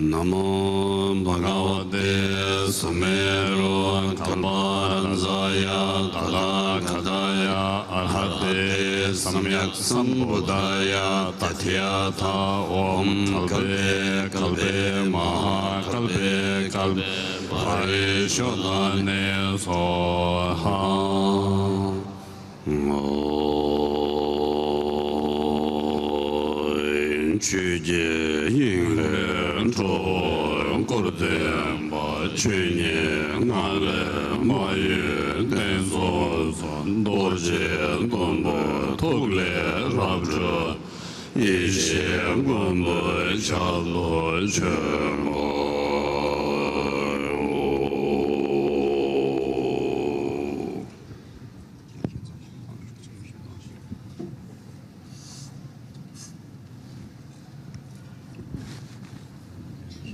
Namo bhagavate sumedho kalpataruntsaya tathāgatāya arahate samyak sambuddhāya tathāgatā om kalpe kalpe mahākalpe kalpe pārisuddhāya svaha. ཆོས་ཀྱི་དབྱིངས་ལས་འཕྲོ་བར་བསྐོར་ལྡན་པ། ཆོས་ཉིད་ངང་ལས་མ་གཡོས་གདེང་ཚོགས་སུ། རྡོ་རྗེ་སྟོང་པའི་ཐུགས་ལས་རབ་འཕྲོས། ཡེ་ཤེས་མགོན་པོའི་ཞབས་ཏོག་ཆེན་པོ།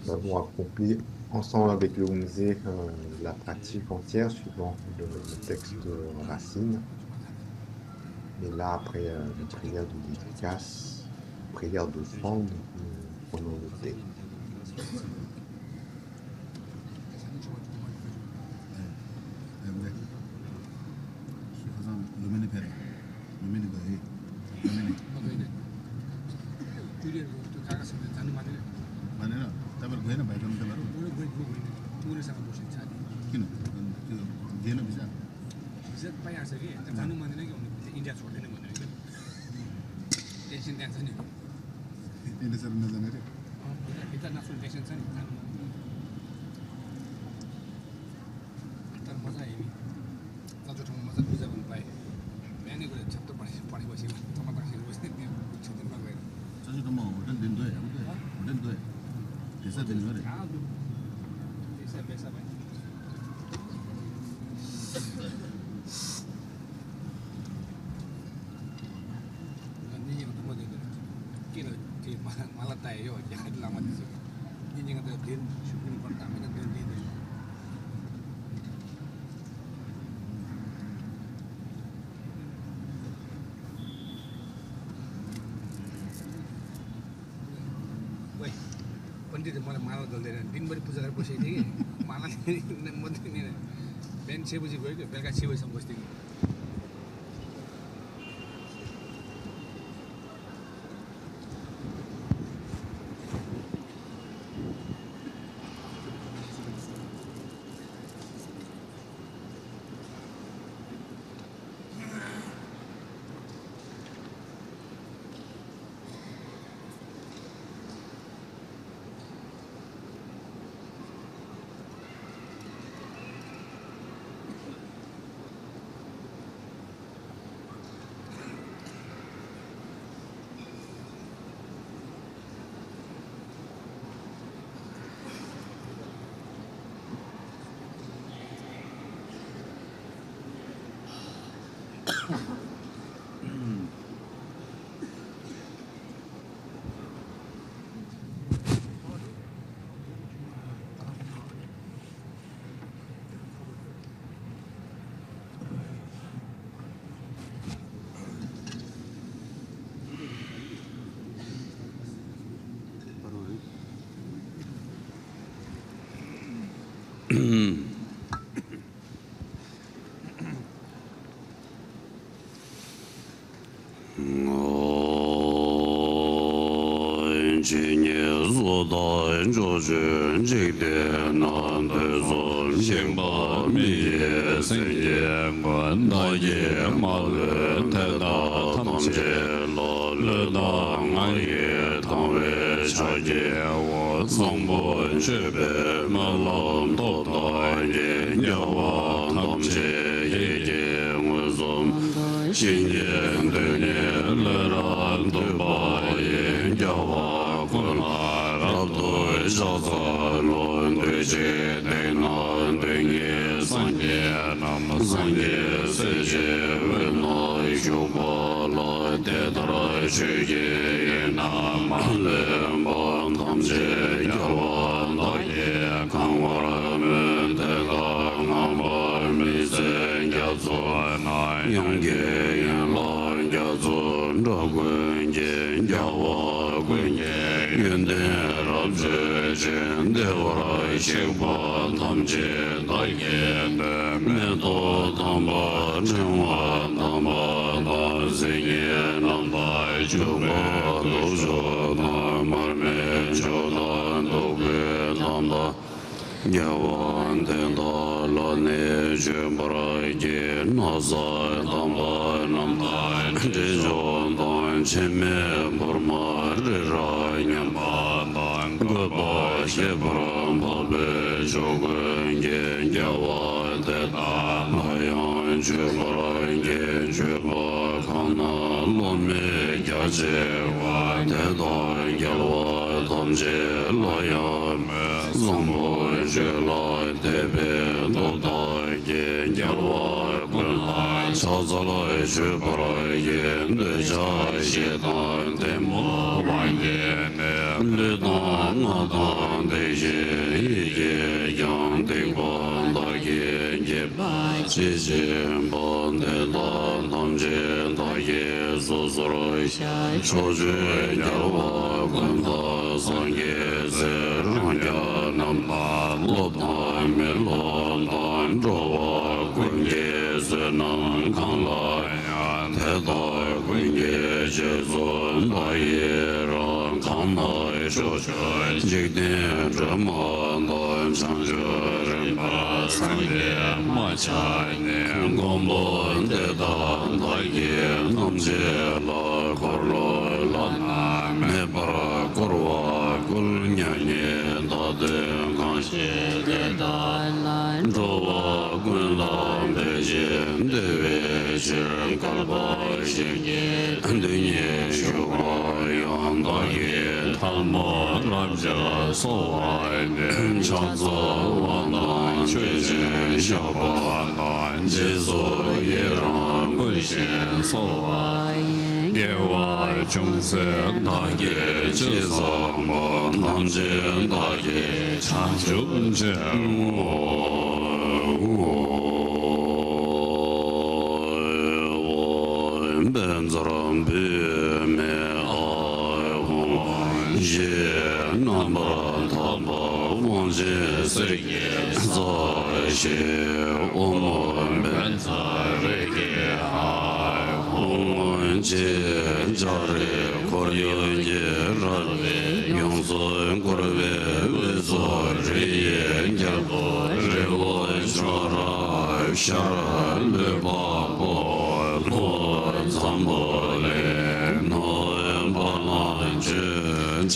Nous avons accompli ensemble avec le Hongzé, euh, la pratique entière suivant le, le texte racine. Mais là, après, euh, la prière de dédicace, prière d'offrande, nous prenons le thé. ད་མ་ཚང་ཡིན། ད་ཚོ་ཁྲོམ་མ་ཚང་མི་ཚང་མ་པའི། མེ་ནི་གོ་ཆབ་ཏུ་པར་པར་བ་ཞིག་ཐོག་མ་ཏང་ཞིག་རུ་སྟེ་ནི་ཆབ་ཏུ་མ་གོ་ཡ། ཚོ་ཆུ་ཁྲོམ་ཧོ་ཏེལ་འདི་འདུག་ཡ། ཧོ་ཏེལ་འདུག་ཡ། དེ་ས་འདི་ནི་རེད། དེ་ས་དེ་ས་པའི། ང་གཉིས་ཀྱི་ཐུགས་མ་བདེ་དེ། སྐེ་ལ་དེ་མ་མ་ལ་ལྟ་ཡ་ཡོད་ཀྱི་ཧ་ལ་མ་དེ་ཚོ། གཉིས་ཀྱི་ང་ད་དེ་ཤུགས་ཀུན་པར་ད་མི་ན་དོན་དེ་དེ། ཝེ། ཕན་ཏི་དེ་མ་ལ་མ་ལ་དོ་དེ་རེད། འདིན་པར་པུ་ཟ་ར་པོ་ཤེས་དེ། མ་ལ་ནི་མོ་དེ་ནི་རེད། བན་ཆེ་པོ་ཞིག་དགོས་ཀྱི་བེ་ཀ་ཆེ་བོ་སམ་གོ་སྟེ། ཇི་སྙེད་སུ་དག་ཕྱོགས་བཅུའི་འཇིག་རྟེན་ན། དུས་གསུམ་གཤེགས་པ་མི་ཡི་སེང་གེ་མགོན། བདག་གིས་མ་ལུས་དེ་དག་ཐམས་ཅད་བློས། ལུས་དང་ངག་གིས་དང་བའི་ཕྱག་བགྱིའོ། བཟང་པོ་སྤྱོད་པའི་སྨོན་ལམ་ཐོབ་པར་བགྱི། རྒྱལ་བ་ཐམས་ཅད་ཡིད་ཀྱིས་མངོན་སུམ། བྱིན་གྱིས་བརླབ་ནས་ལས་རབ་བསྡུས་པ་ཡི། རྒྱལ་བ་ཀུན་ལ་རབ་ཏུ་ཕྱག་འཚལ་ལོ། འདུས་བྱས་སྟེང་ན་སྡོད་མཁན་སངས་རྒྱས་རྣམས། སངས་རྒྱས་སྲས་ཀྱི་འོད་སྣང་བཞུགས་པ་ལ། དེ་ལྟར་ཆོས་ཀྱི་དབྱིངས་རྣམས་མ་ལུས་པ། ཐམས་ཅད་རྒྱལ་བ་དག་གིས་གང་བར་མོས། དེ་དག་བསྔགས་པ་མི་ཟད་རྒྱ་མཚོ་ན། དབྱངས་ཀྱི་ཡན་ལག་རྒྱ་མཚོ་འགྲོ་ཀུན་གྱི། རྒྱལ་བ་ཀུན་གྱི་ཡོན་ཏན་རབ་བརྗོད་ཅིང་། བདེ་བར་གཤེགས་པ་ཐམས་ཅད་བདག་གིས་བསྟོད། མེ་ཏོག་དམ་པ་ཕྲེང་བ་དམ་པ་དང་། སིལ་སྙན་རྣམ་དག་བྱུག་པ་སྟོབས་མཆོག་དང་། མར་མེ་མཆོག་དང་བདུག་སྤོས་དམ་དང་། རྒྱལ་བ་དེ་དག་ལ་ནི་མཆོད་པར་བགྱི། ན་བཟའ་དམ་པ་རྣམས་དང་། དྲི་མཆོག་དང་ འཆི་མེད་ཕུར་མ་རི་རབ་མཉམ་པ་དང་། བཀོད་པ་ཤེས་པར་འཕགས་པའི་ཕྱོགས་ཀུན་གྱི། རྒྱལ་བ་དེ་དག་ལ་ཡང་མཆོད་པར་བགྱི། མཆོད་པ་གང་རྣམས་སློབ་མའི་རྒྱ་ཆེ་བ། དེ་དག་རྒྱལ་བ་ཐམས་ཅད་ལ་ཡང་སྨོད། བཟང་པོ་སྤྱོད་ལ་དད་པའི་སྟོབས་དག་གིས། རྒྱལ་བ་ཀུན་ལ་ཕྱག་འཚལ་མཆོད་པར་བགྱི། འདོད་ཆགས་ཞེ་སྡང་གཏི་མུག་དབང་གིས་ནི། ལུས་དང་ངག་དང་བདེ་གཤེགས་ཡིད་ཀྱིས་ཀྱང་། སྡིག་པ་བདག་གིས་བགྱིས་པ་ཅི་མཆིས་པ། དེ་དག་ཐམས་ཅད་བདག་གིས་སོ་སོར་བཤགས། ཕྱོགས་བཅུའི་རྒྱལ་བ་ཀུན་དང་སངས་རྒྱས་སྲས། རང་རྒྱལ་རྣམས་དང་སློབ་དང་མི་སློབ་དང་། འགྲོ་བ་ཀུན་གྱི་བསོད་ནམས་གང་ལ་ཡང་། དེ་དག་ཀུན་གྱི་རྗེས་སུ་བདག་ཡི་རང་། གང་ན་ཕྱོགས་བཅུའི་འཇིག་རྟེན་སྒྲོན་མ་དང་། བྱང་ཆུབ་རིམ་པ་སངས་རྒྱས་མ་ཆགས་ཉིད། མགོན་པོ་དེ་དག་བདག་གིས་ཐམས་ཅད་ལ། འཁོར་ལོ་བླ་ན་མེད་པར་བསྐོར་བ་ཀུན། མྱ་ངན་འདའ་སྟོན་གང་བྱེད་དེ་དག་ལ། འགྲོ་བ་ཀུན་ལ་ཕན་ཕྱིར་བདེ་བའི་ཕྱིར། བསྐལ་པ་བཞི་གི་དུས་ནི་ཞུགས་པ་ཡང་། བདག་གིས་ཐལ་མོ་རབ་སྦྱར་གསོལ་བ་འདེབས། ཕྱག་འཚལ་བ་དང་མཆོད་ཅིང་བཤགས་པ་དང་། རྗེས་སུ་ཡི་རང་བསྐུལ་ཞིང་གསོལ་བ་ཡི། དགེ་བ་ཅུང་ཟད་བདག་གིས་ཅི་བསགས་པ། ཐམས་ཅད་བདག་གིས་བྱང་ཆུབ་སྤྱད། ཨོ། བཛྲ་བྷཱུ་མི་ཨཱཿཧཱུྃ། ཞེས་རྣམ་པར་ཐར་པ་དབང་ཆེན་གསེར་གྱི་རྩ་ཞེས། ཨོཾ་བཛྲ་རེ་ཀེ་ཧཱུྃ། ཨོཾ་ཅེ་ཙཱ་རེ་ཁོར་ཡུག་གི་ར་བས་ཡོངས་སུ་བསྐོར་བའི་དབུས་སུ་རི་ཡི་རྒྱལ་པོ་རི་བོ་ཅོག་ར་ཤར་ལུས་འཕགས་པོ་ལྷོ་འཛམ་བུ་གླིང་ནུབ་བ་ལང་སྤྱོད་བྱང་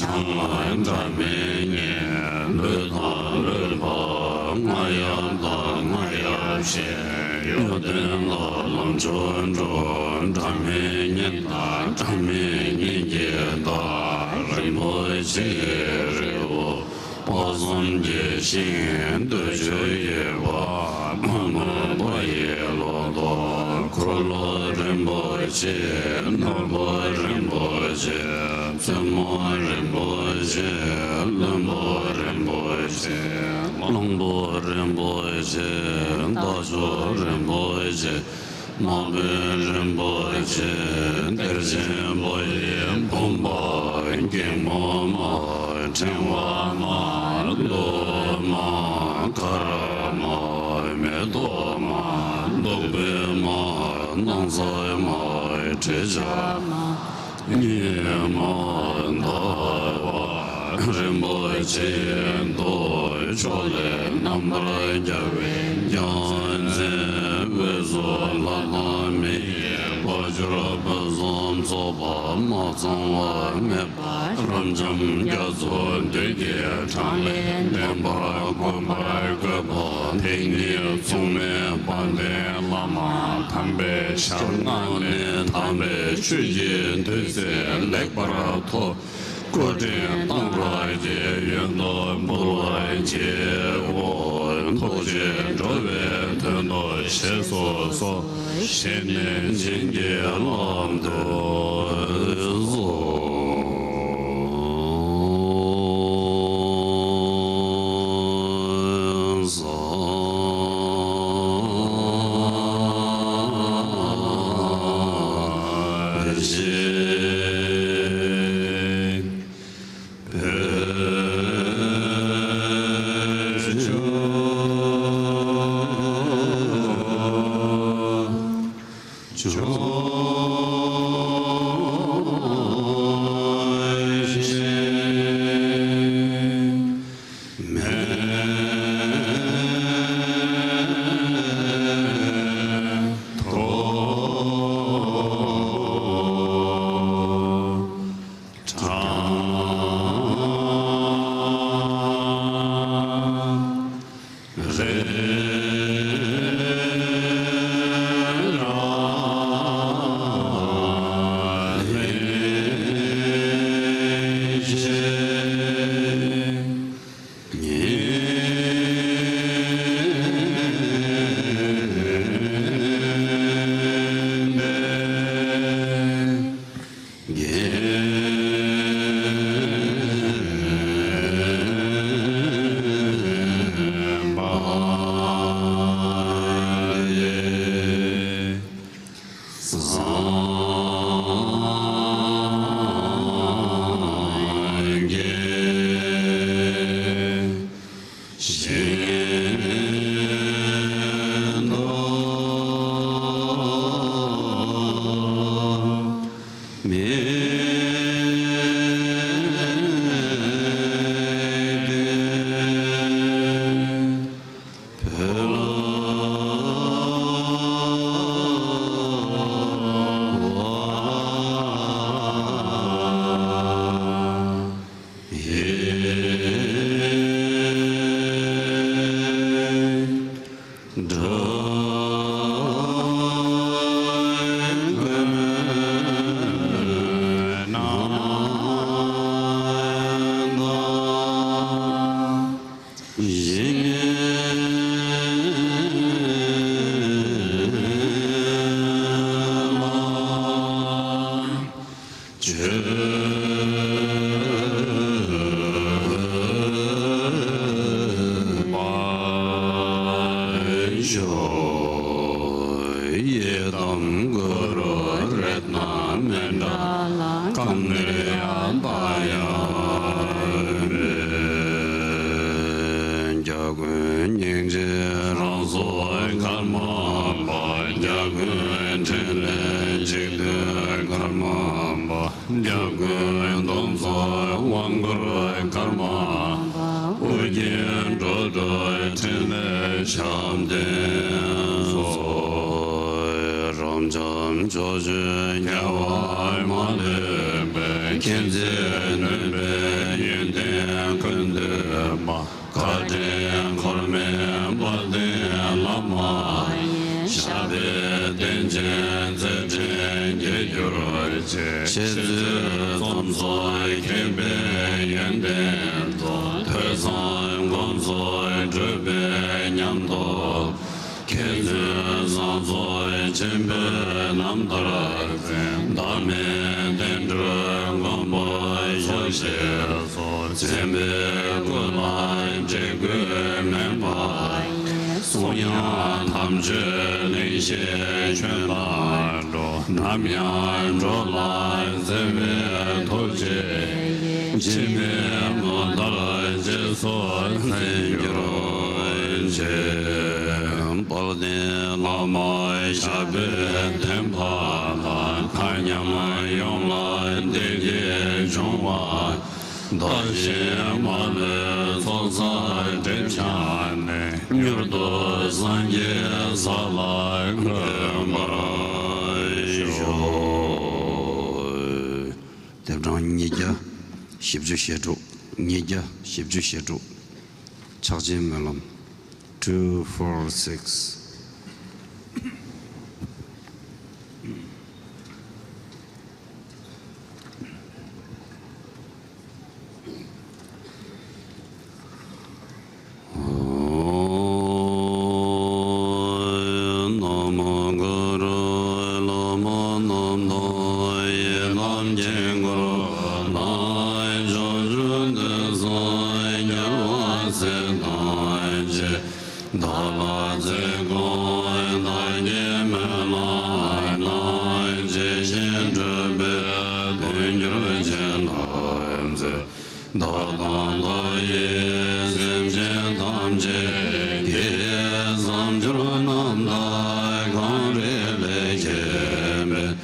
སྒྲ་མི་སྙན། ལུས་དང་ལུས་འཕགས་རྔ་ཡབ་དང་རྔ་ཡབ་ཆེན། གཡོ་ལྡན་དང་ལམ་མཆོག་འགྲོ་སྒྲ་མི་སྙན་དང་སྒྲ་མི་སྙན་གྱི་བདག་རིན་པོ་ཆེའི་རི་བོ། དཔག་བསམ་གྱི་ཤིང་འདོད་ཆོས་ཀྱི་བ། མ་མོ་པ་ཡི་ལོ་ཏོག་འཁོར་ལོ་རིན་པོ་ཆེ། ནོར་བུ་རིན་པོ་ཆེ། བཙུན་མོ་རིན་པོ་ཆེ། བློན་པོ་རིན་པོ་ཆེ། གླང་པོ་རིན་པོ་ཆེ། རྟ་མཆོག་རིན་པོ་ཆེ། ནག་པོའི་རིན་པོ་ཆེ། གཏེར་ཆེན་པོ་ཡི་བུམ་པ། སྒེག་མོ་མ། ཕྲེང་བ་མ། གླུ་མ། གར་མ། མེ་ཏོག་མ། བདུག་སྤོས་མ། སྣང་གསལ་མ། དྲི་ཆབ་མ། ཉི་མ་ཟླ་བ་རིན་པོ་ཆེ་འདུ། ཕྱོགས་ལས་རྣམ་པར་རྒྱལ་བའི་རྒྱལ་མཚན། དབུས་སུ་ལྷ་དང་མི་ཡི་དཔལ་འབྱོར་ཕུན་སུམ་ཚོགས་པ། མ་ཚང་བ་མེད་པ་རབ་འབྱམས་རྒྱ་མཚོ་བདུད་ཀྱི་འཕྲང་ལས་འདྲེན་པར་མགོན་པོའི་བཀོད་པ། དེ་ཉིད་མཚུངས་མེད་དཔལ་ལྡན་བླ་མ་དམ་པའི་ཞལ་སྔ་ནས། དམ་པའི་ཆོས་ཀྱི་བདུད་རྩི་ལེགས་པར་ཐོབ། སྐུ་དྲིན་གཏང་རག་གི་ཡོན་དུ་འབུལ་བར་བགྱིའོ། ཐུགས་རྗེས་འགྲོ་བའི་དོན་དུ་བཞེས་སུ་གསོལ། བཞེས་ནས་བྱིན་གྱིས་བརླབ་ཏུ་གསོལ། ཡི་དམ་གུ་རུ་རཏྣ་མཎྜལ་ཀ་ནིར་ཡ་ཏ་ཡ་མེ། འཇམ་མགོན་སྙིང་རྗེ་རང་སྲོག་ཀརྨ་པ། འཇམ་མགོན་འཕྲིན་ལས་འཇིག་རྟེན་ཀརྨ་པ། འཇམ་མགོན་སྟོང་གསུམ་དབང་བསྐུར་ཀརྨ་པ། ཨོ་རྒྱན་འགྲོ་དྲུག་འཕྲིན་ལས་བཤམས་ལྡན་སོགས། རབ་འབྱམས་ཕྱོགས་བཅུའི་རྒྱལ་བ་མ་ལུས་པའི། མཁྱེན་བརྩེ་ནུས་པའི་ཡོན་ཏན་ཀུན་བསྡུས་པ། བཀའ་དྲིན་འཁོར་མེད་དཔལ་ལྡན་བླ་མ་ཡི། ཞབས་པད་བརྟན་ཅིང་མཛད་འཕྲིན་རྒྱས་གྱུར་ཅིག། འཆད་རྩོད་རྩོམ་གསུམ་མཁྱེན་པའི་ཡོན་ཏན་རྫོགས། ཐོས་བསམ་སྒོམ་གསུམ་གྲུབ་པའི་ཉམས་རྟོགས། མཁས་བཙུན་བཟང་ཚོགས་ཆེན་པོའི་རྣམ་ཐར་འཛིན། བདག་མེད་བསྟན་འགྲོའི་མགོན་པོ་ཆོག་ཤེས་སོགས། མཚན་དཔེའི་སྐུ་ལ་བྲེལ་དགོས་མེད་པ་ཡི། གསུང་དབྱངས་དམ་ཆོས་གླིང་བཞིའི་ཁྱོན་ལ་སྒྲོག། ནམ་ཡང་འགྲོ་ལ་བརྩེ་བའི་ཐུགས་རྗེ་ཡིས། འཆི་མེད་མུ་མཐའི་རྗེས་སུ་འཛིན་གྱུར་ཅིག། དཔལ་ལྡན་བླ་མ་ཞབས་པད་བརྟན་པ་ལ། མཁའ་མཉམ་ཡོངས་ལ་བདེ་སྐྱིད་འབྱུང་བ། བདག་གཞན་མ་ལུས་ཚོགས་བསགས་སྒྲིབ་སྦྱངས་ནས། མྱུར་དུ་སངས་རྒྱས་ས་ལ་འཁོད་པར་ཤོག། ལྡེབ་གྲངས་ཉིས་བརྒྱ་བཞི་བཅུ་ཞེ་དྲུག། ཉིས་བརྒྱ་བཞི་བཅུ་ཞེ་དྲུག། ཕྱག་ཆེན་སྨོན་ལམ། two four six། ན་མོ་གུ་རུ། བླ་མ་རྣམས་དང་ཡི་དམ་དཀྱིལ་འཁོར་ན། ཕྱོགས་བཅུ་དུས་གསུམ་རྒྱལ་བ་སྲས་དང་བཅས། བདག་ལ་བརྩེ་དགོངས་བདག་གིས་སྨོན་ལམ་གནང་། ཇི་བཞིན་སྒྲུབ་པའི་དོན་གྱུར་ཅིག་ལ་མཛོད། བདག་དང་བདག་གི་སེམས་ཅན་ཐམས་ཅད་ཀྱི། བསམ་སྦྱོར་རྣམ་དག་གངས་རི་ལས་ཁྱད་མེད།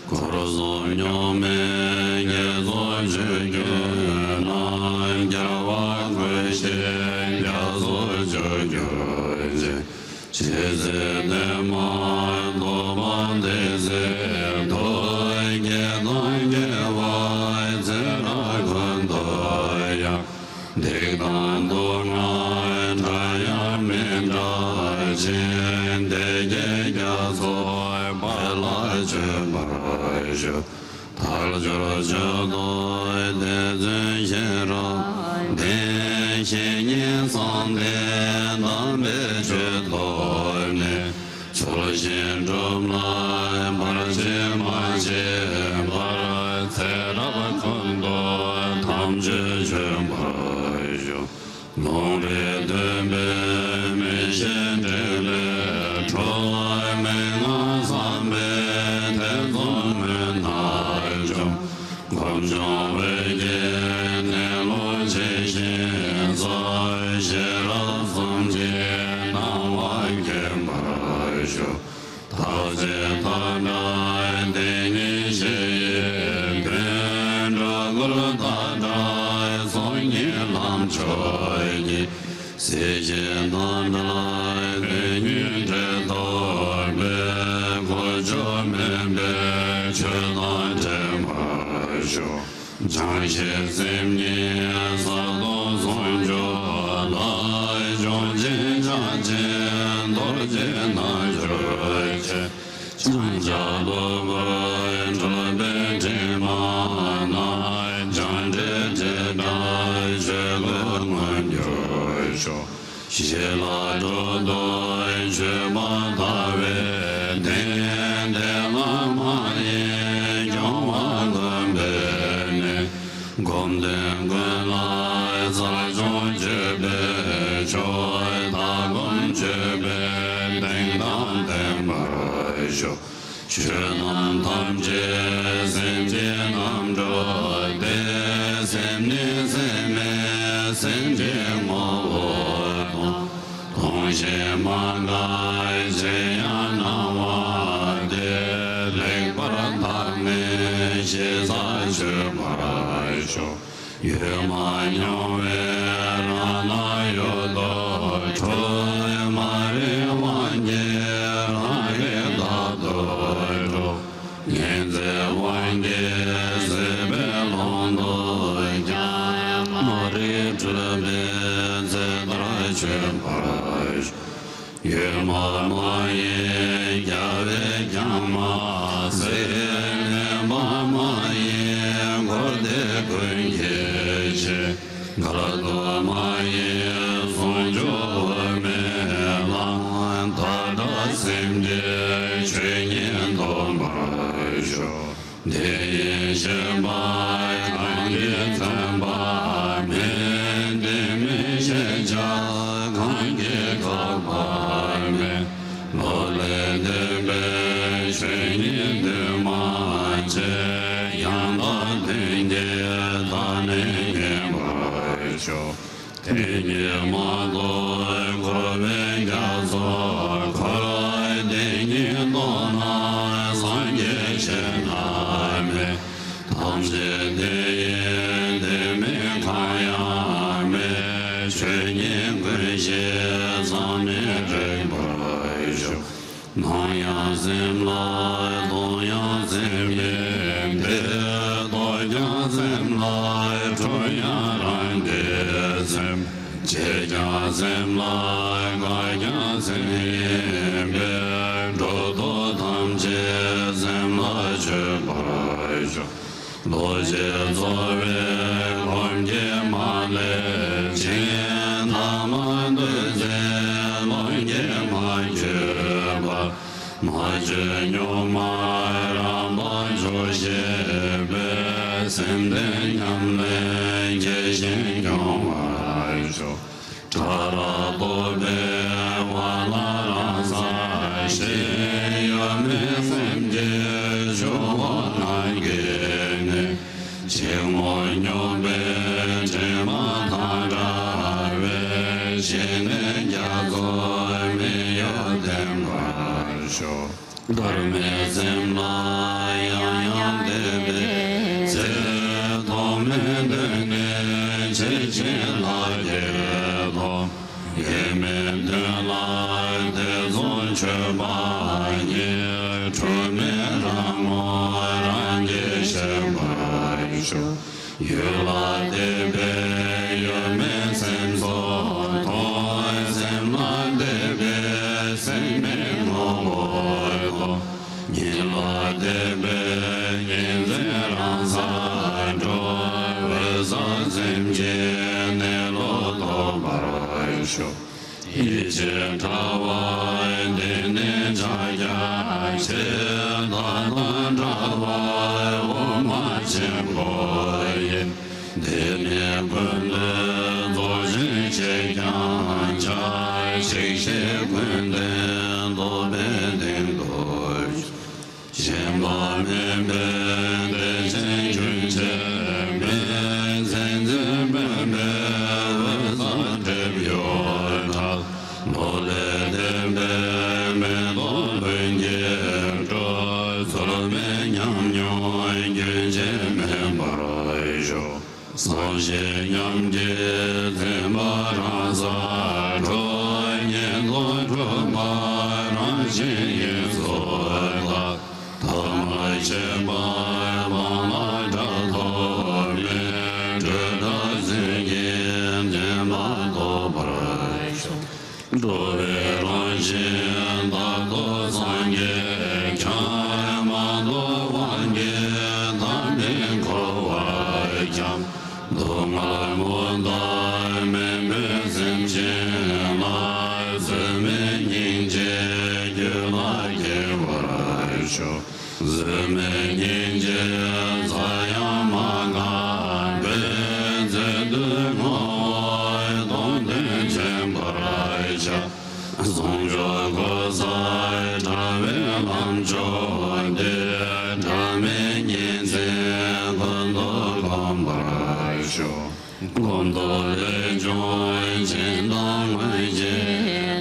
འཁོར་གསུམ་མྱོང་མེད་དགེ་ཚོགས་མཆོག་གྱུར་ན། རྒྱལ་བ་ཀུན་གྱི་རྒྱ་མཚོ་མཆོག་གྱུར་ཅིག། ཇི་སྲིད་བདེ་མ་ཐོབ་པ་དེ་སྲིད་དུ། སྐྱེ་དང་སྐྱེ་བ་ཚེ་རབས་ཀུན་ཏུ་ཡང་། སྡིག་དང་སྡུག་བསྔལ་འདྲ་ཡང་མི་འདྲ་ཞིང་། བདེ་སྐྱིད་རྒྱ་མཚོ་འཕེལ་ལ་སྤྱོད་པར་ཤོག། དལ་འབྱོར་སྤྱོད་དང་བདེ་བརྩོན་ཤེས་རབ་ལྡན། བཤེས་གཉེན་གསང་བདེ་དམ་པའི་ཆོས་ཐོབ་ནས། ཚུལ་བཞིན་སྒྲུབ་ལ་བར་ཆད་མ་བྱས་པར། ཚེ་རབས་ཀུན་ཏུ་དམ་ཆོས་སྤྱོད་པར་ཤོག། ལུང་རིགས་མཐུན་པའི་མི་ཤེས་འབྲེལ་ལས་གྲོལ། མན་ངག་བསམ་པའི་ཐེ་ཚོམ་མུན་ནག་བཅོམ། སྒོམ་བྱུང་འོད་ཀྱི་གནས་ལུགས་ཇི་བཞིན་གསལ། ཤེས་རབ་གསུམ་གྱི་སྣང་བ་མཁྱེན་པར་ཤོག། ཐེག་ཆེན་མཐའ་བྲལ་དེ་ཉིད་ཤེས་ཡོན་ཏན། སྒྲོ་སྐུར་མཐའ་བྲལ་ཚོགས་གཉིས་ལམ་མཆོག་གི། སྲིད་ཞིའི་མཐའ་བྲལ་དེ་ཉིད་འབྲས་ཐོབ་པའི། གོ་ཆོད་མིན་པའི་ཆོས་དང་འབྲལ་མ་ཤོག། སྦྱངས་ཤིང་སེམས་ཉིད་ ཤོག། ཞི་ལ་སྒྲོལ་དུ་སྤྱོད་པ་དག་པའི་བདེན། དེ་ལ་མ་ཡེངས་སྐྱོང་བ་ཀུན་པས་ནི། སྒོམ་དོན་ཀུན་ལ་ས་སྦྱོང་སྤྱོད་པའི་མཆོག། ལྟ་སྒོམ་སྤྱོད་པའི་གདེང་དང་ལྡན་པར་ཤོག། ཆོས་རྣམས་ཐམས་ཅད་སེམས་ཀྱི་རྣམ་གྲངས་ཏེ། སེམས་ནི་སེམས་མེད་སེམས་ཀྱི་ངོ་བོ་དང་། སྟོང་ཞིང་མ་འགགས་ཕྱིར་ཡང་སྣང་བ་སྟེ། ལེགས་པར་བརྟགས་ནས་ཞི་ས་ཆོད་པར་ཤོག། ཡུལ་མ་མྱོང་བའི་རང་སྣང་ཡུལ་དུ་འཁྲུལ། མ་རིག་དབང་གིས་རང་རིག་བདག་ཏུ་གྲུབ། ཉི་ཟེར་དབང་གིས་སྲིད་པའི་ཀློང་དུ་འཁྱམས། མ་རིག་འཁྲུལ་པའི་ཚེ་ལྟར་ཆོད་པར་ཤོག། ཡུལ་མ་མ་ཡིན་རྒྱལ་བས་ཀྱང་མ་གཟིགས། གནས་མ་མ་ཡིན་འཁོར་འདས་ཀུན་གྱི་གཅིག། འགལ་རྟོག་མ་ཡིན་ཟུང་འཇུག་དབུ་མའི་ལམ། བདག་སྒྲ་སེམས་ཀྱི་ཆོས་ཉིད་སྟོན་པར་ཤོག། དེ་ཡི་ཤེས་པ་གང་གིས་མཚོན་པ་མེད། དེ་མིན་ཤེས་བྱ་གང་གིས་དགག་པ་མེད། བློ་ལས་འདས་པའི་ཆོས་ཉིད་འདུས་མ་བྱས། ཡང་དག་དོན་གྱི་མཐའ་ནི་ཉན་པར་ཤོག། དེ་ཉིད་མ་གཏོགས་འཁོར་བའི་རྒྱ་མཚོ་འཁོལ། དེ་ཉིད་རྟོགས་ན་སངས་རྒྱས་ཞེ་དྲག་མེད། ཐམས་ཅད་དེ་ཡིན་དེ་མིན་གང་ཡང་མེད། ཆོས་ཉིད་ཀུན་ཤེས་ཙམ་ཉིད་རིག་པར་ཤོག། སྣང་ཡང་སེམས་ལ་རྟོག་ཡང་སེམས་ཡིན་ཏེ། རྟོག་ཀྱང་སེམས་ལ་འཁྲུལ་ཡང་རང་གི་སེམས། བྱེད་ཀྱང་སེམས་ལ་འགག་ཀྱང་སེམས་ཡིན་པས། འགྲོ་ལྡོག་ཐམས་ཅད་སེམས་ལ་ཆོད་པར་ཤོག། རྡོ་རྗེ་རྩོལ་བའི་སྒོམ་གྱིས་མ་བསླད་ཅིང་། ཐ་མལ་འདུ་འཛིན་རླུང་གིས་མ་བསྐྱོད་པ། མ་བཅོས་གཉུག་མ་རང་དབང་མཆོག་ཤེས་པས། སེམས་ལྡན་ཉམས་ལེན་དགྱེས་ཤིང་སྐྱོང་བར་ཤོག། ཕྲ་རགས་རྟོག་པའི་ཝ་ལ་རང་སར་ཞིག། ཡོད་མེད་སེམས་ཀྱི་ཆུ་བོ་ནང་གི་ནི། འཆིང་བ་སྙོམས་པའི་དྲི་མ་དང་བྲལ་བའི། ཞི་གནས་རྒྱ་མཚོ་མི་གཡོ་ལྡན་པར་ཤོག། བདག་མེད་སེམས་ལ་ཡང་ཡང་དད་པའི་ཚེ། ཐོག་མེད་དོན་ནི་ཇི་བཞིན་ལགས་ཀྱི་ཐོག། ཡེངས་མེད་དོན་ལ་ཐེ་ཚོམ་ཆོད་པ་ཉིད། འཁྲུལ་མེད་རང་ངོ་རང་རྒྱལ་ཤེས་པར་ཤོག། ཡུལ་ལ་དད་པའི་ཡུལ་མེད་སེམས་ཚོགས་ཐོབ། སེམས་ལ་དད་པའི་སེམས་མེད་ངོ་བོ་ཐོབ། ཉིད་ལ་དད་པའི་ཉིད་འཛིན་རང་སར་གྲོལ། འོད་གསལ་སེམས་ཀྱི་གནས་ལུགས་རྟོགས་པར་ཤོག། ཡིད་ཆེས་ཕྲ་བ་འདི་ནི་ཕྱག་རྒྱ་ཆེ། ད་ལྟ་འདྲ་བ་དབུ་མ་ཆེན་པོ་ཡིན། འདི་ནི་ཀུན་ཏུ་རྫོགས་ཆེན་ཞེས་ཀྱང་བྱ། ཞིག་ཤེས་ཀུན་ལྡན་རྟོགས་པའི་གདེང་ཐོབ་ཤོག། ཞེན་པ་མེད་པའི་བདེ་ཆེན་རྒྱུན་ཆད་མེད། མཚན་འཛིན་སྨོན་པའི་འོད་གསལ་སྒྲིབ་གཡོགས་བྲལ། བློ་ལས་འདས་པའི་མེ་ཏོག་ལྷུན་གྱིས་སྤྲོ། ཚུལ་མིན་ཉམས་མྱོང་རྒྱུན་ཆད་མེད་པར་ཤོག། བསམ་བཞིན་ཉམས་ཀྱིས་འཛིན་པ་རང་སར་གྲོལ། ཉེར་ལྡོག་གྲུབ་པ་རང་བཞིན་ཡིན་སོ་ཐག། ཐ་མལ་ཆེན་པོའི་སྤང་བླང་སྒྲ་ཐོགས་མེད། སྤྲོས་བྲལ་སེམས་ཀྱིས་འཛིན་པ་རྟོགས་པར་ཤོག། འགྲོ་བའི་རང་བཞིན་རྟག་ཏུ་སངས་རྒྱས་ཀྱང་། མ་རྟོགས་དབང་གིས་ཐ་མལ་འཁོར་བར་འཁྱམས། སྡུག་བསྔལ་མུ་མཐའ་མེད་པའི་སེམས་ཅན་ དུས་ང་བ་སྟོང་དོན་མཁྱེན་པར་བྱ། ཟུང་འཇུག་གོ་ས་དྲ་བའི་ལམ་མཆོག་འདི། དྲ་མེད་ཉིན་མཚན་ཀུན་ཏུ་གོམས་པར་ཤོག། གོམ་ཏོ་ལས་བྱུང་སྦྱིན་དང་མངོན་བརྗོད་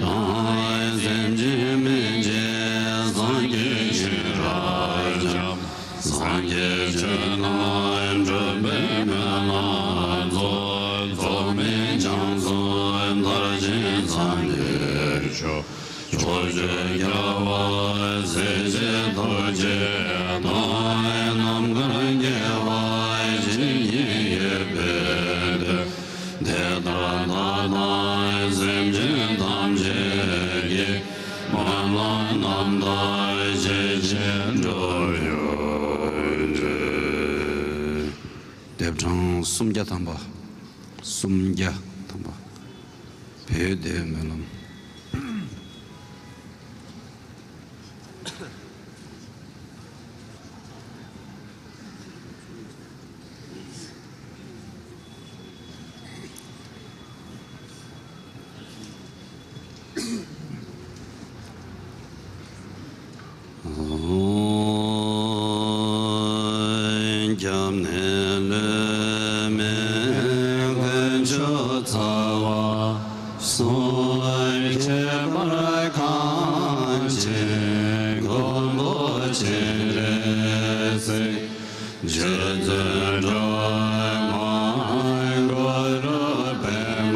དང་། སེམས་ཅན་སྨིན་བྱེད་སངས་རྒྱས་ཤེས་རབ་འབྱམས། སངས་རྒྱས་ཆོས་རྣམས་སྒྲུབ་པའི་སྨོན་ལམ་རྫོགས། རྫོགས་པའི་བྱང་སེམས་མཐར་ཕྱིན་སངས་རྒྱས་མཆོག། ཕྱོགས་བཅུའི་རྒྱལ་བ་སྲས་བཅས་ཐུགས་རྗེ་དང་། ནམ་མཁའ་རྒྱལ་བ་ཇི་སྙེད་ཡོད་པའི་དོན། དེ་ལྟར་བདག་དང་སེམས་ཅན་ཐམས་ཅད་ཀྱི་སྨོན་ལམ་རྣམ་དག་ཇི་བཞིན་འགྲུབ་ཡོང་ངེས། ལྡེབ་གྲངས་སུམ་བརྒྱ་ཐམ་པ། སུམ་བརྒྱ་ཐམ་པ། བོད་སྡེའི་སྨོན་ལམ། སྐྱབས་གནས་ལུས་མེད་དཀོན་མཆོག་རྩ་བ་སྲུང་། ཁྱད་པར་གང་ཅི་མགོན་པོ་སྤྱན་རས་གཟིགས། རྗེ་བཙུན་སྒྲོལ་མ་གུ་རུ་པདྨ་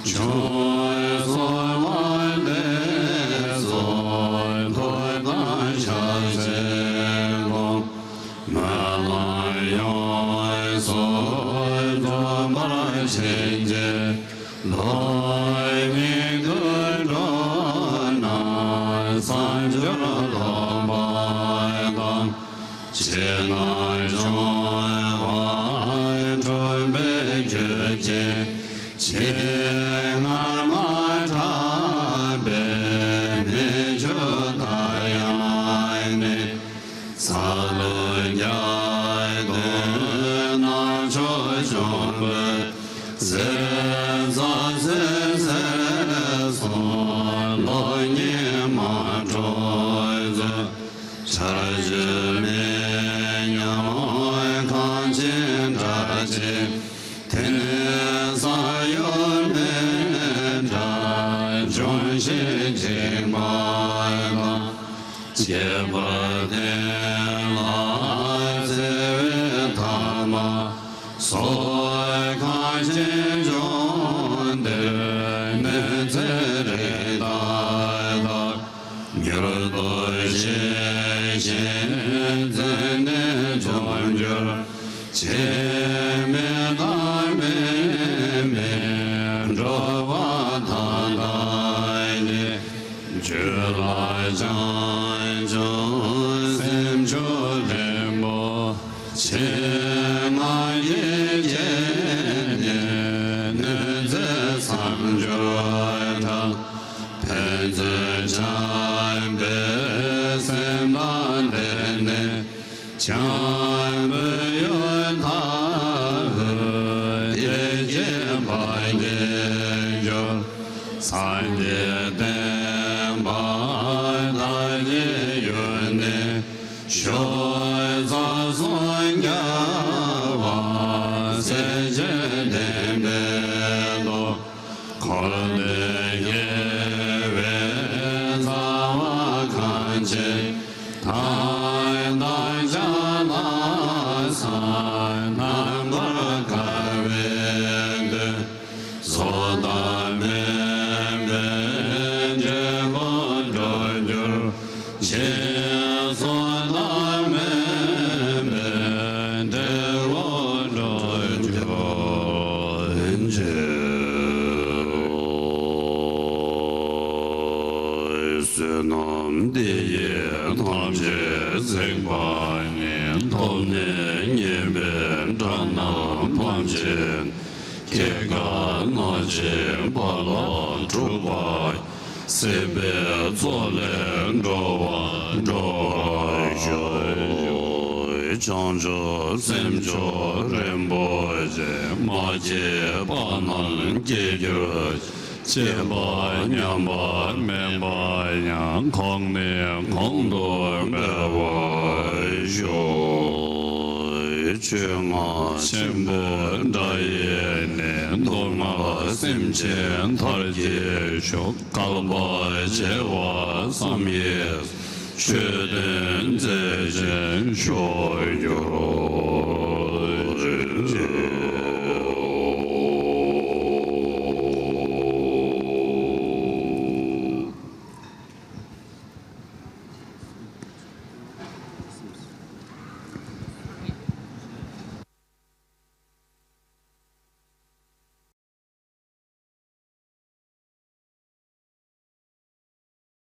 འབྱུང་གསོལ་བ་འདེབས་སོ། ཐུགས་དམ་ཕྱག་འཚལ་ལོ། སྨོན་ལམ་ཡོངས་སུ་རྫོགས་པར་བྱིན་གྱིས་རློབས། སྙིགས་དུས་འགྲོ་རྣམས་བསམ་སྦྱོར་ལོག་པ་དང་། ཕྱི་ནང་སྦྱོང་བ་འཁྲུལ་པའི་རྒྱུད་ཀྱི་ཕྱིར། སྔར་མ་བསགས་པའི་ནུས་ཤུགས་དག་ཡངས་ནས། འཚལ་ལོ་རྒྱ་མཚོའི་རྣམ་མཆོག་འབྱུང་པོའི་ཟེར་ཚ་ཟེར་ཟེར་སོང་། ལོ་ཉི་མ་འཕྲོ་མཛད། འཆར་གཞི་མེད་ཉམས་ཁང་ཆེན་འདྲ་ཅིག། དེ་ནས་ས་གཡོ་མེད་འདྲ་འབྱུང་ཞིང་འཇིགས་པ་དང་། བསྐལ་པ་སྟེང་ལ་འཚེ་བའི་ཐ་མ་སོགས་གང་ཞིག་འབྱུང་འདིར་གནོད་འཚེ་རིགས་དག་དང་། མྱུར་དུ་ཞི་ཞིང་མཛད་ནས་འབྱུང་འགྱུར། ཆེས་མེད་དང་མེད་མེད་འགྲོ་བ་མཐའ་དག་གི་རྒྱུད་ལ་བྱང་ཆུབ་སེམས་མཆོག་ལྷུན་པོ་ཆེ། ང་ཡི་རྒྱལ་ནི་ནུས་མཛད་མཚམས་སྦྱོར་དང་། ཕན་ཚུན་བྱམས་པའི་སེམས་དང་ལྡན་ནས། བྱམས་པའི་ཡུལ་མཐའ་དག་བདེ་སྐྱིད་འབར་གྱུར། སངས་རྒྱས་བསྟན་པ་དར་གྱི་ཡུལ་ནས། ཕྱོགས་བཅུ་སུམ་བརྒྱ་པ་སྲས་བཅས་བསྟན་པའི་ཐོག་འཁོར་འདས་དགེ་བའི་རྩ་བ་གང་ཆེ། མཐའ་དག་ཕྱག་ན་བསམ་རྣམ་པར་དཀར་བའི་མདོས། བཟོ་ལྟ་མེད་པའི་འབྲས་བུ་འགྲུབ་གྱུར་ཅིག། བཟོ་ལྟ་མེད་པའི་འབྲས་བུ་འགྲུབ་གྱུར་ཅིག། བསོད་ནམས་འདི་ཡིས་ཐམས་ཅད་གཟིགས་པ་ཉིད། ཐོབ་ནས་ཉེས་པའི་དགྲ་རྣམས་ཕམ་བྱས། སྐྱེ་རྒ་ན་འཆིའི་རྦ་རླབས་འཁྲུགས་པ། སྲིད་པའི་མཚོ་ལས་འགྲོ་བ་སྒྲོལ་བར་ཤོག། བྱང་ཆུབ་སེམས་མཆོག་རིན་པོ་ཆེ། མ་སྐྱེས་པ་རྣམས་སྐྱེ་གྱུར་ཅིག། སྐྱེས་པ་ཉམས་པ་མེད་པ་ཡང་། གོང་ནས་གོང་དུ་འཕེལ་བར་ཤོག། ཆོས་རྔ་ཆེན་པོའི་སྒྲ་ཡིས་ནི། སྡུག་བསྔལ་སེམས་ཅན་མཐར་གྱིས་ཕྱུག། བསྐལ་པ་བྱེ་བ་ཙམ་ཡི། ཆོས་དོན་མཛད་ཅིང་གཤེགས་གྱུར་